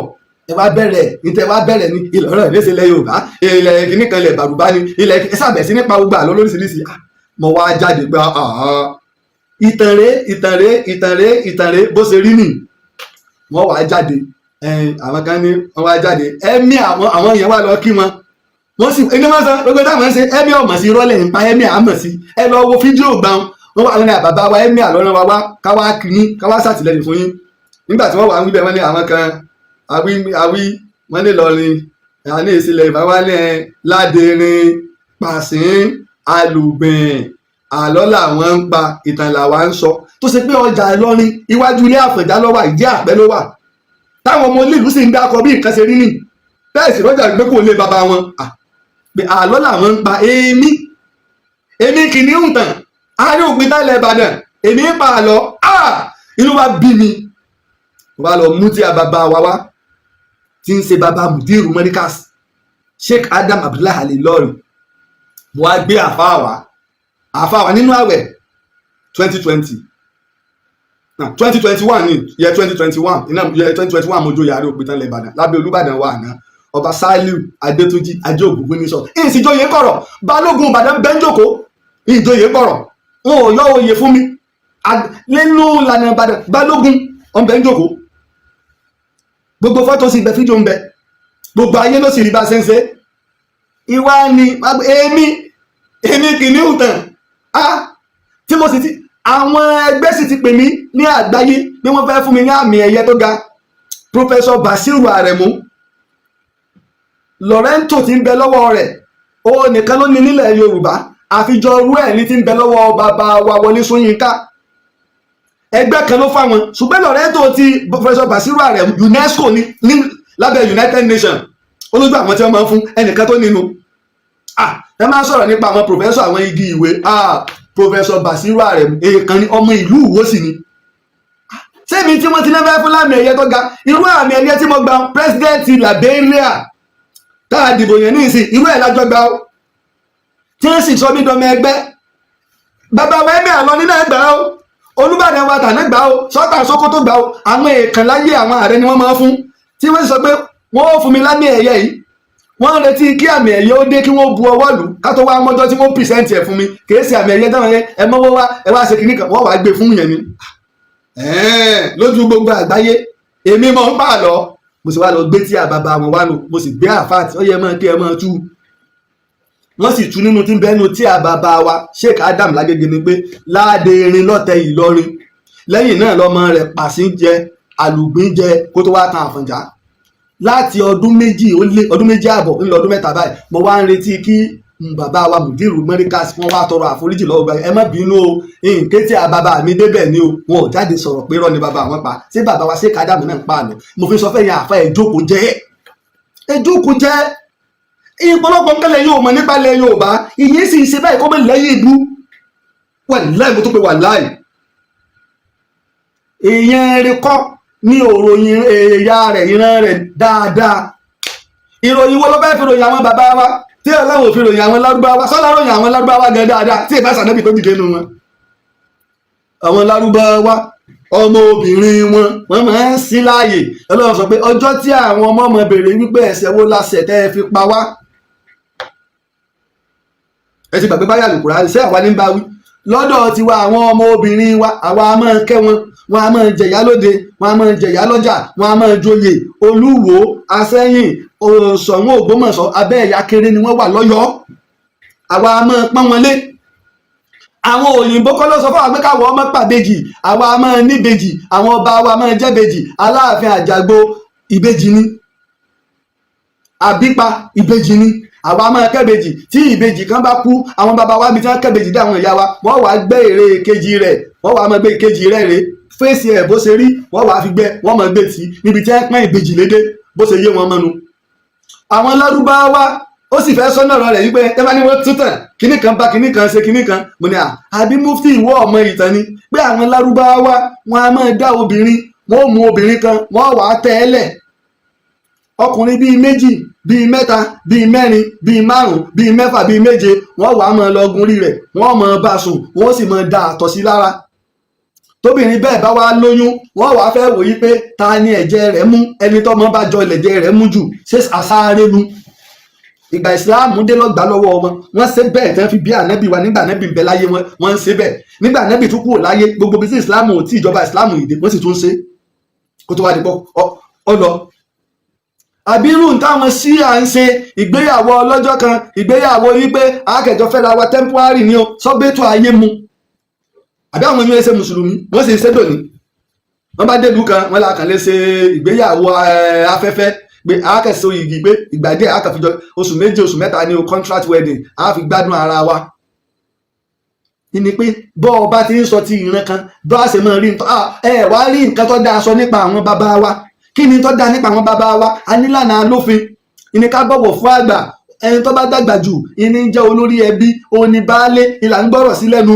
ẹ Ẹ wá bẹ̀rẹ̀ ní tẹ wá bẹ̀rẹ̀ ní Ìlọrin ìlẹ́sẹ̀ ilẹ̀ Yorùbá, ilẹ̀ kìíní kan, ilẹ̀ Bàrùbá ni ilẹ̀ ẹ sàbẹ̀ sí nípa gbogbo àlọ́ lóríṣiríṣi. Ah, mo wá jáde pé ìtàn rèé, ìtàn rèé, ìtàn rèé, ìtàn rèé, bó ṣe rí nì. Wọ́n wá jáde, àwọn kan ní wọ́n wá jáde ẹ̀mí àwọn yẹn wá lọ kí wọn. Wọ́n sì ẹni wọ́n sọ gbogbo táwọn ń ṣe ẹ̀mí ọ̀mọ̀ sí rọ́lẹ̀ ń pa ẹ̀mí àmọ̀ sí. Ẹ lọ wo fídíò gbà wọn wà ní àbàbà wa ẹ̀mí àlọ́run wa wá káwá kí yín, káwá ṣàtìlẹ́yìn fún yín. Nígbà tí wọ́n wà ń wíbẹ̀, wọ́n ní àwọn kan awí awí wọ́n ní Ìlọrin àní ìsìlẹ̀ ìbáwálẹ̀ ládẹrin pàṣín alùgbìn, àlọ́ làwọn ń pa, ìtàn làwa ń sọ. Tó ṣe pé ọjà Ìlọrin, iwájú ilé Àfọ̀njá ló wà, ìdí àpẹ́ ló wà, táwọn ọmọ onílùú sì ń dákọ bí nǹkan ṣe rí nì. Bẹ́ẹ̀ sì rọ́jà gbé kò lé bàbá wọn. Pé àlọ́ làwọn ń pa, èmi kìnìún tàn àárín òpin tálẹ̀ Ìbàdàn, èmi ń pa àlọ́. Inú wa bí mi, mo bá lọ mú tí a bàbá wa wá tí ń ṣe bàbá Mudiru Morikas, Sheikh Adam Abdullahi Al-Ilory. Mo wá gbé àfáà wá, àfáà wá nínú àwẹ̀ 2020, 2021 ní yẹ 2021 iná yẹ 2021. Mo joyè ààrẹ òpìtàn ilẹ̀ Ìbàdàn lábẹ́ Olúbàdàn wa àná, Ọba Saliu Adétúnjì Ajé Ògúngúnnísọ. Ìsìnjọyè kọ̀rọ̀, Balógun Ìbàdàn bẹ́ńjòkó, ìjòyè kọ̀rọ̀, wọn ò yọ oyè fún mi nínú ìlànà Ìbàdàn. Balógun ọ̀nbẹ́ńjòkó, gbogbo fọ́tò sì bẹ, fídíò ń bẹ, gbogbo ayé ló sì rí bá ṣe ń ṣe. Ìwà ni èmi kìnìún tàn á tí mo sì ti àwọn ẹgbẹ́ sì ti pè mí ní àgbáyé bí wọ́n fẹ́ fún mi ní àmì ẹ̀yẹ tó ga. Professor Basiru Aremu Lorento ti ń bẹ lọ́wọ́ rẹ̀, ó nìkan ló ní nílẹ̀ Yorùbá, àfijọ́ orú ẹ̀ ní ti ń bẹ lọ́wọ́ bàbá wa Wọlé Ṣóyínká. Ẹgbẹ́ kan ló fáwọn, ṣùgbọ́n Lorento ti Professor Basiru Aremu, UNESCO ní lábẹ́ United Nations, olójú àwọn tí wọ́n máa ń fún ẹnìkan tó nínú. Ah, ẹ máa ń sọ̀rọ̀ nípa àwọn professor, àwọn igi ìwé. Ah, Professor Basiru Aremu èèkàn ni, ọmọ ìlú Ìwó sì ni. Sẹ́mi tí wọ́n ti náà fẹ́ fún lámì ẹ̀yẹ tó ga, irú àmì ẹ̀yẹ tí mo gba, president Liberia tá a dìbò yẹn ní ìsìn, irú ẹ̀ lájọ gbà ó, tí wọ́n sì sọ mí dọmọ ẹgbẹ́. Bàbá wa ẹ̀mí àlọ́ nínú ẹgbà ó, Olúbàdàn wa tàná gbà ó, Sọ́tà Sókótó gbà ó. Àwọn èèkàn láyé, àwọn ààrẹ ni wọ́n máa fún, tí wọ́n sì sọ pé wọ́n ó fún mi lámì ẹ̀yẹ yìí. Wọ́n ń retí kí àmì ẹ̀yẹ ó dé, kí wọ́n bu ọwọ́ lù ká tó wá mọ́jọ́ tí wọ́n present ẹ̀ fún mi. Kìí ṣe àmì ẹ̀yẹ táwọn yẹn ẹ mọ́wọ́ wá, ẹ wá ṣe kìnnìkan, wọ́n wàá gbé fún yẹn ni lójú gbogbo àgbáyé. Èmi mọ̀ ń pààlọ́, mo sì wá lọ gbé tí àbàbà wọn wá nù, mo sì gbé àfáà tí ó yẹ mọ́ kí ẹ mọ́ tú. Wọ́n sì tú nínú tí ń bẹ́nu tí àbàbà wa Sheikh Adam Lágége ni pé láàdé irin lọ́tẹ̀ Ìlọrin, lẹ́yìn náà lọ́mọ rẹ̀ Pàṣín jẹ, Àlùgbín jẹ, kó tó wá kan Àfọ̀njá. Láti ọdún 2 ó lé, ọdún 2.5 ńlọ ọdún 3 báyìí, mo wá ń retí kí bàbá wa Mudiru Morikas wọ́n wá tọrọ àforíjì lọ́wọ́ gbà. Ẹ má bínú o, nǹkan tí àbàbà mi débẹ̀ ni o. Wọn ò jáde sọ̀rọ̀ pé irọ́ ni bàbá wọn pa. Ṣé bàbá wa Sheikh Adam náà ń pa àlọ́? Mo fi sọ fẹ́ yẹn, àfa, ẹ jókòó jẹ́, ẹ jókòó jẹ́. Ìpọ̀lọpọ̀ nǹkan lẹ yóò mọ̀ nípa ilẹ̀ Yorùbá. Ìyẹn sì ń ṣe báyìí kó mọ̀ lẹ́yìn ìbú. Wàláì, mo tó pé wàláì, ìyẹn rí kọ́ ní òròyìn ẹ̀yà rẹ̀, ìran rẹ̀ dáadáa. Ìròyìn wo ló fẹ́ fi ròyìn àwọn bàbá wa tí Ọlọ́run ò fi ròyìn àwọn Lárúbáwá? Sọ́lá ròyìn àwọn Lárúbáwá gan dáadáa tí ìbá sànẹ́bì tó dìde nu wọn. Àwọn Lárúbáwá, ọmọ obìnrin wọn, wọ́n máa ń sí láàyè. Ọlọ́run sọ pé ọjọ́ tí àwọn ọmọ ọmọ béèrè wípé ẹ̀ṣẹ̀ wo la ṣẹ̀ tẹ́ ẹ fi pa wá, ẹ ti gbàgbé báyà lùkùrá ṣé àwa ní bá wí lọ́dọ̀ tiwa. Àwọn ọmọ obìnrin wa, àwa a máa kẹ́ wọn, wọn a máa jẹ̀yà lóde, wọn a máa jẹ̀yà lọ́jà, wọn a máa joyè Olúwo, Asẹ́yìn, Ṣọ̀ún Ògbómọ̀ṣọ́, abẹ́ ẹ̀yà kéré ni wọ́n wà lọ́yọ̀ọ́. Àwa a máa pọ́n wọn lé. Àwọn òyìnbó kọ́ ló sọ fún wa pé káwọn ọmọ pàbejì. Àwa a máa níbejì, àwọn ọba wa máa jẹ́bejì. Aláàfin Àjàgbó, ìbejì ni. Àbípa, ìbejì ni. Àwa máa kẹ́bejì. Tí ìbejì kan bá kú, àwọn bàbá wa bí tí wọ́n kẹ́bejì dé, àwọn ìyá wa, wọ́n wàá gbẹ́ ère kejì rẹ̀, wọ́n wàá máa gbé ìkejì rẹ̀ rè fèsì ẹ̀ bó ṣe rí, wọ́n wàá fi gbẹ́, wọ́n máa gbé tì níbi tí wọ́n pọ́n ìbejì lédè bó ṣe yé wọn mọ́nu. Àwọn Lárúbáwá ó sì fẹ́ sọ́nà ọ̀rọ̀ rẹ̀ wípé ẹ bá ní wọ́n tún tàn kíní kan bá kíní kan ṣe kíní kan. Mo ní à àbí mufti ìwọ ọmọ ìtàn ni pé àwọn Lárúbáwá, wọn a máa dá obìnrin, wọn ò mú obìnrin kan, wọn wàá tẹ́ ẹ lẹ̀, ọkùnrin bíi méjì, bíi mẹ́ta, bíi mẹ́rin, bíi márùn, bíi mẹ́fà, bíi méje, wọ́n wàá máa lọ gun orí rẹ̀, wọ́n máa bá sùn, wọ́n sì máa da àtọ̀ sí lára. Tóbìnrin bẹ́ẹ̀ bá wá lóyún, wọ́n wàá fẹ́ wòye pé ta ni ẹ̀jẹ̀ rẹ̀ mú, ẹni tọ́mọ bá jọ ẹ̀jẹ̀ rẹ̀ mú jù. Ṣé àsáárẹ̀ nu? Ìgbà Ìsìláàmù dé lọ́gbà lọ́wọ́ wọn. Wọ́n ṣe bẹ́ẹ̀ tẹ́ fi bí Ànábì wa. Nígbà Ànábì ń bẹ láyé, wọn wọ́n ń ṣe bẹ́ẹ̀. Nígbà Ànábì tún kúrò láyé, gbogbo bí sí Ìsìláàmù ò tí ìjọba Ìsìláàmù ìdè, wọ́n sì tún ṣe kó tó wá di pọ́ ọ lọ. Àbírù táwọn ṣíà ń ṣe, ìgbéyàwó ọlọ́jọ́ kan, ìgbéyàwó wípé akẹjọ fẹ́ra wa, temporary ni o, sọ́bẹ́tò ayé mu. Àbí àwọn yóò ṣe mùsùlùmí, wọ́n sì ń ṣe dòní. Wọ́n bá délùú kan, wọ́n la kàn lè ṣe ìgbéyàwó afẹ́fẹ́ pé akẹ́sọ igi pé ìgbà díẹ̀ akàfijọ oṣù 2, oṣù 3 ní o, contract wedding, a fi gbádùn ara wa. Ní pé bọ́ ọba ti ń sọ ti ìran kan bá a ṣe máa rí nǹkan ẹ wá rí nǹkan tó dáa sọ nípa àwọn bàbá wa. Kí ni tó dáa nípa àwọn bàbá wa? A nílànà alófin ìní ká bọ̀wọ̀ fún àgbà. Ẹni tó bá dàgbà jù ìní jẹ́ olórí ẹbí, òun ni baálé, ìlà ń gbọ́rọ̀ sí lẹ́nu.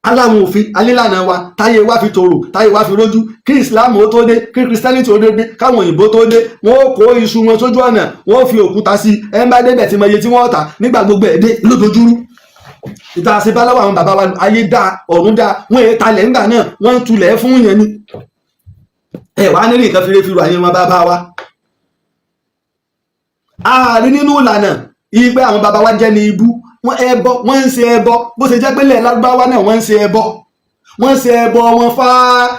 Aláwọn òfin alílànà wa táyé wa fi tòrò, táyé wa fi rójú. Kí Islam ó tó dé, kí Christianity ó dé, káwọn òyìnbó tó dé, wọn ó kó iṣu wọn sójú ọ̀nà, wọn ó fi òkúta sí ẹ ń bá débẹ̀ tí mo iye tí wọ́n tà. Nígbà gbogbo ẹ̀ dé lójoojúrú, ìta àṣebáláwọ̀ àwọn bàbá wa, ayé dá, ọ̀run dá. Wọ́n èé talẹ̀ ńgbà náà, wọ́n ń tulẹ̀ fún yẹn ni. Ẹ wàá nílé nǹkan fi réfìrù àyè wọn bàbá wa. Ààrin nínú ìlànà ìgbẹ́ àwọn bàbá wa jẹ́ ní ibú wọ́n ẹbọ, wọ́n ń ṣe ẹbọ. Bó ṣe jẹ́ pé lẹ̀ Lárúbáwá náà wọ́n ń ṣe ẹbọ, wọ́n ń ṣe ẹbọ wọn fá.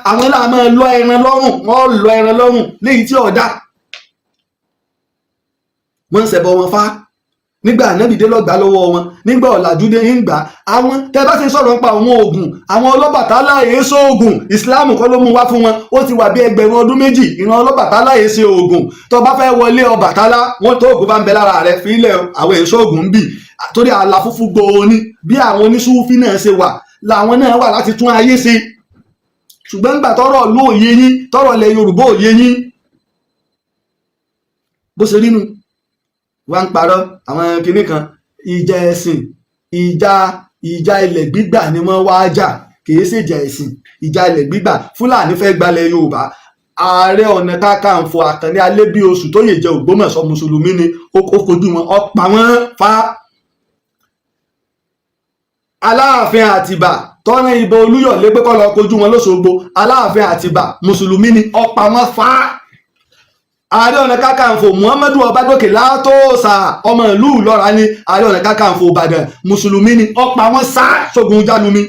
Àwọn náà máa lọ ẹran lọ́rùn, wọ́n lọ ẹran lọ́rùn léyìí tí ọ̀dà. Wọ́n ń ṣẹbọ wọn fá. Nígbà ànábìdé lọ́gbà lọ́wọ́ wọn, nígbà ọ̀làjú dé ń gbà. Àwọn tẹ́ bá ti ń sọ̀rọ̀ nípa àwọn oògùn, àwọn Ọlọ́bàtálá èé sóògùn. Ìsìláàmù kọ́ ló mú wá fún wọn, ó ti wà bí ẹgbẹ̀rún ọdún 2. Ìran Ọlọ́bàtálá èé ṣe oògùn. Tó bá fẹ́ wọlé Ọbàtálá, wọn tó oògùn bá ń bẹ lára rẹ̀ fílẹ̀. Àwọn èso oògùn ń bì torí àlà funfun gbòó ni. Bí àwọn oníṣúfí náà ṣe wà làwọn náà wà láti tún ayé ṣe. Ṣùgbọ́n nígbà tọ́rọ̀ ló òye yín, tọ́rọ̀ ilẹ̀ Yorùbá òye yín, bó ṣe rí nu, wá ń parọ́ àwọn kinní kan. Ìjà ẹ̀sìn, ìjà ilẹ̀ gbígbà ni wọ́n wá jà, kìí ṣèjà ẹ̀sìn. Ìjà ilẹ̀ gbígbà, Fúlàní fẹ́ gbalẹ̀ Yorùbá. Ààrẹ Ọ̀nà Kakanfò Àkànní Alébíoṣù tó yè jẹ́ Ògbómọ̀ṣọ́, mùsùlùmí ni, ó kojú wọn, ó pa wọ́n fa. Aláàfin Àtìbà tọ́rán ìbọn Olúyọ̀lé pé kó lọ kojú wọn lọ́sọ̀gbọ̀, Aláàfin Àtìbà, mùsùlùmí ni, ó pa wọ́n fa. Ààrẹ Ọ̀nà Kakanfò Muhammadu Ọbádòkè Látòsà, ọmọ ìlú Ìlọ́ra ní Ààrẹ Ọ̀nà Kakanfò Ìbàdàn, mùsùlùmí ni, ó pa wọ́n sá sógun jálumi.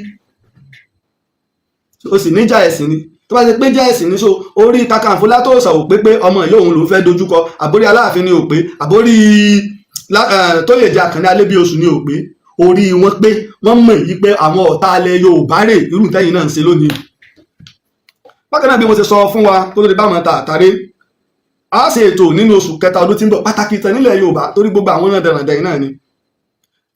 Ó sì níjà ẹ̀sìn ni. Tó bá ṣe pé jẹ́ ẹ̀sìn ní, so orí Kakanfò Látòsà ò pé pé ọmọ ìyá òun ló fẹ́ dojúkọ, àbórí Aláàfin ni ò pé, àbórí Tóyèjì Àkànní Alébíoṣù ni ò pé. Orí wọn pé, wọ́n mọ̀ yí pé àwọn ọ̀tá alẹ́ Yorùbá rè, irú tẹ́yìn náà ń ṣe lónìí. Bákan náà, bí mo ṣe sọ fún wa tó lè báwọn ta àtàrí, a ṣe ètò nínú oṣù kẹta ọdún tí ń bọ̀, pàtàkì ìtàn nílẹ̀ Yorùbá, torí gbogbo àwọn náà dẹ̀ràndẹ̀ náà ni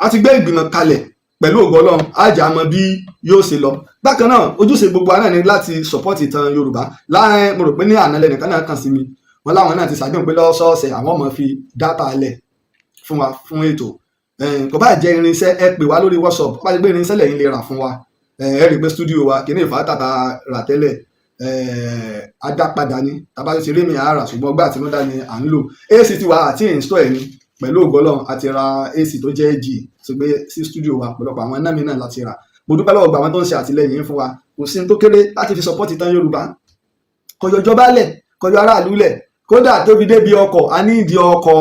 a ti gbé ìgbìmọ̀ kalẹ̀. Pẹ̀lú ògo Ọlọ́run, á jà mọ́ bí yóò ṣe lọ. Bákan náà, ojúṣe gbogbo wa náà ni láti support ìtàn Yorùbá. Láàrin mo rò pé ní àná lẹ́nìkan náà kàn sí mi, wọn láwọn náà ti ṣàdéhùn pé lọ́sọ̀ọ̀sẹ̀ àwọn ọmọ fi data lẹ̀ fún wa fún ètò. Kò bá jẹ́ irinṣẹ́, ẹ pè wá lórí WhatsApp. Bá jẹ́ pé irinṣẹ́ lẹ́yìn lè rà fún wa, ẹ rí i pé studio wa kìíní ìfàtàtà rà tẹ́lẹ̀, adápadà ni tàbá ti rí mi àárà, ṣùgbọ́n ọgbà àtinúdá ni à ń lò. AC ti wà àti install ẹ̀ ni. Pẹ̀lú ògo Ọlọ́run, àti ra AC tó jẹ́ G tó gbé sí studio wa. Ọ̀pọ̀lọpọ̀ àwọn iná mi náà láti rà. Mo dúpẹ́ lọ́wọ́ gbogbo àwọn tó ń ṣe àtìlẹ́yìn fún wa. Kò sí ní tó kéré láti fi support ìtàn Yorùbá. Kọjọ ìjọba lẹ̀, kọjọ aráàlú lẹ̀, kódà tó fi débi ọkọ̀. A ní ìdí ọkọ̀.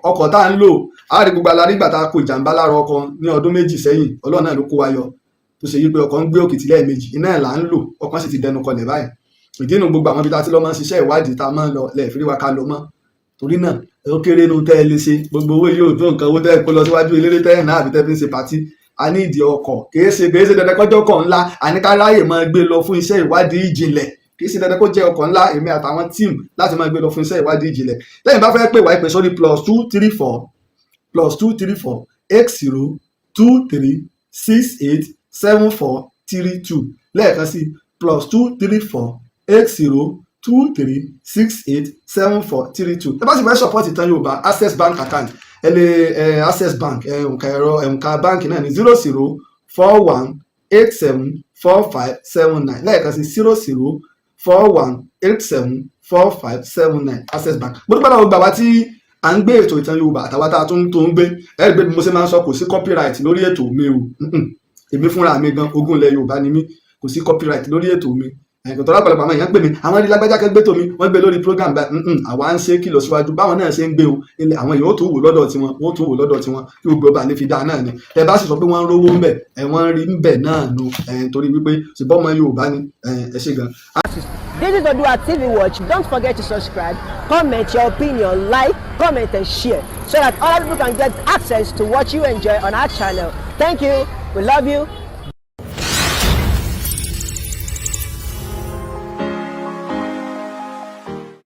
Ọkọ̀ tá à ń lò, a rí gbogbo alárí gbà tá a kó ìjàmbá lára ọkọ̀ ní ọdún 2 sẹ́yìn. Ọlọ́run náà ló kó wa yọ, tó ṣe yí pé ọkọ̀ ń gbé òkìtì lẹ́ẹ̀mejì, iná ẹ̀ là ń lò, ọkọ̀ sì ti dẹnu kọlẹ̀ báyìí. Ìdí inú gbogbo àwọn ibi tá a ti lọ máa ń ṣiṣẹ́ ìwádìí tá a máa ń lọ lẹ́ẹ̀fírí wa ká lọ mọ́. Torí náà, ó kéré nu tẹ́ ẹ lè ṣe. Gbogbo owó yóò tó nǹkan. Owó tẹ́ ẹ kó lọ síwájú eléré tẹ́ ẹ̀ náà àbí tẹ́ fi ń ṣe party. A ní ìdí ọkọ̀. Kìí ṣe dandan kọjọ́ ọkọ̀ ńlá. A ní ká ráyè máa gbé lọ fún iṣẹ́ ìwádìí ìjìnlẹ̀. Kìí ṣe dandan kó jẹ́ ọkọ̀ ńlá. Èmi àtàwọn team láti máa gbé lọ fún iṣẹ́ ìwádìí ìjìnlẹ̀. Lẹ́yìn bá fẹ́ pè wá, ìpè sórí +234 +234 8023687432. Lẹ́ẹ̀kan sí, +234 8023687432. Ẹ bá sì fẹ́ support ìtàn Yorùbá, Access Bank account, ẹ lè Access Bank, òǹkà ẹ̀rọ òǹkà báǹkì náà ní 0041874579. Lẹ́ẹ̀kan sí, 0041874579, Access Bank. Mo dúpẹ́ lọ́wọ́ gbà wá tí à ń gbé ètò ìtàn Yorùbá, àtàwọn tá a tún tó ń gbé. Ẹ rí i pé bí mo ṣe máa ń sọ, kò sí copyright lórí ètò mi o. Èmi fúnra mi gan, ogún ilẹ̀ Yorùbá ni mí. Kò sí copyright lórí ètò mi. Ẹ̀kọ́ tọ́lá pẹ̀lú àwọn èèyàn pè mí, àwọn ilé lágbájá kan gbé tòmí, wọ́n gbé lórí program báyìí. Àwa ń ṣe kìlọ̀ síwájú báwọn náà ṣe ń gbé o. Ilẹ̀ àwọn èèyàn ó tún wò lọ́dọ̀ tiwọn, wọ́n tún wò lọ́dọ̀ tiwọn, kí gbogbo ọba lè fi dáa náà ni. Ẹ bá sì sọ pé wọ́n ń rówó ń bẹ̀, ẹ̀ wọ́n ń rí ń bẹ̀ náà nu ẹ̀, torí wípé ṣùgbọ́n ọmọ Yorùbá ni ẹ ṣe gan. This is Odua TV Watch. Don't forget to subscribe, comment your opinion, like, comment, and share so that other people can get access to what you enjoy on our channel. Thank you. We love you.